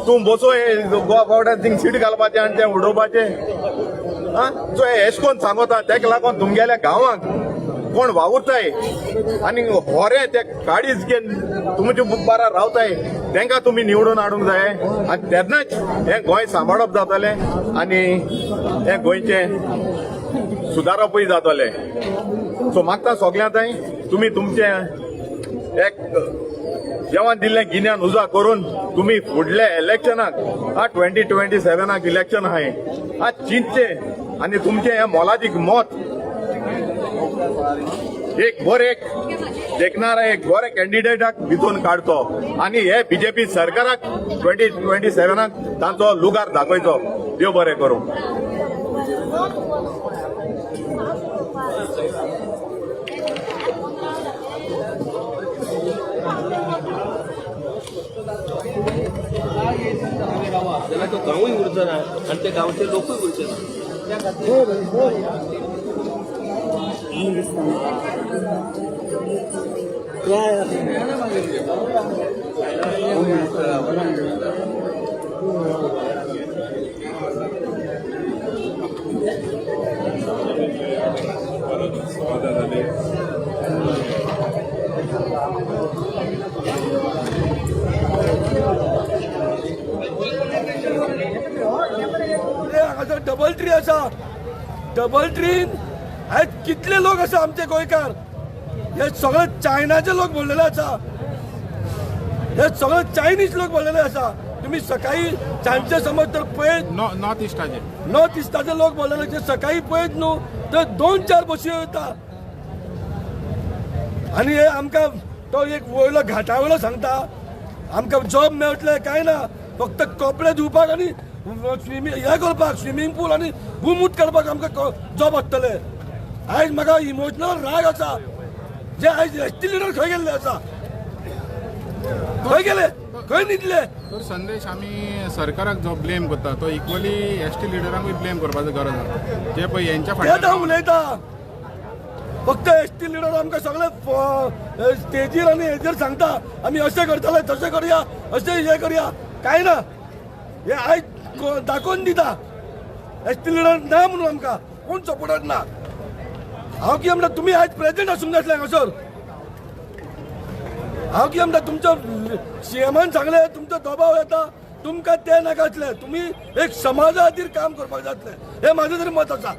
तूं बसो हे गोवा फॉरवर्डान थिंग सीट घालपाचें आनी तें उडोवपाचें. सो एश कोण सांगोता तेका लागून तुमगेल्या गांवांक कोण वावुरताय आनी होरे ते काडीच घेवन तुमचे बारा रावताय तेंकां तुमी निवडून हाडूंक जाय आनी तेन्नाच हें गोंय सांबाळप जातलें आनी हें गोंयचें सुदारपूय जातलें. सो मागता सगळ्यां थंय तुमी तुमचें एक देवान दिल्लें गिन्यान उजा करून तुमी फुडल्या इलेक्शनाक 2027 इलेक्शन आहाय चिंतचें आनी तुमचें हें मोलादीक मत एक बरे देखणार एक बरे कॅन्डिडेटाक भितून काडचो आनी हे बीजेपी सरकाराक 2027 तांचो लुगार दाखयचो. देव बरें करूं. जाल्यार तो गांवूय उरचो ना आनी ते गांवचे लोकूय उरचे ना. त्या खातीर हांगासर डबल ट्री आसा. डबल ट्रीन आयज कितले लोक आसा आमचे गोंयकार, हे सगळे चायनाचे लोक भरलेले आसा, हे सगळे चायनीज लोक भरलेले आसा. तुम्ही सकाळी सांजचे समज तर पळयत नॉर्थ इस्टाचे नॉर्थ इस्टाचे लोक भरलेले जे सकाळी पळयत न्हू तर 2-4 बशी वता. आनी हे आमकां तो एक वयलो घाटा वयलो सांगता आमकां जॉब मेळटले काय ना, फक्त कपडे धुवपाक आनी स्विमींग हें करपाक स्विमींग पूल आनी गुमूत करपाक आमकां जॉब आसतले. आयज म्हाका इमोशनल राग आसा जे आयज एस टी लिडर खंय गेल्ले आसा, खंय गेले, खंय न्हिदले. तर संदेश आमी सरकाराक जो ब्लेम करता तो इक्वली एस टी लिडरांकूय ब्लेम करपाचो गरज आसा. जे पळय हेंच्या फाटल्यान हांव उलयता. फक्त एस टी लिडर आमकां सगळे स्टेजीर आनी हेजेर सांगता आमी अशें करतले तशें करया अशें हें करया, कांय ना. हे आयज दाखोवन दिता एस टी लिडर ना म्हणून आमकां कोण सपोर्टर ना. हांव कितें म्हणटा तुमी आयज प्रेजेंट आसूंक नासले हांगासर. हांव कितें म्हणटा तुमचो सीएमान सांगलें तुमचो दबाव येता तुमकां तें नाका आसलें, तुमी एक समाजा खातीर काम करपाक जाय आसलें, हें म्हाजें तरी मत आसा.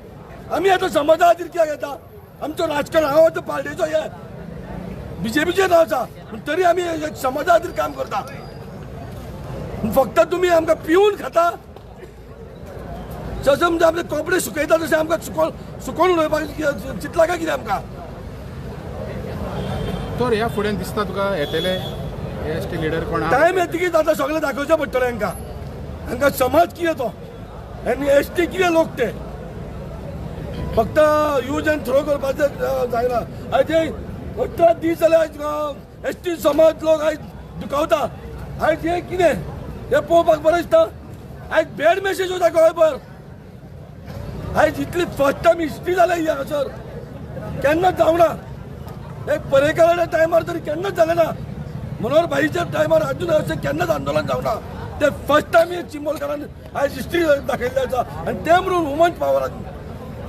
आमी आतां समाजा खातीर कित्याक येता? आमचो राजकारण हांव आतां पार्टेचो हे बीजेपीचें नांव आसा पूण तरी आमी एक समाजा खातीर काम करता. फक्त तुमी आमकां पिवन खाता जशें म्हणजे आमचे कपडे सुकयता तशें आमकां सुकोवन उडोवपाक चिंतला काय कितें आमकां? तर ह्या फुडें दिसता तुका येतले एस टी लिडर कोण? टायम येतकीच आतां सगळें दाखोवचें पडटलें हांकां. हांकां समाज कितें तो आनी एस टी कितें लोक ते फक्त यूज एंड थ्रो करपाचें जायना. आयज 18 दीस जाले आयज एस टी समाज लोक आयज दुखावता. आयज हें कितें हें पळोवपाक बरें दिसता. आयज बॅड मेसेज वता गोंयभर. आयज इतली फर्स्ट टायम हिस्ट्री जाल्या ही हांगासर, केन्नाच जावना. एक पर्रेकाराच्या टायमार तरी केन्नाच जालें ना, मनोहर भाईच्या टायमार अजून अशें केन्नाच आंदोलन जावना. ते फर्स्ट टायम हे चिंबलकारान आयज हिस्ट्री दाखयल्ली आसा. आनी ते म्हणून वुमन पावरान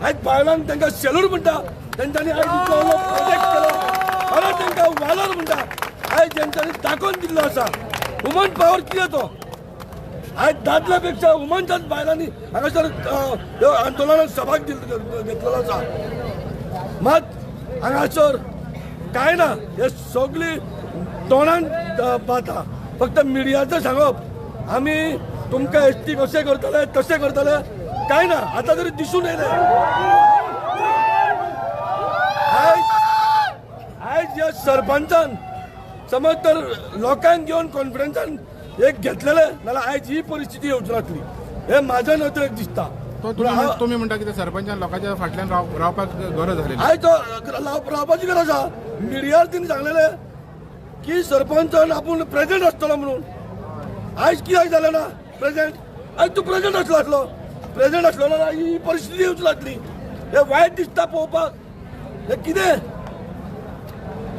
आयज बायलांक तांकां सेल्यूट म्हणटा. तेंच्यांनी आयज इतलो प्रोजेक्ट केलो, परत तांकां वालोर म्हणटा. आयज तेंच्यांनी दाखोवन दिल्लो आसा वुमन पावर कितें तो. आयज दादल्या पेक्षा वुमनच्याच बायलांनी हांगासर आंदोलनाक सहभाग घेतलेलो आसा. मात हांगासर कांय ना, हे सगळी तोंडान बाता. फक्त मिडियाचें सांगप आमी तुमकां एस टी कशें करतले तशें करतले, कांय ना. आतां तरी दिसून येयलें. आयज ह्या सरपंचान समज तर लोकांक घेवन कॉन्फिडन्सान एक घेतलेले नाल्यार आयज ही परिस्थिती येवची नासली, हें म्हाज्या नदरेक दिसता. तुमी म्हणटा कितें सरपंचान लोकांच्या फाटल्यान रावपाक गरज जाली? आयज तो रावपाची गरज आसा. मिडियार तिणें सांगलेलें की सरपंचान आपूण प्रेजेंट आसतलो म्हणून. आयज कित्याक जालें ना प्रेजेंट? आयज तूं प्रेजेंट आसलो आसलो, प्रेजेंट आसलो ना ही परिस्थिती येवची नासली. हें वायट दिसता पळोवपाक. हें कितें,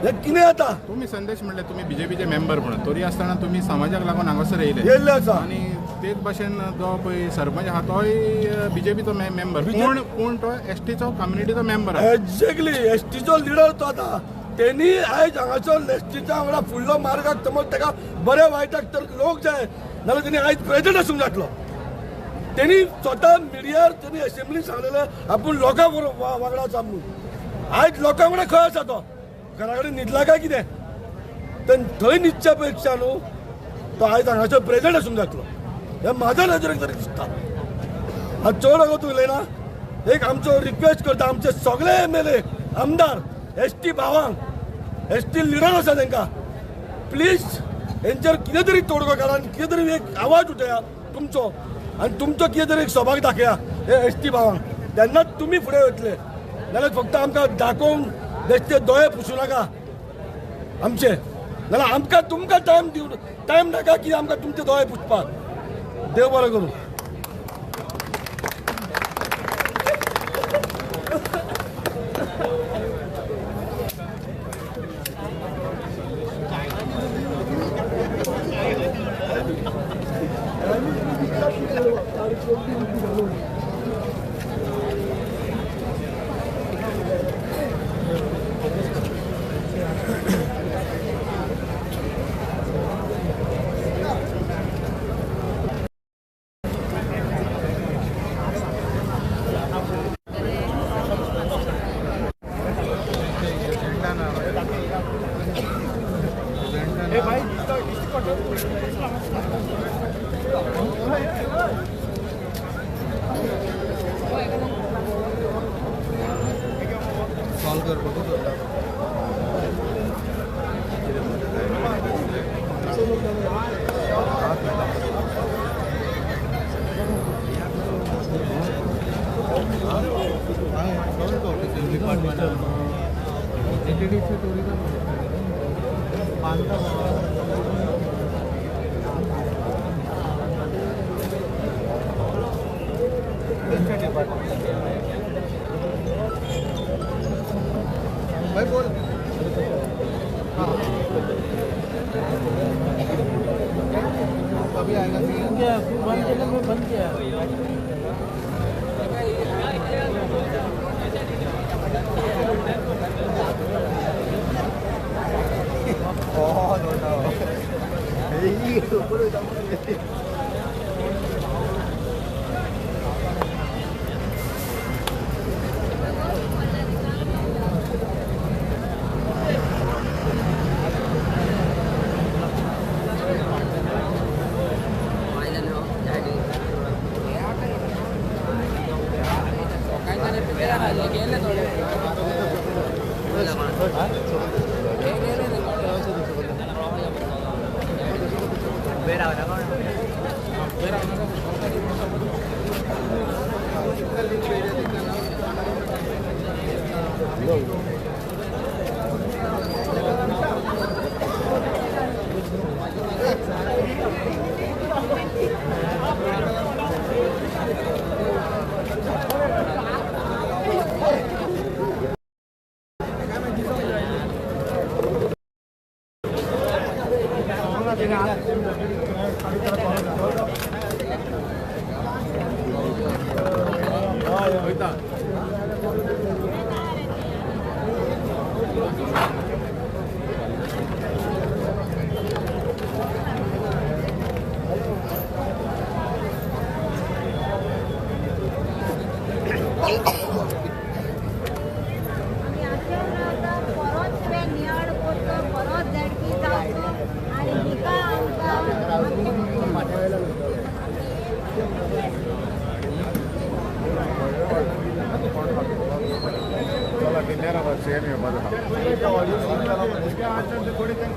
हें कितें आतां? तुमी संदेश म्हणले तुमी बीजेपीचे मेंबर म्हणून, तरी आसतना तुमी समाजाक लागून हांगासर येयले येयल्ले आसा. आनी तेच भाशेन जो पळय सरपंच आहा तोय बीजेपीचो मेंबर, पूण तो एसटीचो कम्युनिटीचो मेंबर. एक्झॅक्टली, एसटीचो लिडर तो आतां. तेणी आयज हांगासर एसटीच्या वांगडा फुडलो मार्गाक समज ताका बऱ्या वायटाक तर लोक जाय नाल्यार तेणी आयज प्रेजेंट आसूंक जातलो. तेणी स्वता मिडियार तेणी एसेंब्लीन सांगलेलें आपूण लोकां वांगडा आसा म्हणून. आयज लोकां वांगडा खंय आसा तो? घरा कडेन न्हिदला काय कितें? थंय न्हिदच्या पेक्षा न्हू तो आयज हांगासर प्रेजेंट आसूंक जातलो, हें म्हाज्या नदरेक तरी दिसता. आतां चड अगो तूं उलयना. एक आमचो रिक्वेस्ट करता आमचे सगळे एमएलए आमदार एस टी भावांक, एस टी लिडर आसा तांकां, प्लीज हेंचेर कितें तरी तोडगो काडा आनी कितें तरी एक आवाज उठया तुमचो, आनी तुमचो कितें तरी एक सभाग दाखया हे एस टी भावांक. तेन्नाच तुमी फुडें वतले, नाल्यार फक्त आमकां दाखोवन बेश्टे दोळे पुसूं नाका आमचे, नाल्यार आमकां तुमकां टायम दिवन टायम नाका की आमकां तुमचे दोळे पुसपाक. देव बरें करूं.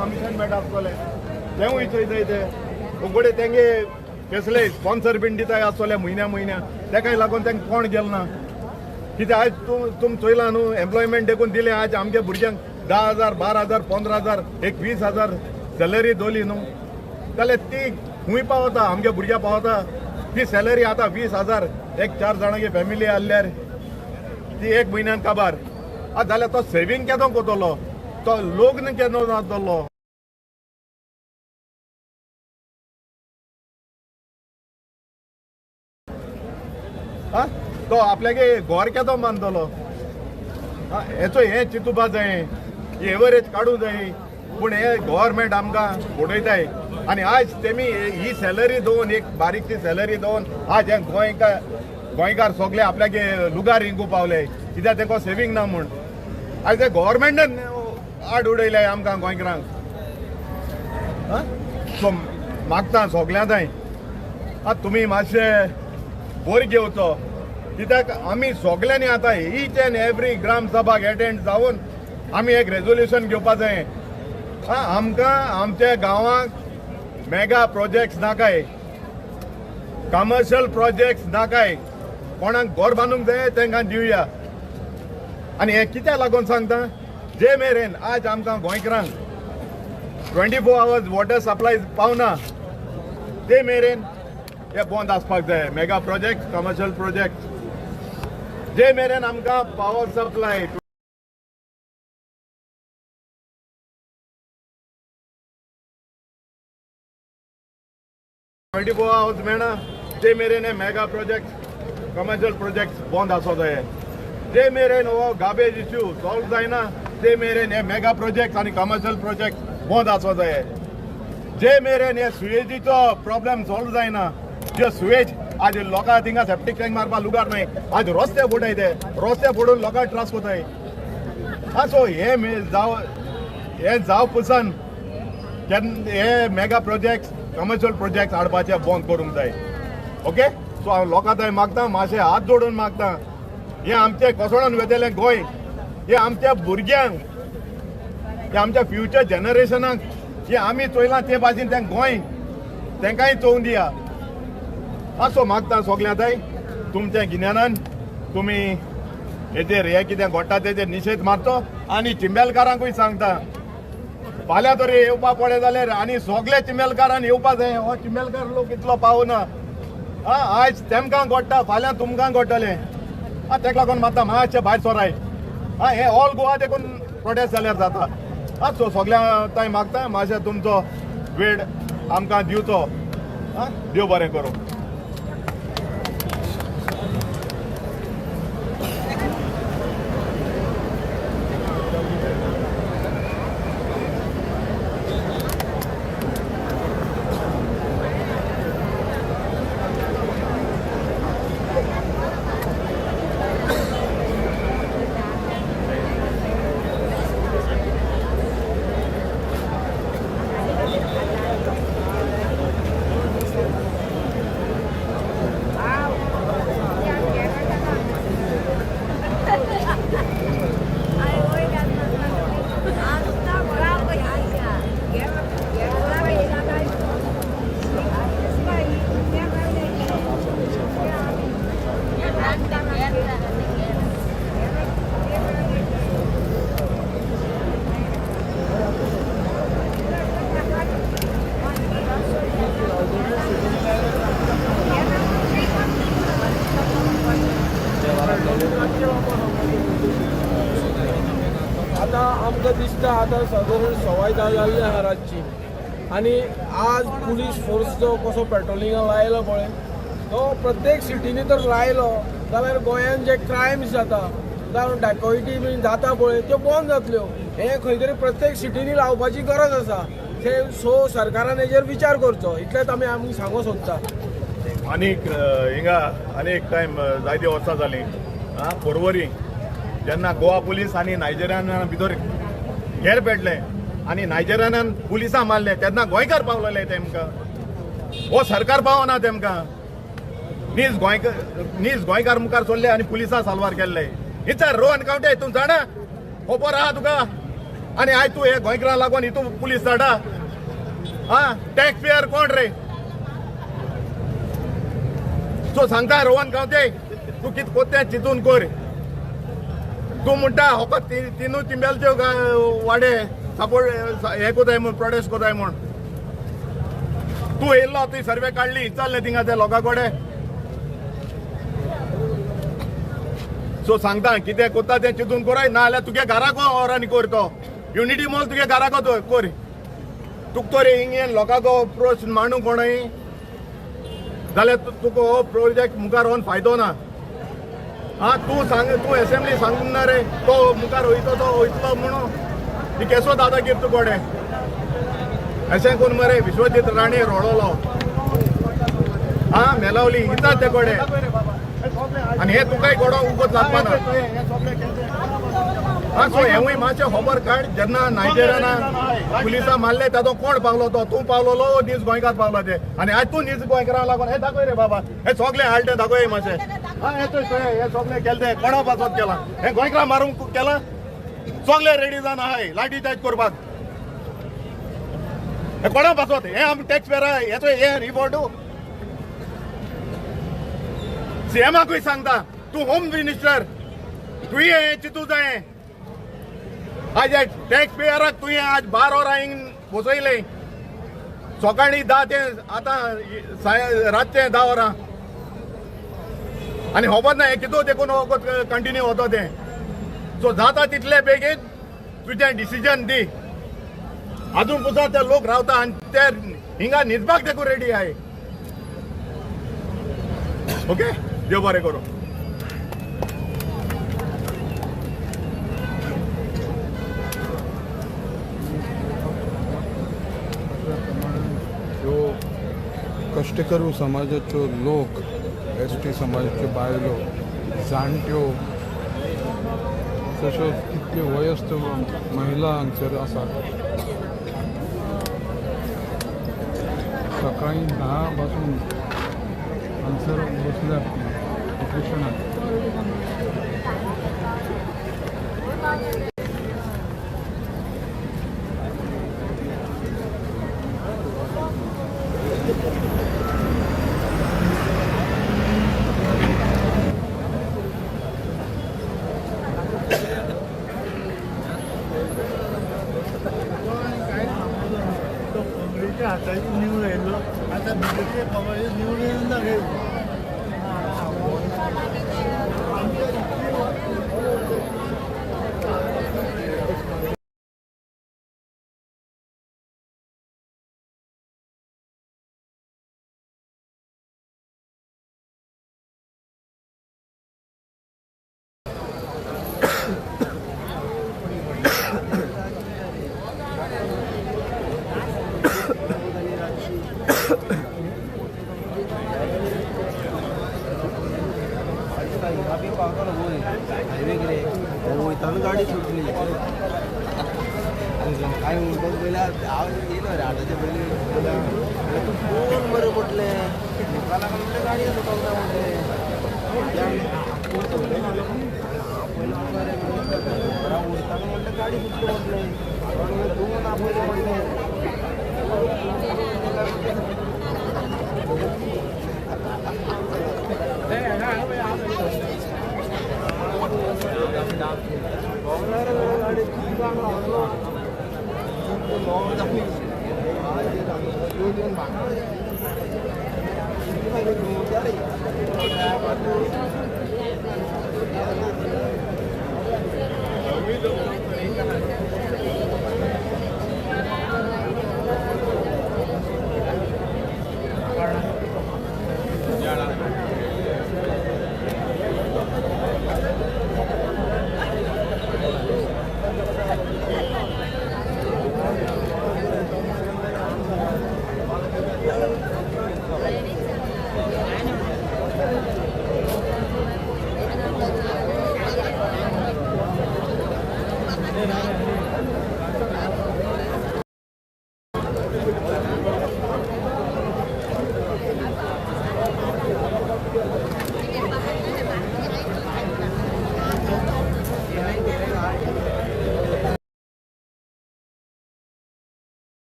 कमिशन मेळटा आसतलें तेवूय चोयताय ते उगडे तेंगे कसले स्पॉन्सर बीन दिताय आसतले म्हयन्या म्हयन्या तेकाय लागून तांकां कोण गेल ना. कित्याक आयज तुम चोयला न्हू एम्प्लॉयमेंट देखून दिलें आज आमच्या भुरग्यांक 10,000 12,000 15,000 एक 20,000 सॅलरी दोली न्हू जाल्यार ती खूंय पावता आमच्या भुरग्यां पावता ती सॅलरी. आतां 20,000 एक 4 जाणांची फॅमिली आहल्यार ती एक म्हयन्यान काबार आतां जाल्यार तो सेवींग केदो करतलो, तो लग्न केदो जातलो. तो आपल्यागे घर केदो बांदतलो. हेचो हें चिंतुपा जाय, एवरेज काडूं जाय. पूण हे गव्हर्मेंट आमकां उडयताय आनी आयज तेमी ही सॅलरी दवरून एक बारीकशी सॅलरी दवरून आज हे गोंयकार सगळे आपल्यागे लुगार रिंगू पावले कित्याक तेंको सेवींग ना म्हूण. आयज ते गव्हर्मेंटान आड उडयले आमकां गोंयकारांक. सो मागता सगळ्यां थंय आतां तुमी मातशे बोर घेवचो कित्याक आमी सगळ्यांनी आतां ईच एंड एवरी ग्राम सभाक एटेंड जावन आमी एक रेजोल्युशन घेवपा जाय. आमकां आमच्या गांवांक मेगा प्रोजेक्ट्स नाकाय, कमर्शियल प्रोजेक्ट्स नाकाय. कोणाक घर बांदूंक जाय तांकां दिवया. आनी हें कित्याक लागून सांगता, जे मेरेन आज आमकां गोंयकारांक 24 आवर्स वॉटर सप्लाय पावना ते मेरेन हे बंद आसपाक जाय मेगा प्रोजेक्ट, कमर्शियल प्रोजेक्ट. जे मेरेन आमकां पावर सप्लाय 24 आवर्स मेळना ते मेरेन हे मेगा प्रोजेक्ट, कमर्शियल प्रोजेक्ट बंद आसो जाय. जे मेरेन हो गार्बेज इश्यू सॉल्व जायना ते मेरेन हे मेगा प्रोजेक्ट आनी कमर्शियल प्रोजेक्ट बंद आसो जाय. जे मेरेन हे सुवेजीचो प्रॉब्लम सॉल्व जायना, जे सुवेज आज लोकांक थिंगा सेप्टीक टँक मारपाक लुगार न्हय, आज रस्ते फोडय ते रस्ते फोडून लोकांक त्रास कोताय. हा सो हे जाव हे जाव पसून केन्ना हे मेगा प्रोजेक्ट, कमर्शियल प्रोजेक्ट हाडपाचे बंद करूंक जाय. ओके, सो हांव लोकां थंय मागता, मातशें हात जोडून मागता, हें आमचें कोसळोन वेतलें गोंय, हें आमच्या भुरग्यांक, हें आमच्या फ्युचर जनरेशनाक, हें आमी चोयलां ते भाशेन तें गोंय तेंकांय चोवन दिया. सो मागता सगळ्यां थंय तुमच्या गिन्यानान तुमी हेजेर हें कितें घडटा तेजेर निशेध मारचो आनी चिंबेलकारांकूय सांगता फाल्यां तरी येवपा पडले जाल्यार आनी सगळे चिंबेलकारान येवपा जाय. हो चिंबेलकार लोक इतलो पावना. आयज तेमकां घडटा, फाल्यां तुमकां घडटलें. तेका लागून मागता मातशें भायर सोराय. हें ऑल गोवा देखून प्रोटेस्ट जाल्यार जाता. सो सगळ्यां थंय मागता मातशें तुमचो वेळ आमकां दिवचो. देव बरें करूं. आतां आमकां दिसता आतां सादारण 10:15 जाल्ली आहा रातची. आनी आज पुलीस फोर्स जो कसो पेट्रोलिंगाक लायलो पळय तो प्रत्येक सिटींनी तर लायलो जाल्यार गोंयांत जे क्रायम्स जाता जावं डाकोयटी बीन जाता पळय त्यो बंद जातल्यो. हें खंय तरी प्रत्येक सिटींनी लावपाची गरज आसा. ते सो सरकारान हेजेर विचार करचो इतलेंच आमी आमी सांगूंक सोदता. आनीक हिंगा आनी एक टायम जायती वर्सां जालीं पोरवरी जेन्ना गोवा पुलीस आनी नायजेरियना भितर घेर पेटले आनी नायजेरियनान पुलिसां मारले तेन्ना गोंयकार पावलेले तेमकां. हो सरकार पावना तेमकां. नीज गोंयकार नीज गोंयकार मुखार सोडले आनी पुलिसां साल्वार केल्ले. विचार रोहन कावटे तूं जाणा खबर आहा तुका आनी आयज तूं हे गोंयकारां लागून हितून पुलीस धाडा. आं टॅक्स पेयर कोण रे? सो सांगता रोहन गांवते तूं कितें कोत्तें चिंतून कर. तूं म्हणटा फकत तिनूय तिंबेलच्यो वाडे सपोर्ट हें कोताय म्हूण प्रोटेस्ट कोताय म्हूण. तूं येयल्लो तुवें सर्वे काडली विचारलें थिंगा त्या लोकां कडेन. सो सांगता कितें कोत्ता तें चिंतून कोराय ना जाल्यार तुगे घराको ऑरांनी कोर तो युनिटी मॉल तुगे घराको कोर. तुका तर हिंग लोकांको प्रश्न मांडू कोणय जाल्यार तुका हो प्रोजेक्ट मुखार व्हरून फायदो ना. आं तूं सांग तूं एसेंब्ली सांगूंक ना रे तो मुखार वयतो तो वयतलो म्हणून ती केसो दादागीर तूं कोडे अशें कोण मरे विश्वजीत राणे रोडलो आं मेलावली इता ते कोडे आनी हे तुकाय गोडो उगत लागपा ना. आं सो हेंवूय मातशें खबर काड जेन्ना नायजेरियना पुलिसां मारले ताजो कोण पावलो तो तूं पावलोलो नीज गोंयकार पावलो ते आनी आयज तूं नीज गोंयकारां लागून हें दाखय रे बाबा हें सगळें हाडलें दाखय मातशें. आं हें चोय हें सगळें केलें तें कोणा पासत केलां हें गोंयकारां मारूंक केलां. सगळे रेडी जावन आहाय लाठी चार्ज करपाक. हें कोणा पासत हें आमी टॅक्स पेरा हेचो हें रिपोर्ट सीएमाकूय सांगता तूं होम मिनिस्टर तुवें हें चिंतू जाय. आज टॅक्स पेयराक तुवें आज 12 वरां हिंग बसयलें सकाळीं 10 ते आतां रातचें 10 वरां आनी खबर ना हें कितू देखून कंटिन्यू वता तें. सो जाता तितले बेगीन तुजें डिसिजन दी. आजून पुसा ते लोक रावता आनी ते हिंगा न्हिदपाक देखून रेडी आहाय. ओके देव बरें करूं. ह्यो कश्टकरू समाजाच्यो लोक एस टी समाजाच्यो बायलो जाणट्यो तश्योच कितल्यो वयस्क महिला हांगसर आसात. सकाळीं 10 पासून हांगसर बसल्यात उपोशणाक. निवडून येयलो आतां बीजेपी काँग्रेस निवडून येवन दाखयलो. वयताना गाडी सुटली काय म्हणपाक पयलीं हांव येयलो रे आतांचे पयलीं तूं कोण बरें म्हटलें म्हाका लागून म्हणलें गाडी सुटोंक ना म्हटलें पयलीं वयताना म्हणलें गाडी सुटली म्हटलें तूं ना पयलीं म्हटलें.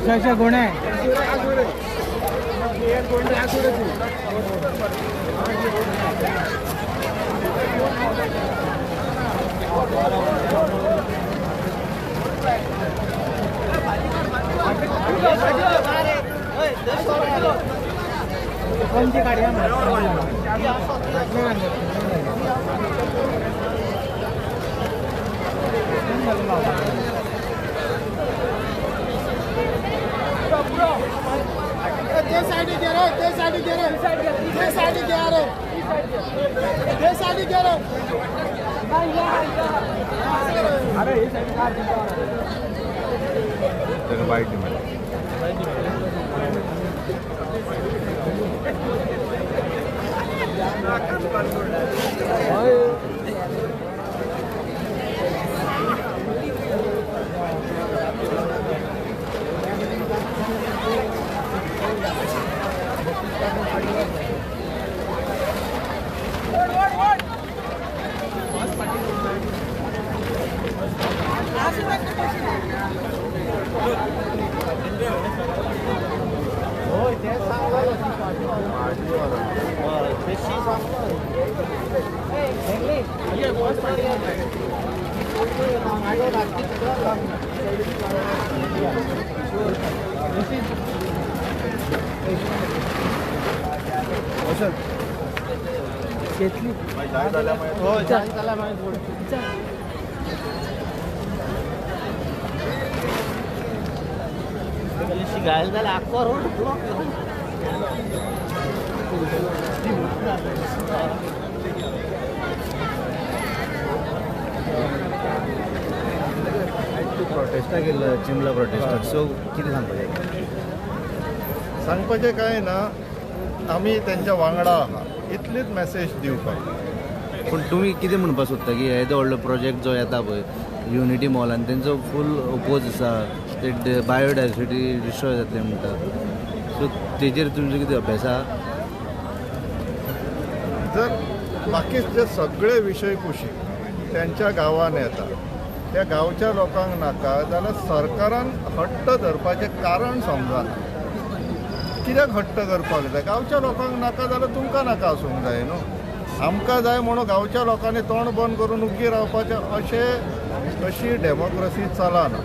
अच्छा कोण आहे? कोणती गाडी बाईट शिकायला झालं आखो रोड ब्लॉक. प्रोटेस्टाक येयल्लो, चिंबला प्रोटेस्टाक, सो कितें सांगपाचें? सांगपाचें कांय ना, आमी तेंच्या वांगडा आहा इतलीच मॅसेज दिवपाक. पूण तुमी कितें म्हणपाक सोदता की येदो व्हडलो प्रोजेक्ट जो येता पळय युनिटी मॉल आनी तेंचो फूल ओपोज आसा, ते बायोडायवर्सिटी डिस्ट्रॉय जातली म्हणटा, सो तेजेर तुमचो कितें अभ्यास आहा? जर बाकीचे सगळे विशय कुशीक त्यांच्या गांवान येता, त्या गांवच्या लोकांक नाका जाल्यार सरकारान हट्ट धरपाचें कारण समजना. कित्याक हट्ट करपाक जाय? गांवच्या लोकांक नाका जाल्यार तुमकां नाका आसूंक जाय न्हू. आमकां जाय म्हणून गांवच्या लोकांनी तोंड बंद करून उग्गी रावपाचें अशें अशी डेमोक्रसी चलना,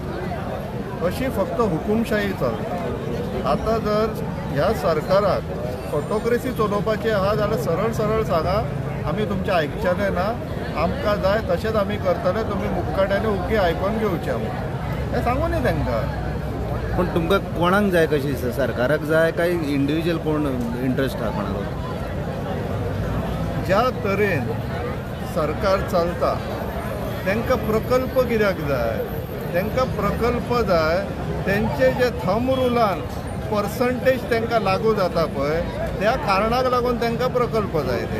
अशी फक्त हुकुमशाही चलता. आतां जर ह्या सरकाराक ऑटोक्रेसी चलोवपाची आहा जाल्यार सरळ सरळ सांगा, आमी तुमचें आयकचेले ना, आमकां जाय तशेंच आमी करतले, तुमी मुक्काट्यांनी उग्गी आयकून घेवचें म्हणून हें सांगू न्ही तांकां. पूण तुमकां कोणाक जाय कशें दिसता? सरकाराक जाय काय इंडिविज्युअल कोण इंट्रस्ट आहा कोणाक? ज्या तरेन सरकार चलता तांकां प्रकल्प कित्याक जाय? तांकां प्रकल्प जाय तेंचे जे थंब रुलान पर्संटेज तांकां लागू जाता पळय त्या कारणाक लागून तांकां प्रकल्प जाय. ते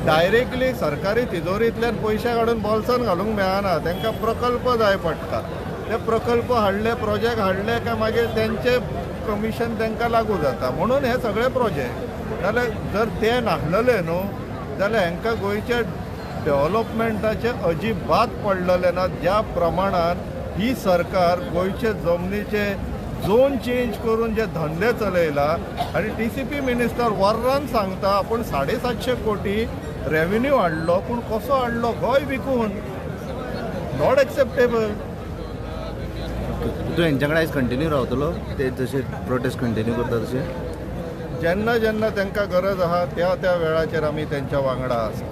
डायरेक्टली सरकारी तिजोरींतल्यान पयशे काडून बोल्सान घालूंक मेळना, तांकां प्रकल्प जाय पडटा. ते प्रकल्प हाडले, प्रोजेक्ट हाडले काय मागीर तेंचे कमिशन तांकां लागू जाता, म्हणून हे सगळे प्रोजेक्ट. जाल्यार जर ते नासलेले न्हू जाल्यार हांकां गोंयच्या डेव्हलपमेंटाचें अजिबात पडलेलें ना. ज्या प्रमाणान ही सरकार गोंयचे जमनीचे झोन चेंज करून जे धंदे चलयला आनी TCP minister वर्रान सांगता आपूण 750 कोटी रेवेन्यू हाडलो, पूण कसो हाडलो? गोंय विकून. Not acceptable. तूं हेंच्या कडेन आयज कंटिन्यू रावतलो ते जशे प्रोटेस्ट कंटिन्यू करता तशें? जेन्ना जेन्ना तांकां गरज आहा त्या त्या वेळाचेर आमी तेंच्या वांगडा आसा.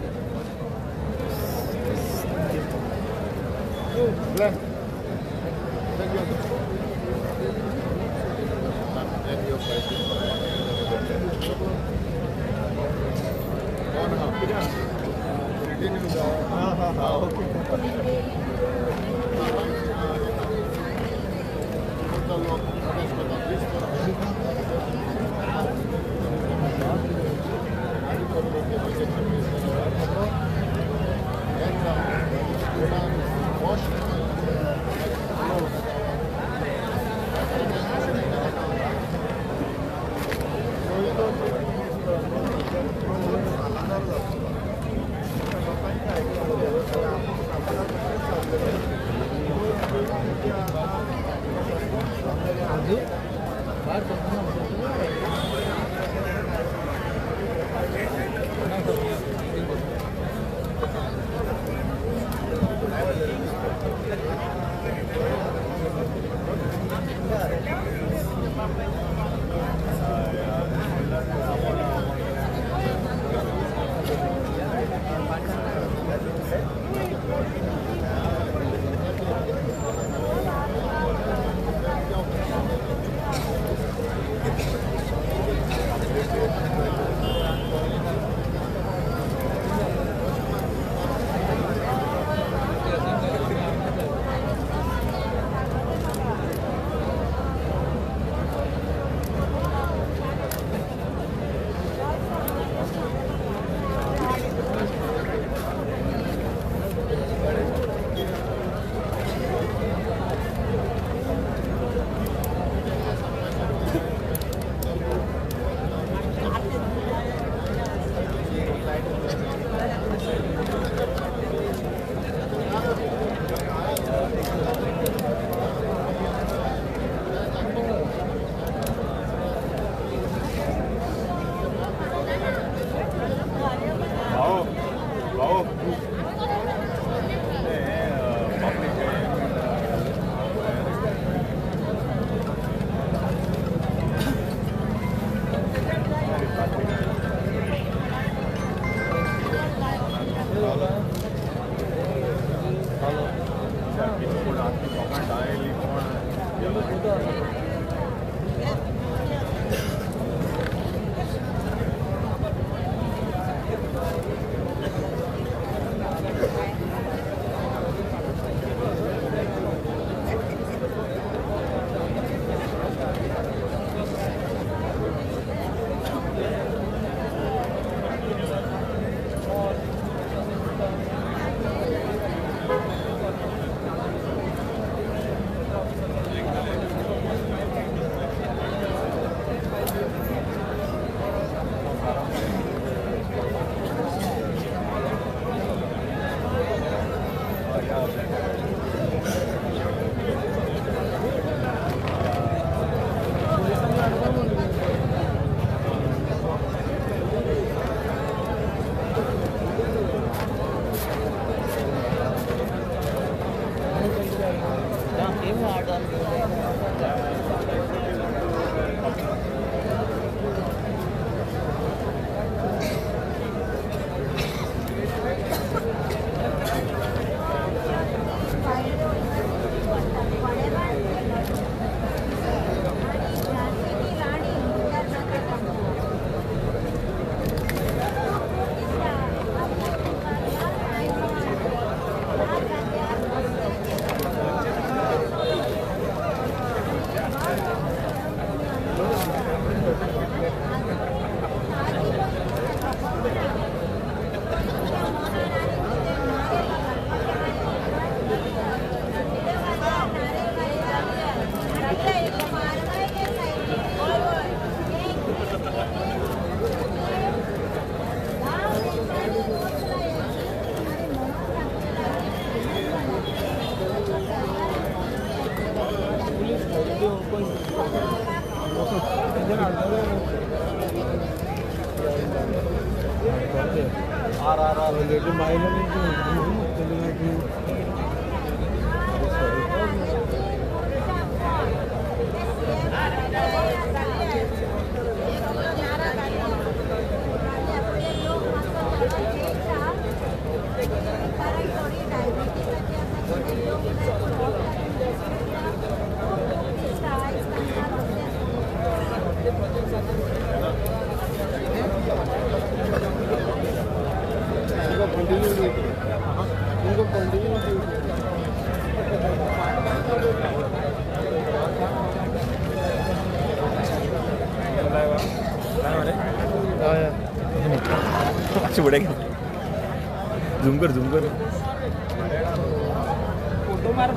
झूम कर, झूम कर। फोटो मार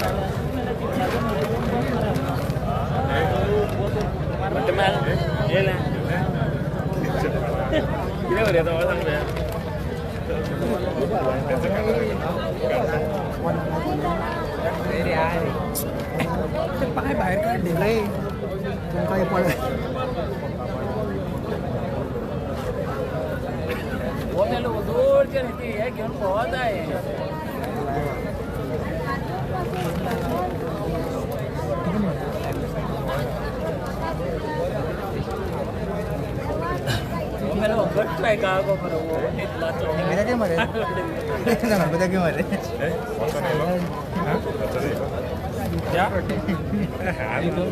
पाय भायर काडले तुमकां पड घेऊन भोंवत आहे।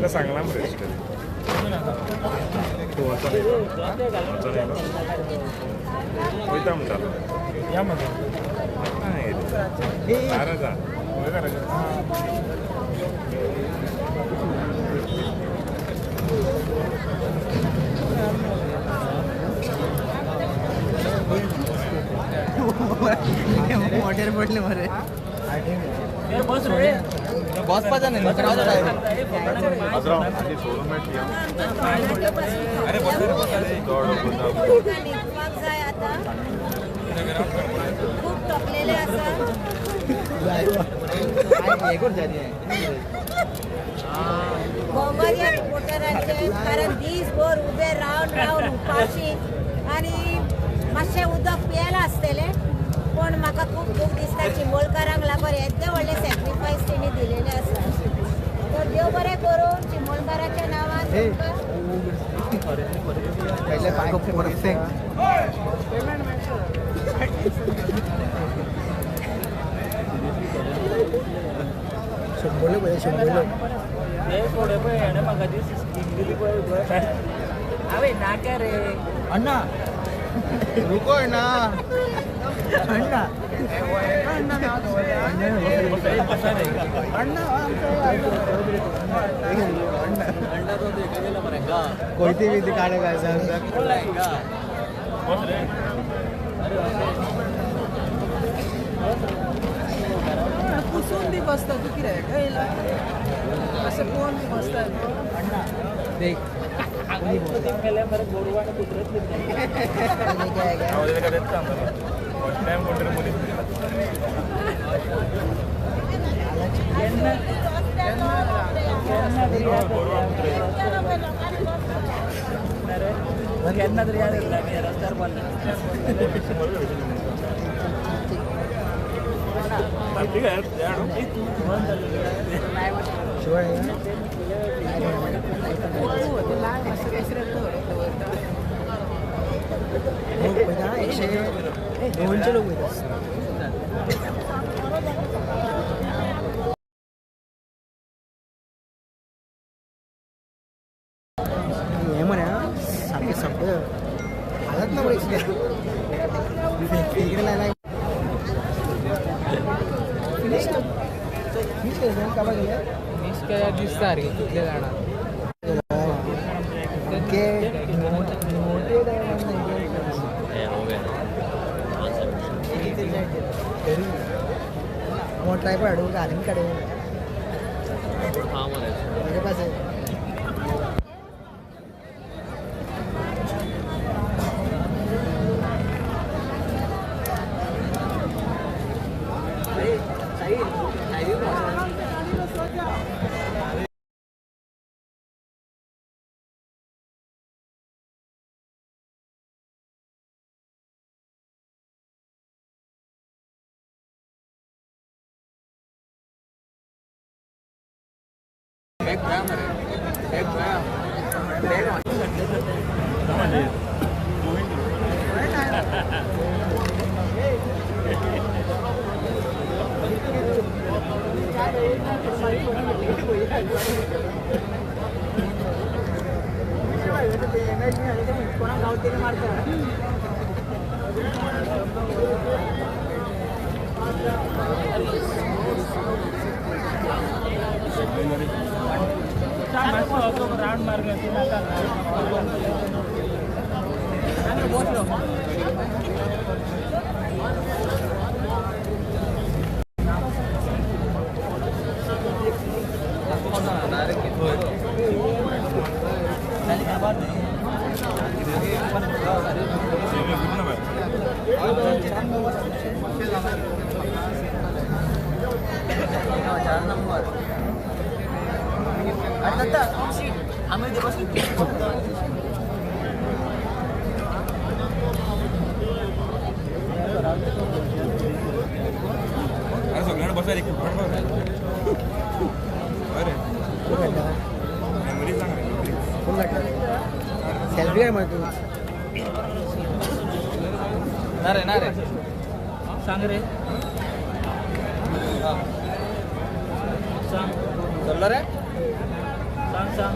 सांगला वयता म्हणटा या मग मोटर पडले मरे बसपाचा नाही. खूप थकलेले आसा. भोवमान ह्या रिपोर्टरांचे, कारण दीसभर उबे रावन रावन उपाशी आनी मातशें उदक पियेलां आसतलें, पूण म्हाका खूब दूख दिसता चिंबोलकारांक लागून येद्दें व्हडलें सॅक्रिफायस तेणी दिलेलें आसा. तर देव बरें करूं चिंबोलकाराच्या नांवान तुमकां. शंबर पळय, शंबर अण्णा रुको अण्णा अण्णा अण्णा कोयती बिती काढे काय पुसून बी बसता तूं कितें येयला अशें पळोवन बी बसता अण्णा देख केन्ना तरी याद येतला रस्त्यार पडला. दोनशे लोक वयता. हे मरे सारकें सगळें हालत ना मरे इकडे लायला फिनिश फिनिश केलें काबार केलें फिनिश केल्यार दिसता सारकें कितले जाणां ट्रायपॉड हाडूं घालून काडूं म्हजे पास. सेल्फी काड मरे तूं. ना रे ना रे सांग रे सांग चल्ला रे सांग सांग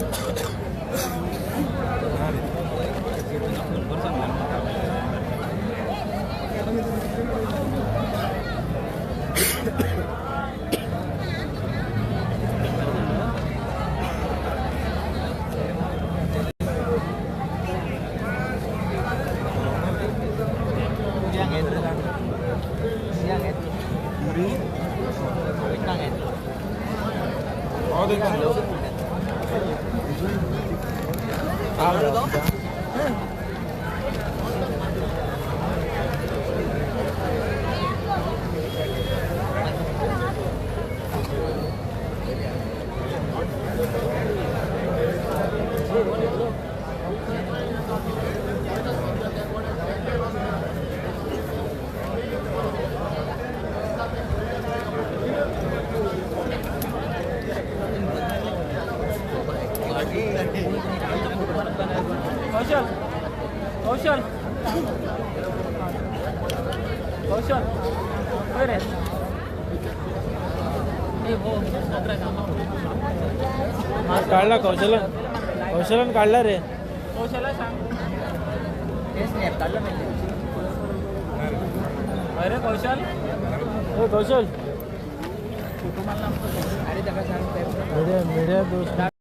कौशल कौशल कौशल खंय रे काढला कौशलान कौशलान काढला रे कौशला सांग अरे कौशल ओ कौशल अरे मीडिया मीडिया दोस्त.